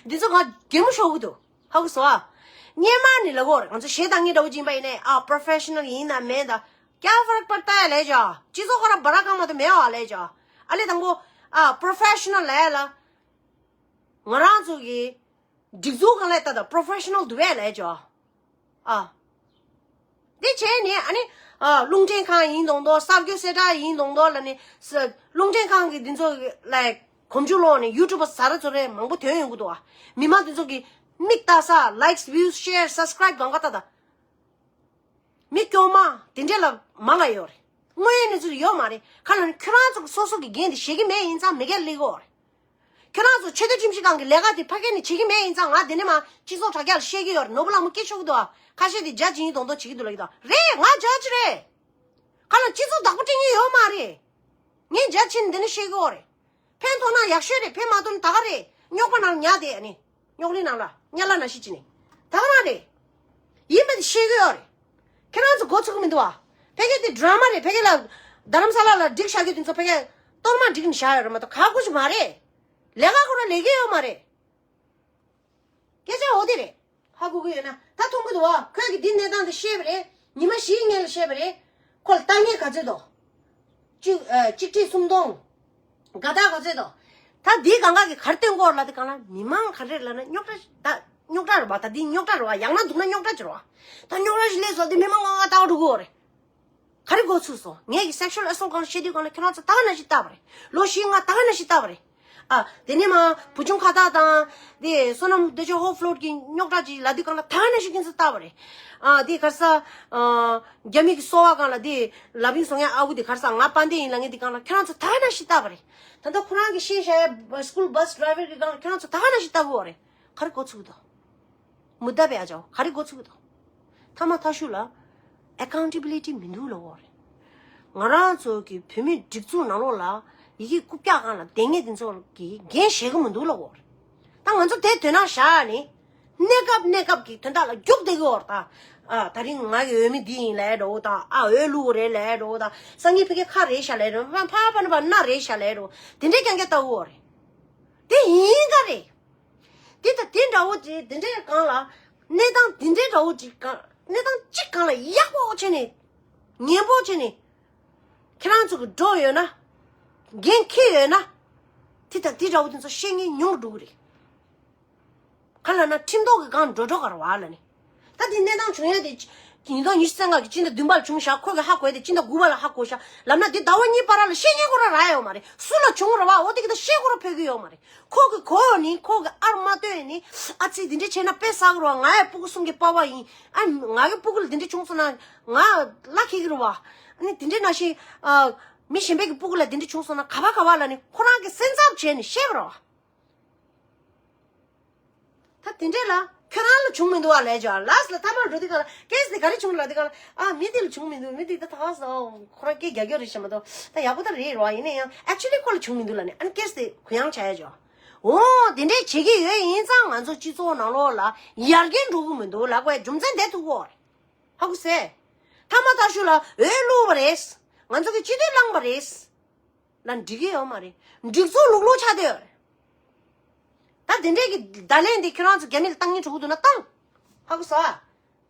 འདི་ཚོ་ང་གད་མོ་ཤོར་གི་འདུག་ཧ་གོ་སོང་ཨ། སྔན་མ་ནས་ལབ་ཀྱི་ཡོད་རེད། ང་ཚོ་གཞས་བཏང་མཁན་འདྲ་བོ་ཅིག་ཡིན་པ་ཡིན་ནའི་ཨ་པོ་རོ་ཕེ་ཤ་ནལ་ཡིན་ན་མིན་ད། ཀྱ་ཧྥ་རག་པར་ཏཱ་ཡ་ལབ་ཀྱི་ཡོད། སྤྱི་ཚོགས་ཁོ་རང་བ་ར་གང་མ་གཏོགས་མེད་པ་ལབ་ཀྱི་ཡོད། ཨ་ལས་དང་པོ་ཨ་པོ་རོ་ཕེ་ཤ་ནལ་ལབ་ཡ་ལ། ང་རང་ཚོ་གི་སྒྲིག་འཛུགས་སྒང་ལ་ལྟ་དང་པོ་རོ་ཕེ་ཤ་ནལ་འདུག་པས་ལབ་ཀྱི་ཡོད། ཨ། དེ་བྱས་ནས་ཨ་ནི་ཨ་རླུང་འཕྲིན་ཁང་ཡིན་མདོག་མདོག་གསར་འགྱུར་གསལ་བསྒྲགས་ཡིན་མདོག་མདོག་ལབ་ནས་ས་རླུང་འཕྲིན་ཁང་གི་འདི་ཚོ་ལ་གོམ་རྒྱུ་ལོག་ནས་ཡུ་ཊུབ་པ་ཟ་ར་ཚོ་རེ་མང་པོ་ཐོན་ཡོང་གི་འདུག་ཨ། མི་མང་འདི་ཚོ་གི་མིག་ལྟ་ས་ལའིཀ་སི་བིའུ་སི་ཤེར་སབ་སི་ཀ་རའིབ་གང་ག་ལྟ་དང་། མི་སྐྱོ་མ་དེ་འདྲས་ལ་མང་ང་ཡོད་རེད། དངོས་ཡོད་གནས་ཚུལ་ཡོད་མ་རེད། ཁ་ལ་ནི་ཁྱོད་རང་ཚོ་སོ་སོ་གི་འགན་དེ་བཞེས་ཀྱི་མེད་ཡིན་ཙང་མི་སྒེར་སླེབས་ཀྱི་ཡོད་རེད། ཁྱོད་རང་ཚོ་ཆོས་དད་ཁྲིམས་ཞིབ་ཁང་གི་ལས་ཀ་དེ་ཕ་གི་ནས་བྱེད་ཀྱི་མེད་ཡིན་ཙང་ང་དེ་ནས་མ་སྤྱི་ཚོགས་དྲ་རྒྱ་ལ་བཤད་ཀྱི་ཡོད་རེད། ནོར་བུ་ལྷ་མོ་སྐད་ཆོག་གི་འདུག་ཨ། ཁ་ཤས་དེ་རྒྱ་ཇི་ཡིན་མདོག་མདོག་བྱེད་ཀྱི་འདུག་ལབ་ཀྱི་འདུག་རེད། ང་རྒྱ་ཇི་རེད། ཁ་ལ་སྤྱི་ཚོགས་བདག་པོ་སྤྲད་མཁན་ཡོད་མ་རེད། ངས་རྒྱ་ཆེ་ནས་འདི་ནས་བཤད་ཀྱི་ཡོད་རེད། ཕན་ཐོགས་ན་ཡག་ཤོས་རེད། ཕན་མ་ཐོགས་ན་ད་ག་རེད། རྙོག་པ་ནང་ཉལ་བསྡད་ཨ་ནི། རྙོག་གླིང་ནང་ལ་དམྱལ་བ་ནང་བཞིན་བྱས་ནས། ད་ག་རང་རེད། ཡིན་པ་དེ་ཤེས་ཀྱི་ཡོད་རེད། ཁྱེད་རང་ཚོ་མགོ་ཚོས་ཀྱི་མི་འདུག་ཨ། ཕ་གི་དེ་ཌ་ར་མ་རེད། ཕ་གི་ལ་རྡ་རམ་ས་ལ་ལ་སྒྲིག་བཞག་རྒྱུ་དེ་ཚོ་ཕ་གི་གཏོར་མ་སྒྲིག་ནས་བཞག་ཡོད་རེད་མ་གཏོགས་ག་གུ་ཞིག་མ་རེད། ལས་ཀ་ཁོ་རང་ལས་ཀྱི་ཡོད་མ་རེད། སྐད་ཆ་འོ་དེ་རེད། ཧ་གོ་གི་ཡོད་ན་ད་མཐོང་གི་འདུག་བ། ཁོས་ཀྱིས་འདི་གནས་སྟངས་འདི་བཤད་པ་རེད། ཉི་མ་བཞིའི་སྔོན་ལ་བཤད་པ་རེད། ཁོ་ལ་ལྟ་ངན་ག་ཚོད་འདུག་གཅིག་ཨ་གཅིག་ཁྲི་སུམ་སྟོང་། དགའ་རྟགས་ག་ཚོད་འདུག་ད་འདིའི་གང་ག་གི་ག་རེ་སྟོན་གོ་ལ་དེ་གང་ལ་མི་མང་ག་རེ་ལ་ན་རྙོག་དྲ་ད་རྙོག་དྲ་རེད་བ། ད་འདི་རྙོག་དྲ་རེད་བ། ཡང་ན་འདུག་ན་རྙོག་དྲ་ཅིག་རེད་བ། ད་རྙོག་དྲ་ཞིག་སླེབས་སོང་དེ་མི་མང་ང་ལྟ་བ་འགྲོ་གི་ཡོད་རེད། ག་རེ་འགོ་ཚུགས་སོང་། ངས་ཀྱི་sexual assault གང་བཤད་དུས་གང་ལ་ཁྱེད་རང་ཚོ་ད་ག་ནང་བཞིན་ལྟ་བ་རེད། ལོ་བཞི་ལྔ་ད་ག་ནང་བཞིན་ལྟ་བ་རེད། ཨ་དེ་ནས་མ་བུ་ཆུང་ཁ་བཏགས་དང་དེ་བསོད་ནམས་སྟོབས་ཆེན་ཧོ་ཕློད་ཀྱི་རྙོག་དྲ་ཅིག་ལབ་དུས་གང་ལ་ད་ག་ནང་བཞིན་ཁྱེད་ཚོ་ལྟ་བ་རེད། ཨ་དེ་ག་རེ་ཟ། ཨ་རྒྱ་མི་གི་སོ་བ་གང་ལ་དེ་ལ་ཕིང་སོང་ཡ་ཨ་ཁུ་དེ་ག་རེ་ཟ་ང་དཔལ་ལྡན་ཡིན་ལབ་མཁན་དེ་གང་ལ་ཁྱེད་རང་ཚོ་ད་ག་ནང་བཞིན་ལྟ་བ་རེད། ད་ལྟ་ཁོ་རང་གི་བཤད་བཞག་ཡ་school bus driver གི་གང་ལ་ཁྱེད་རང་ཚོ་ད་ག་ནང་བཞིན་ལྟ་གི་ཡོད་རེད། ག་རེ་འགོ་ཚུགས་འདུག་མུ་ད་བེ་ཨ་ཅོ་ག་རེ་འགོ་ཚུགས་འདུག་ཐ་མ་ཐ་ཤུ་ལ་accountability མི་འདུག་ལབ་ཡོད་རེད། ང་རང་ཚོ་གི་བོད་མི་སྒྲིག་འཛུགས་ནང་ལོགས་ལ་ཡི་གེ་རྐུབ་བཀྱག་སྒང་ལ་བསྡད་མཁན་དེ་ཚོ་གི་འགན་བཞེས་ཀྱི་མི་འདུག་ལབ་ཡོད་རེད། ད་ང་ཚོ་དེ་དོན་དག་བཞག་ནས་གནས་སྐབས་གནས་སྐབས་ཀྱི་དོན་དག་ལ་རྒྱུགས་བསྡད་ཀྱི་ཡོད་རེད་ད། ཨ་ད་རིང་ང་གི་འོས་མི་འདི་ཡིན་ལབ་འགྲོ་དང་ཨ་འོས་བླུགས་རེད་ལབ་འགྲོ་དང་སང་ཉིན་ཕ་གི་ཁ་རེད་ཤག་ལབ་འགྲོ་ཕ་ཕ་ཕ་ནི་ཕ་ན་རེད་ཤག་ལབ་འགྲོ་དེ་འདྲའི་རྐྱང་རྐྱང་ལྟ་གི་ཡོད་རེད། དེ་ཡིན་ག་རེད། དེ་ད་དེ་འདྲ་བོ་ཅིག་དེ་འདྲའི་སྒང་ལ་གནས་སྟངས་དེ་འདྲའི་འདྲ་བོ་ཅིག་གང་གནས་སྟངས་གཅིག་སྒང་ལ་ཡག་པོ་བྱས་ནས་ངན་པོ་བྱས་ནས་ཁྱེད་རང་ཚོ་གི་འགྲོ་ཡོད་ན་འགན་འཁྱེར་ཡོད་ན་དེ་ད་དེ་འདྲ་བོ་དེ་ཚོ་བཤད་མཁན་ཉུང་རུ་འགྲོ་གི་རེད། ག་ལ་ན་ཁྲིམས་ཐོག་གི་སྒང་འགྲོ་འགྲོ་ག་རེད་བ་ལ་ནི། ད་དེ་གནས་སྟངས་བྱུང་ཡ་དེ་ཉིས་སྟོང་ཉི་ཤུ་རྩ་ལྔ་གི་སྤྱི་ཟླ་བདུན་པ་ལ་བྱུང་ཤག་ཁོ་གི་ཧ་གོ་ཡ་དེ་སྤྱི་ཟླ་དགུ་པ་ལ་ཧ་གོ་ཤག་ལབ་ན་དེ་ཟླ་བ་གཉིས་བར་ལ་བཤད་མཁན་ཁོ་རང་རག་ཡོད་མ་རེད། སུ་ལ་བྱུང་རེད་བ་འོ་དེ་གི་ད་བཤད་ཁོ་རང་ཕོད་ཀྱི་ཡོད་མ་རེད། ཁོ་གི་གོ་ནི་ཁོ་གི་ཨར་མ་ལྟོས་ནི་ཨ་ཙི་དེ་འདྲ་བྱས་ན་དཔེ་བསགས་རེད་བ། ང་ཡ་སྤུ་གུ་གསུམ་གི་པ་ཕ་ཡིན། ཨ་ང་གི་སྤུ་གུ་ལ་དེ་འདྲ་བྱུང་སོང་ན་ང་བླ་ཁེ་གི་རེད་བ། ཨ་ནི་དེ་འདྲ་ནང་བཞིན་ཨ་མི་གཞན་པའི་གི་སྤུ་གུ་ལ་དེ་འདྲ་བྱུང་སོང་ན་ག་བ་ག་བ་ལ་ནི་ཁོ་རང་གི་སེམས་འཚབ་བྱས་ནི་བཤད་པ་རེད་བ། ད་དེ་འདྲས་ལ་ཁྱོད་རང་ལ་བྱུང་མི་འདུག་ཨ་ལས་ཀྱང་ལ་སི་ལ་ཐ་མར་འགྲོ་དུས་ག་ལ་ཀེ་སི་དེ་ག་རེ་བྱུང་ལ་དུས་ག་ལ་ཨ་མི་དེ་ལ་བྱུང་མི་འདུག་མི་དེ་ད་ད་ག་ས་ཁོ་རང་སྐད་རྒྱག་རྒྱག་རེད་ཤག་མ་གཏོགས་ད་ཡག་པོ་ད་རེད་རོ། ཡིན་ན་ཡང་ཨེག་ཅུ་ལི་ཁོ་ལ་བྱུང་མི་འདུག་ལ་ནི་ཨ་ནི་ཀེ་སི་དེ་གུ་ཡངས་བྱ་ཡ་ཅོ། འོ་དེ་འདྲས་བྱེད་ཀྱི་ཡོད་ཡིན་ཙང་ང་ཚོ་སྤྱི་ཚོགས་ནང་ལོགས་ལ་ཡར་རྒྱས་འགྲོ་གི་མི་འདུག་ལབ་དགོས་རྒྱུ་མཚན་དེ་ཐུག་གོ་རེད། ཧ་གོ་སེ། ཐ་མ་ཐ་ཤུ་ལ་འོས་བླུགས་པ་རེད། ང་ཚོ་གི་སྤྱི་འཐུས་བླངས་པ་རེད། ལ་འགྲིག་གི་ཡོད་མ་རེད། སྒྲིག་འཛུགས་ལུག་ལུག་ཆགས་བསྡད་ཡོད་རེད། ད་དེ་འདྲས་ཀྱི་བརྡ་ལན་འདི་ཁྱོད་རང་ཚོ་རྒྱ་མི་ལ་བཏང་སྙིང་བྲོ་གི་འདུག་ན་བཏང་། ཧ་གོ་སོང་ཨ།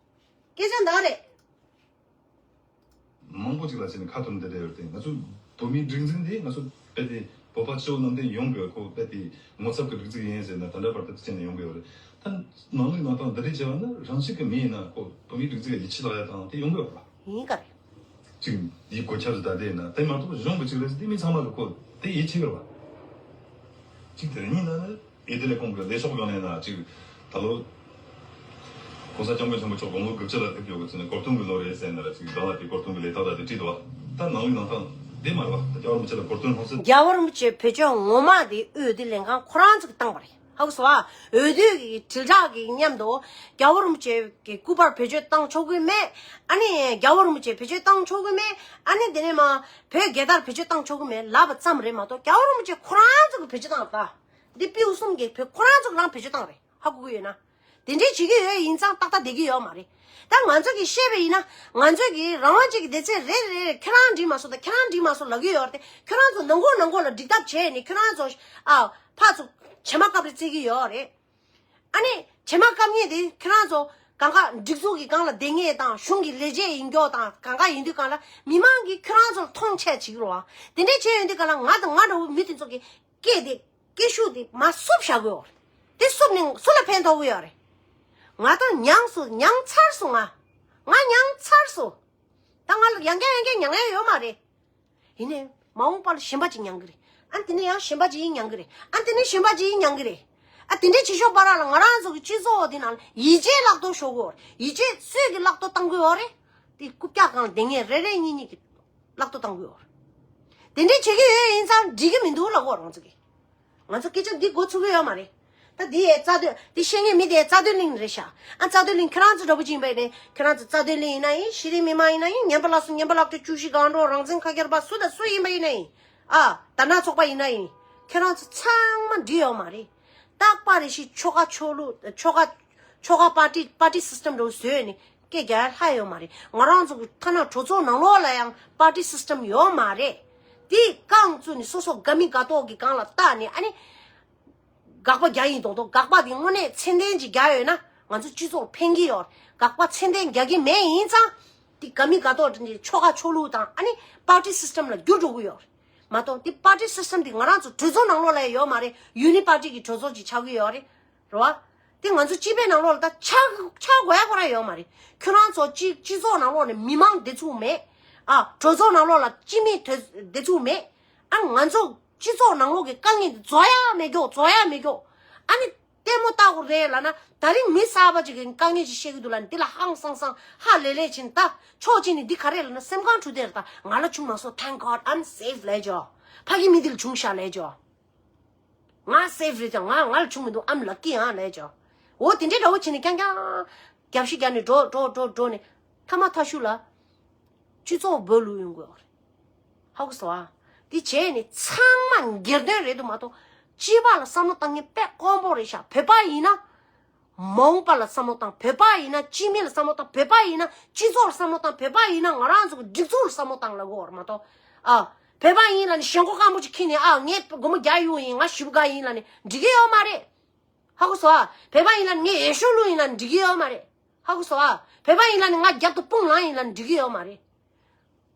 སྐད་ཆ་འདང་རེད། མང་པོ་ཅིག་ལ་བྱས་ནས་ཁ་ཐོར་བསྡད་བསྡད་ཡོད་རེད་དེ། ང་ཚོ་བོད་མིའི་སྒྲིག་འཛུགས་འདི་ང་ཚོ་དཔེ་དེ་བོད་པ་སྤྱི་བོ་གནམ་བསྟན་ཡོང་དགོས། ཁོ་དཔེ་དེ་ངོ་ཚབ་ཀྱི་སྒྲིག་འཛུགས་ཡིན་ཟེར་ན་ད་ལྟ་བར་དུ་བྱས་ནས་ཡོང་གི་ཡོད་རེད། ད་ནང་མི་ནང་ཐང་འདི་འདྲས་བྱས་པ་ན་རང་ཤུགས་ཀྱིས་མི་ཡིན་ན་ཁོ་བོད་མིའི་སྒྲིག་འཛུགས་ལ་ཡིད་ཆེས་ལག་ཡ་དང་དེ་ཡོང་གི་ཡོད་རེད། ཡིན་ག་རེད། ཅིག་འདིའི་གོ་ཁྱབ་ཟེར་ད་དེ་ཡིན་ན་དེ་མ་གཏོགས་གཞུང་གི་ཅིག་རེད་ཟེར་དེ་མི་ཚང་མ་གི་ཁོ་དེ་ཡིད་ཆེས་གི་རེད་བ། ཅིག་དེ་རེད། གཉིས་ན་ནི་ཨེ་ཏི་ལེ་ཀོང་གི་ལས་ཤོག་ཡོང་ནས་ན་ཅིག་ད་ལོ་༸གོང་ས་༸སྐྱབས་མགོན་ཆེན་པོ་མཆོག་དགུང་ལོ་དགུ་བཅུ་ལ་ཕེབས་ཡོད་གི་ཚེ་ནས་གོ་སྟོན་གི་ལོ་རེད་ཟེར་ནས་ར་ཅིག་རང་ལ་དེ་གོ་སྟོན་གི་ལས་རྟགས་ད་དེ་བྲིས་འདུག་བ། ད་ནང་མི་ནང་ཐང་དེ་མ་རེད་བ། ད་རྒྱལ་བ་རིན་པོ་ཆེ་བོད་ཆོས་ངོ་མ་དེ་འོས་བསྡུ་ལས་ཁང་ཁོ་རང་ཚོ་གི་བཏང་བ་རེད། ཧ་གོ་སོང་ཨ། འོས་བསྡུ་གི་དྲིལ་བསྒྲགས་ཀྱི་མཉམ་དུ་རྒྱལ་བ་རིན་པོ་ཆེ་གི་སྐུ་པར་བེད་སྤྱོད་བཏང་ཆོག་གི་མེད། ཨ་ནི་རྒྱལ་བ་རིན་པོ་ཆེ་བེད་སྤྱོད་བཏང་ཆོག་གི་མེད། ཨ་ནི་དེ་ནས་མ་བོད་རྒྱལ་དར་བེད་སྤྱོད་བཏང་ཆོག་གི་མེད་ལབ་པ་ཙམ་རེད་མ་གཏོགས་རྒྱལ་བ་རིན་པོ་ཆེ་ཁོ་རང་ཚོ་གི་བེད་སྤྱོད་བཏང་ད། འདི་པིའུ་གསུམ་གི་བོད་ཁོ་རང་ཚོ་གི་རང་བེད་སྤྱོད་བཏང་རེད། ཧ་གོ་གི་ཡོད་ན། དེ་འདྲའི་བྱེད་ཀྱི་ཡོད་ཡིན་ཙང་ཏག་ཏག་བསྡད་ཀྱི་ཡོད་མ་རེད། ད་ང་ཚོ་གི་བཤད་པ་ཡིན་ན་ང་ཚོ་གི་རང་དབང་ཅན་གྱི་སྡེ་ཚན་རེ་རེ་རེ་ཁྱེད་རང་འགྲིག་མ་སོང་ད་ཁྱེད་རང་འགྲིག་མ་སོང་ལབ་ཀྱི་ཡོད་རེད་དེ། ཁྱེད་རང་ཚོ་ནང་ཁོག་ནང་ཁོག་ལ་འགྲིག་ཐབས་བྱས་ནས་ཁྱེད་རང་ཚོ་ཨ་ཕར་ཚུར་བྱེ་མ་བཀབ་རེ་བརྩི་གི་ཡོད་རེད། ཨ་ནི་བྱེ་མ་བཀབ་མཁན་དེ་ཁྱེད་རང་ཚོ་གང་ག་སྒྲིག་འཛུགས་ཀྱི་སྒང་ལ་བསྡད་མཁན་དང་གཞུང་གི་ལས་བྱེད་ཡིན་མཁན་དང་གང་ག་ཡིན་དུས་སྒང་ལ་མི་མང་གིས་ཁྱེད་རང་ཚོར་མཐོང་ཆེན་བྱེད་ཀྱི་རེད་བ། དེ་འདྲས་བྱས་ཡོང་དུས་སྒང་ལ་ང་དང་ང་འདྲ་བོ་མི་དེ་ཚོ་གི་སྐད་དེ་སྐད་ཤུགས་དེ་མར་བསུབ་བཞག་དགོས་ཡོད་རེད། དེ་བསུབ་ནས་སུ་ལ་ཕན་ཐོགས་ཀྱི་ཡོད་རེད། ང་དང་མྱངས་སོང་མྱངས་ཚར་སོང་ང་། ང་མྱངས་ཚར་སོང་། ད་ང་ལ་ཡང་བསྐྱར་ཡང་བསྐྱར་མྱང་ཡ་ཡོད་མ་རེད། ཡིན་ནའི་མ་འོངས་པ་ལ་གཞན་པ་ཅིག་མྱང་གི་རེད། ཨ་དེ་ནས་ཡང་གཞན་པ་ཅིག་མྱང་གི་རེད། ཨ་དེ་ནས་གཞན་པ་ཅིག་མྱང་གི་རེད། ཨ་དེ་འདྲའི་བྱེད་ཤོག་བར་ལ་ང་རང་ཚོ་གི་སྤྱི་ཚོགས་འདི་ནང་ཡིད་ཆེས་བརླག་གཏོར་ཤོར་གི་ཡོད་རེད། ཡིད་ཆེས་སུས་ཀྱི་བརླག་གཏོར་བཏང་གི་ཡོད་རེད། དེ་རྐུབ་བཀྱག་སྒང་ལ་བསྡད་མཁན་རེ་རེ་གཉིས་གཉིས་ཀྱི་བརླག་གཏོར་བཏང་གི་ཡོད་རེད། དེ་འདྲའི་བྱེད་ཀྱི་ཡོད་ཡིན་ཙང་འགྲིག་གི་མི་འདུག་ལབ་གོ་རང་ཚོ་གི། ང་ཚོ་སྐད་ཆ་འདི་འགོ་ཚུགས་ཀྱི་ཡོད་མ་རེད། ད་འདི་ཡའི་རྩ་དོན་འདི་བཤད་མཁན་མི་དེ་རྩ་དོན་གླིང་རེད་ཤག་ཨ་རྩ་དོན་གླིང་ཁྱེད་རང་ཚོ་འདྲ་པོ་ཅིག་ཡིན་པ་ཡིན་ནའི་ཁྱེད་རང་ཚོ་རྩ་དོན་གླིང་ཡིན་ན་ཡིན། གཞི་རིམ་མི་མང་ཡིན་ན་ཡིན། ཉན་པ་ལགས་སོ་ཉན་པ་ལགས་སོ། བཅུ་བཞི་སྒང་དྲུག་རང་བཙན་ཁ་ཁྱེར་པ་སུ་དང་སུ་ཡིན་པ་ཡིན་ན་ཡིན། ཨ་དར་ནག་ཚོགས་པ་ཡིན་ན་ཡིན། ཁྱེད་རང་ཚོ་ཚང་མ་འགྲིག་ཡོད་མ་རེད། རྟག་པར་རེ་ཞིག་ཆོལ་ཁ་ཆོས་ལུགས་ཆོལ་ཁ་ཆོལ་ཁ་པར་ཊི་པར་ཊི་སི་སི་ཊམ་འདྲ་བོ་བཟོས་ནས་སྐད་རྒྱག་ཡ་ལྷག་ཡོད་མ་རེད། ང་རང་ཚོ་གི་ཐ་ན་གྲོས་ཚོགས་ནང་ལོགས་ལ་ཡང་པར་ཊི་སི་སི་ཊམ་ཡོད་མ་རེད། དེ་རྐང་བཙུགས་ནས་སོ་སོ་དགའ་མི་དགའ་མདོག་གི་སྒང་ལ་བལྟས་ནས་ཨ་ནི། དགག་པ་རྒྱག་ཡིན་མདོག་མདོག་དགག་པ་དེ་དངོས་གནས་ཚད་ལྡན་ཅིག་རྒྱག་ཡོད་ན་ང་ཚོ་སྤྱི་ཚོགས་ཕན་གྱི་ཡོད་རེད། དགག་པ་ཚད་ལྡན་རྒྱག་གི་མེད་ཡིན་ཙང་དེ་དགའ་མི་དགའ་མདོག་དེ་འདྲའི་ཆོལ་ཁ་ཆོས་ལུགས་དང་ཨ་ནི་པར་ཊི་སི་སི་ཊམ་ལ་འགྱུར་འགྲོ་གི་ཡོད་རེད། མ་གཏོགས་འདི་པར་ཊི་སི་སི་ཊམ་འདི་ང་རང་ཚོ་གྲོས་ཚོགས་ནང་ལོགས་ལ་ཡོད་མ་རེད། ཡུ་ནི་པར་ཊི་གི་གྲོས་ཚོགས་ཅིག་ཆགས་ཀྱི་ཡོད་རེད། རེད་བ། འདི་ང་ཚོ་སྤྱི་པའི་ནང་ལོགས་ལ་ད་ཆགས་ཆགས་དགོས་ཡ་ཁོ་རང་ཡོད་མ་རེད། ཁྱོད་རང་ཚོ་སྤྱི་སྤྱི་ཚོགས་ནང་ལོགས་ནས་མི་མང་བདེ་ཚུགས་མེད། ཨ། གྲོས་ཚོགས་ནང་ལོགས་ལ་སྤྱི་མི་དོ་བདེ་ཚུགས་མེད། ཨ། ང་ཚོ་སྤྱི་ཚོགས་ནང་ལོགས་ཀྱི་དཀའ་ངལ་འདི་རྫོགས་ཡ་མེད་ཀྱོག་རྫོགས་ཡ་མེད་ཀྱོག་ཨ་ནི་ལྟད་མོ་ལྟ་དགོས་རེད་ལབ་ན། ད་རིང་མི་གསར་པ་ཅིག་གིས་དཀའ་ངལ་ཅིག་བཤད་ཀྱི་འདུག་ལབ་ནས་འདི་ལ་ཧང་སང་སང་ཧ་ལས་ལས་ཕྱིན། ད་ཕྱོགས་གཅིག་ནས་འདི་ག་རེ་ལབ་ན་སེམས་ཁམས་འཁྲུག་བསྡད་རེད། ད་ང་ལ་བྱུང་མ་སོང་། Thank God I'm safe ལབ་ཅོག་ཕ་གི་མི་འདི་ལ་བྱུང་ཤག་ལབ་ཅོག་ང་སེབ་རེད་ཀྱང་ང་ང་ལ་བྱུང་མི་འདུག I'm lucky ཨང་ལབ་ཅོག་འོ་དེ་འདྲའི་འདྲ་བོ་བྱས་ནས་རྐྱང་རྐྱང་རྒྱབ་ཤི་རྒྱབ་ནས་འགྲོ་འགྲོ་འགྲོ་འགྲོ་ནས་ཐ་མ་ཐ་ཤུ་ལ་སྤྱི་ཚོགས་འབོད་ལུག་ཡོང་དགོས་རེད། ཧ་གོ་སོང་ཨ། འདི་བྱས་ནས་ཚང་མ་སྒེར་དོན་རེད་འདུག་མ་གཏོགས་སྤྱི་པ་ལ་བསམ་བློ་བཏང་མཁན་དཔེ་དཀོན་པོ་རེད་ཤག་བོད་པ་ཡིན་ན། མ་འོངས་པ་ལ་བསམ་བློ་བཏང་། བོད་པ་ཡིན་ན་སྤྱི་མི་ལ་བསམ་བློ་བཏང་། བོད་པ་ཡིན་ན་སྤྱི་ཚོགས་ལ་བསམ་བློ་བཏང་། བོད་པ་ཡིན་ན་ང་རང་ཚོ་གི་སྒྲིག་འཛུགས་ལ་བསམ་བློ་བཏང་ལབ་དགོས་རེད་མ་གཏོགས། ཨ། བོད་པ་ཡིན་ལབ་ནས་ཞེན་ཁོག་སྐམ་པོ་ཅིག་ཁྱེར་ནས། ཨ། ངས་སྒོར་མོ་བརྒྱ་གཡུག་ཡིན། ང་ཞེ་པོ་དགའ་ཡིན་ལབ་ནས་འགྲིག་གི་ཡོད་མ་རེད། ཧ་གོ་སོང་ཨ། བོད་པ་ཡིན་ལབ་ནས་ངས་འོས་ཤོག་བླུགས་ཡིན་ལབ་ནས་འགྲིག་གི་ཡོད་མ་རེད། ཧ་གོ་སོང་ཨ། བོད་པ་ཡིན་ལབ་ནས་ང་རྒྱབ་ཏུ་དཔུང་ལངས་ཡིན་ལབ་ནས་འགྲིག་གི་ཡོད་མ་རེད།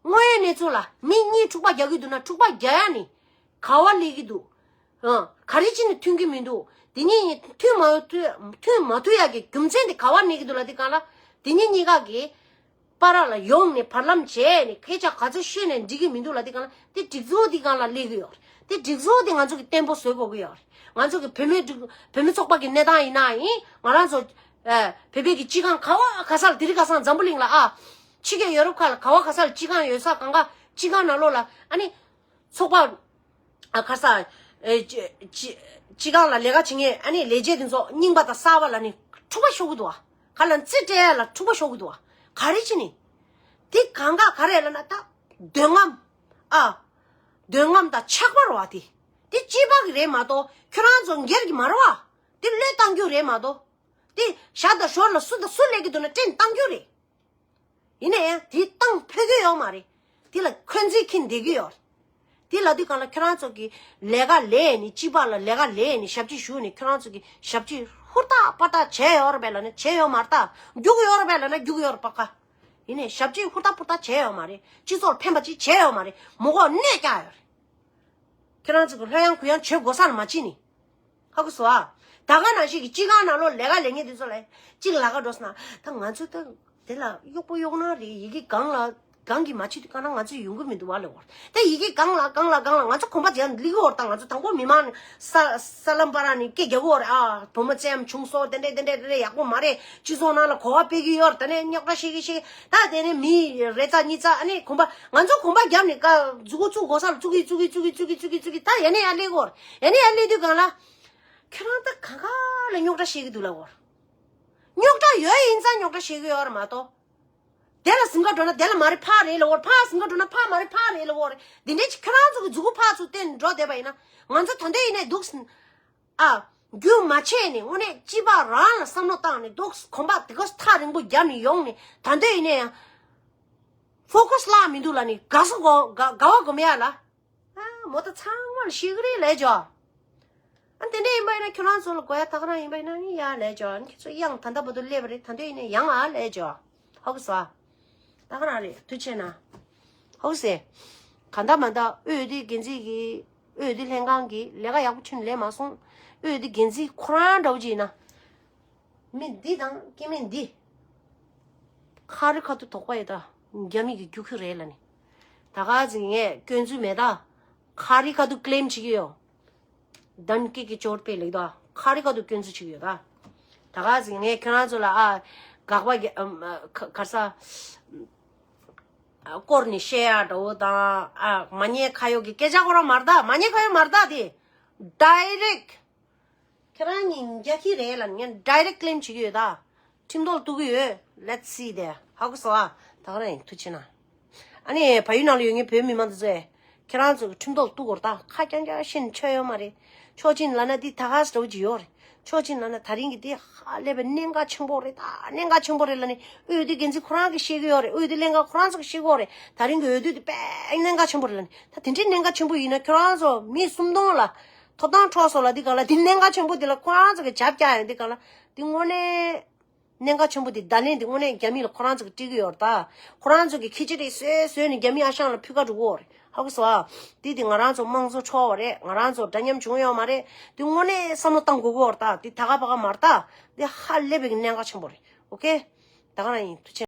དངོས་ཡོད་གནས་ཚུལ་ལ་མི་གཉིས་འཁྲུག་པ་རྒྱག་གི་འདུག་ན་འཁྲུག་པ་རྒྱག་ཡ་ནི་ག་བ་སླེབས་ཀྱི་འདུག་ཨ། ག་རེ་བྱས་ནས་མཐུན་གྱི་མི་འདུག་དེ་གཉིས་མཐུན་མ་མཐུན་མཐུན་མ་མཐུན་ཡ་གི་རྒྱུ་མཚན་དེ་ག་བ་གནས་ཀྱི་འདུག་ལབ་དུས་སྒང་ལ། དེ་གཉིས་གཉིས་ཀ་གི་བར་ལ་ཡོང་ནས་བར་ལམ་བྱས་ནས་སྐད་ཆ་ག་ཚོད་ཤོད་ནས་འགྲིག་གི་མི་འདུག་ལབ་དུས་སྒང་ལ། དེ་སྒྲིག་འཛུགས་དེ་སྒང་ལ་སླེབས་ཀྱི་ཡོད་རེད། དེ་སྒྲིག་འཛུགས་དེ་ང་ཚོ་གི་བརྟན་པོ་བཟོ་དགོས་ཀྱི་ཡོད་རེད། ང་ཚོ་གི་བུད་མེད་སྒྲིག་བུད་མེད་ཚོགས་པ་གི་གནས་སྟངས་ཡིན་ན་ཡིན། ང་རང་ཚོ་ཨ་བོད་པའི་གི་སྤྱི་ཁང་ག་བ་ག་ས་ལ། དེ་རིང་ཁ་སང་འཛམ་བུ་གླིང་ལ། ཨ། ཕྱི་རྒྱལ་ཡོ་རོབ་ཁག་ལ་ག་བ་ག་ས་ལ་སྤྱི་ཁང་ཡོད་ས། གང་ག་སྤྱི་ཁང་ནང་ལོགས་ལ་ཨ་ནི་ཚོགས་པ། ཨ། ག་ས། ཨེ། སྤྱི་སྤྱི་སྤྱི་ཁང་ལ་ལས་ཀ་བྱེད་མཁན་ཨ་ནི་ལས་བྱེད་དེ་ཚོ་རྙིང་པ་དང་གསར་པ་ལ་ནི་འཁྲུག་པ་ཤོར་གི་འདུག་བ། ག་ལ་རྩིས་སྤྲད་ཡ་ལ་འཁྲུག་པ་ཤོར་གི་འདུག་བ། ག་རེ་བྱས་ནས། དེ་གང་ག་ག་རེ་ལབ་ན་ད་འདོད་རྔམ། ཨ། འདོད་རྔམ་དང་ཆགས་པ་རེད་བ། དེ་དེ་སྤྱི་པ་གི་རེད་མ་གཏོགས་ཁྱོད་རང་ཚོ་སྒེར་གྱི་མ་རེད་བ། དེ་བློས་བཏང་རྒྱུ་རེད་མ་གཏོགས། དེ་ཞར་དང་ཞོར་ལ་སུ་དང་སུ་སླེབས་ཀྱི་འདུག་ན་སྤྲད་བཏང་རྒྱུ་རེད། ཡིན་ན་ཡང་དེ་བཏང་ཕོད་ཀྱི་ཡོད་མ་རེད། དེ་ལ་འཁོན་འཛིན་འཁྱེར་བསྡད་ཀྱི་ཡོད་རེད། དེ་ལབ་དུས་སྒང་ལ་ཁྱོད་རང་ཚོ་གི་ལས་ཀ་ལས་ནས། སྤྱི་པ་ལ་ལས་ཀ་ལས་ནས་ཞབས་ཕྱི་ཞུས་ནས། ཁྱོད་རང་ཚོ་གི་ཞབས་ཕྱི་ཧུར་ཐག་པར་ཐག་བྱས་ཡོད་རེད་པས་ལབ་ན་བྱས་ཡོད་མ་རེད། ད་རྒྱུག་གི་ཡོད་རེད་པས་ལབ་ན་རྒྱུག་གི་ཡོད་རེད་པ་ཁ། ཡིན་ནས་ཞབས་ཕྱི་ཧུར་ཐག་པུར་ཐག་བྱས་ཡོད་མ་རེད། སྤྱི་ཚོགས་ལ་ཕན་པ་ཅིག་བྱས་ཡོད་མ་རེད། མགོ་སྐོར་གནས་བཀྱག་ཡོད་རེད། ཁྱེད་རང་ཚོ་གི་ལྷོད་ཡངས་གུ་ཡངས་བྱེད་དགོས་ས་ལ་མ་ཕྱིན་ནི། ཧ་གོ་སོང་ཨ། ད་ག་ནང་བཞིན་གྱི་སྤྱི་ཁང་ནང་ལོགས་ལས་ཀ་ལས་མཁན་དེ་ཚོ་ལ་གཅིག་ལ་ཁ་འགྲོ་སོང་ན། ད་ང་ཚོ་ད་དེ་ལ་གཡོག་པོ་གཡོག་ནག་རེད། ཡི་གེ་སྒང་ལ་སྒང་གི་མ་བྱེད་དུས་ག་ན་ང་ཚོ་ཡོང་གི་མི་འདུག་བ་ལབ་ཡོད་རེད། ད་ཡི་གེ་སྒང་ལ་སྒང་ལ་སྒང་ལ་ང་ཚོ་གོམ་པ་རྒྱག་སླེབས་ཀྱི་ཡོད་རེད། ད་ང་ཚོ་དང་པོ་མི་མང་ནས་ས་ས་ལམ་པ་ར་ནས་སྐད་རྒྱག་གི་ཡོད་རེད། ཨ། བུ་མོ་བཙའ་ཡམ་བྱུང་སོང་། དེ་འདྲས་དེ་འདྲས་དེ་འདྲས་ཡག་པོ་མ་རེད། སྤྱི་ཚོགས་ནང་ལ་གོ་བ་སྤེལ་གྱི་ཡོད་རེད། ད་ནས་རྙོག་དྲ་བཤད་ཀྱི་བཤད་ཀྱི། ད་དེ་ནས་མི་རེ་ཙག་གཉིས་ཙག་ཨ་ནི་གོམ་པ། ང་ཚོ་གོམ་པ་བརྒྱབ་ནས་ཀ་མཛུ་གུ་བཙུགས་དགོས་ས་ལ་བཙུགས་ཀྱི་བཙུགས་ཀྱི་བཙུགས་ཀྱི་བཙུགས་ཀྱི་བཙུགས་ཀྱི་བཙུགས་ཀྱི། ད་ཡ་ནས་ཡར་སླེབས་ཀྱི་ཡོད་རེད། ཡ་ནས་ཡར་སླེབས་དུས་སྒང་ལ་ཁྱོད་རང་ད་གང་ག་ལ་རྙོག་དྲ་བཤད་ཀྱི་འདུག་ལབ་ཡོད་རེད། རྙོག་དྲ་ཡོད་ཡིན་ཙང་རྙོག་དྲ་བཤད་ཀྱི་ཡོད་རེད་མ་གཏོགས། དེ་ལ་གཟིམ་ཁ་འགྲོ་ན་དེ་ལ་མ་རེད་ཕར་རེད་ལབ་ཡོད་རེད། ཕར་གཟིམ་ཁ་འགྲོ་ན་ཕར་མ་རེད་ཕར་རེད་ལབ་ཡོད་རེད། འདི་འདྲས་ཅིག་ཁྱོད་རང་ཚོ་གི་མཛུ་གུ་ཕར་ཚུར་བསྟན་འགྲོ་བསྡད་པ་ཡིན་ན། ང་ཚོ་ད་ལྟ་ཡིན་ནའི་འདུག་ཨ། རྒྱུན་མ་ཆད་ནས་དངོས་གནས་སྤྱི་པ་རང་ལ་བསམ་བློ་བཏང་ནས་འདུག་གོམ་པ་དེ་ག་ཐག་རིང་པོ་བརྒྱབ་ནས་ཡོང་ནས། ད་ལྟ་ཡིན་ནའི་ཡང་ཕོ་ཁས་བརླག་མི་འདུག་ལབ་ནས་དགའ་བསུ་དགོ་དགའ་དགའ་བ་སྒོམ་ཡ་ལ། ཨ། མོ་ད་ཚང་མ་ལ་ཤེས་ཀྱི་རེད་ལབ་ཅོག་ཨ། དེ་འདྲ་ཡིན་པ་ཡིན་ན་ཁྱོད་རང་ཚོ་ལ་དགོས་ཡ་ད་ག་རང་ཡིན་པ་ཡིན་ན་ནི་ཡ་ལབ་ཅོག་ཁྱེད་ཚོ་གཡང་ད་ལྟ་བར་དུ་སླེབས་པ་རེད། ད་ལྟ་ཡིན་ན་ཡང་ཨ་ལབ་ཅོག་ཧ་གོ་སོང་ཨ། ད་ག་རང་རེད། ཐུགས་རྗེ་ཆེ་གནང་། ཧ་གོ་སོང་། ག་ད་མ་ད་འོས་བསྡུ་འགན་འཛིན་གྱི་འོས་བསྡུ་ལྷན་ཁང་གི་ལས་ཀ་ཡག་པོ་ཁྱོན་ནས་ལས་མ་སོང་། འོས་བསྡུ་འགན་འཛིན་ཁོ་རང་འདྲ་བོ་ཅིག་ཡིན་ན། མི་འདི་དང་སྐྱེ་དམན་འདི། ཁ་རི་ཁ་ཐུག་དོགས་པ་ཡོད་ད། རྒྱ་མི་གི་རྒྱུག་ཁྱི་རེད་ལབ་ནས། ད་ག་ཟིག་ངས་སྐྱོན་འཛུགས་མེད་ད། ཁ་རི་ཁ་ཐུག་ཀི་ལེམ་བྱེད་ཀྱི་ཡོད། དན་ཀི་ཀི་ཅོར་པེ་ལེགས་ད། ཁ་རི་ཁ་ཐུག་སྐྱོན་འཛུགས་བྱེད་ཀྱི་ཡོད་ད། ད་ག་ཟིག་ངས་ཁྱོད་རང་ཚོ་ལ་ཨ། དགག་པ་གི་ཨམ། ཨ། ཁ་ཁར་ས། ཨ། སྐོར་ནས་བཤད་ཡ་འདྲ་བོ་དང་། ཨ། མ་ཉེས་ཁ་གཡོག་གི་སྐད་ཆ་ཁོ་རང་མ་རེད་ད། མ་ཉེས་ཁ་གཡོག་མ་རེད་ད་དེ། ཌའི་རེག་ཁྱེད་རང་གཉིས་རྒྱག་གི་རེད་ལབ་ནས་ངས་ཌའི་རེག་ཀི་ལེམ་བྱེད་ཀྱི་ཡོད་ད། ཁྲིམས་ཐོག་གཏུག་གི་ཡོད། Let's see there. ཧ་གོ་སོང་ཨ། ད་ག་རང་ཡིན། ཐུགས་རྗེ་གནང་། ཨ་ནི་བལ་ཡུལ་ནང་ལ་ཡོད་མཁན་བོད་མི་མང་དེ་ཚོས་ཁྱེད་རང་ཚོ་གི་ཁྲིམས་ཐོག་གཏུག་དགོས་རེད་ད། ཁ་རྐྱང་རྐྱང་བཤད་ནས་ཆོ་ཡོད་མ་རེད། ཕྱོགས་གཅིག་ནས་ལབ་ན་འདི་ད་ག་ས་འདྲ་བོ་ཅིག་ཡོད་རེད། ཕྱོགས་གཅིག་ནས་ལབ་ན་ད་རིང་གི་འདི་ཧ་ལས་པའི་གནད་འགག་ཆེན་པོ་རེད་ད། གནད་འགག་ཆེན་པོ་རེད་ལབ་ནས་འོས་བསྡུ་འགན་འཛིན་ཁོ་རང་གིས་བཤད་ཀྱི་ཡོད་རེད། འོས་བསྡུ་ལྷན་ཁང་ཁོ་རང་ཚོ་གིས་བཤད་ཀྱི་ཡོད་རེད། ད་རིང་གི་འོས་བསྡུ་འདི་དཔེ་གནད་འགག་ཆེན་པོ་རེད་ལབ་ནས། ད་དེ་འདྲའི་གནད་འགག་ཆེན་པོ་ཡིན་ན་ཁྱོད་རང་ཚོ་མི་སུམ་སྟོང་ལ་ཐོབ་ཐང་འཕྲོག་སོང་ལབ་དུས་སྒང་ལ། འདི་གནད་འགག་ཆེན་པོ་འདི་ལ་ཁོ་རང་ཚོ་གིས་རྒྱབ་བཀྱག་ཡོང་དུས་སྒང་ལ། འདི་དངོས་གནས་ གནད་འགག་ཆེན་པོ་འདི་བརྡ་ལན་འདི་དངོས་གནས་རྒྱ་མི་ལ་ཁོ་རང་ཚོ་གི་སྤྲད་ཀྱི་ཡོད་རེད་ད། ཁོ་རང་ཚོ་གི་ཁི་ཆི་རེ་བཟོས་བཟོས་ནས་རྒྱ་མི་ཨ་ཞང་ལ་ཕུལ་ག་འགྲོ་གི་ཡོད་རེད། ཧ་གོ་སོང་ཨ། འདི་དེ་ང་རང་ཚོ་དམངས་གཙོ་འཕྲོག་པ་རེད། ང་རང་ཚོ་འདྲ་མཉམ་བྱུང་ཡོད་མ་རེད། འདི་དངོས་གནས་བསམ་བློ་བཏང་དགོས་ཀྱི་ཡོད་རེད་ད། འདི་ད་ག་པ་ག་མ་རེད་ད། འདི་ཧ་ལས་པའི་གནད་འགག་ཆེན་པོ་རེད། ཨོ་ཁེ། ད་ག་རང་ཡིན། ཐུགས་རྗེ་ཆེ།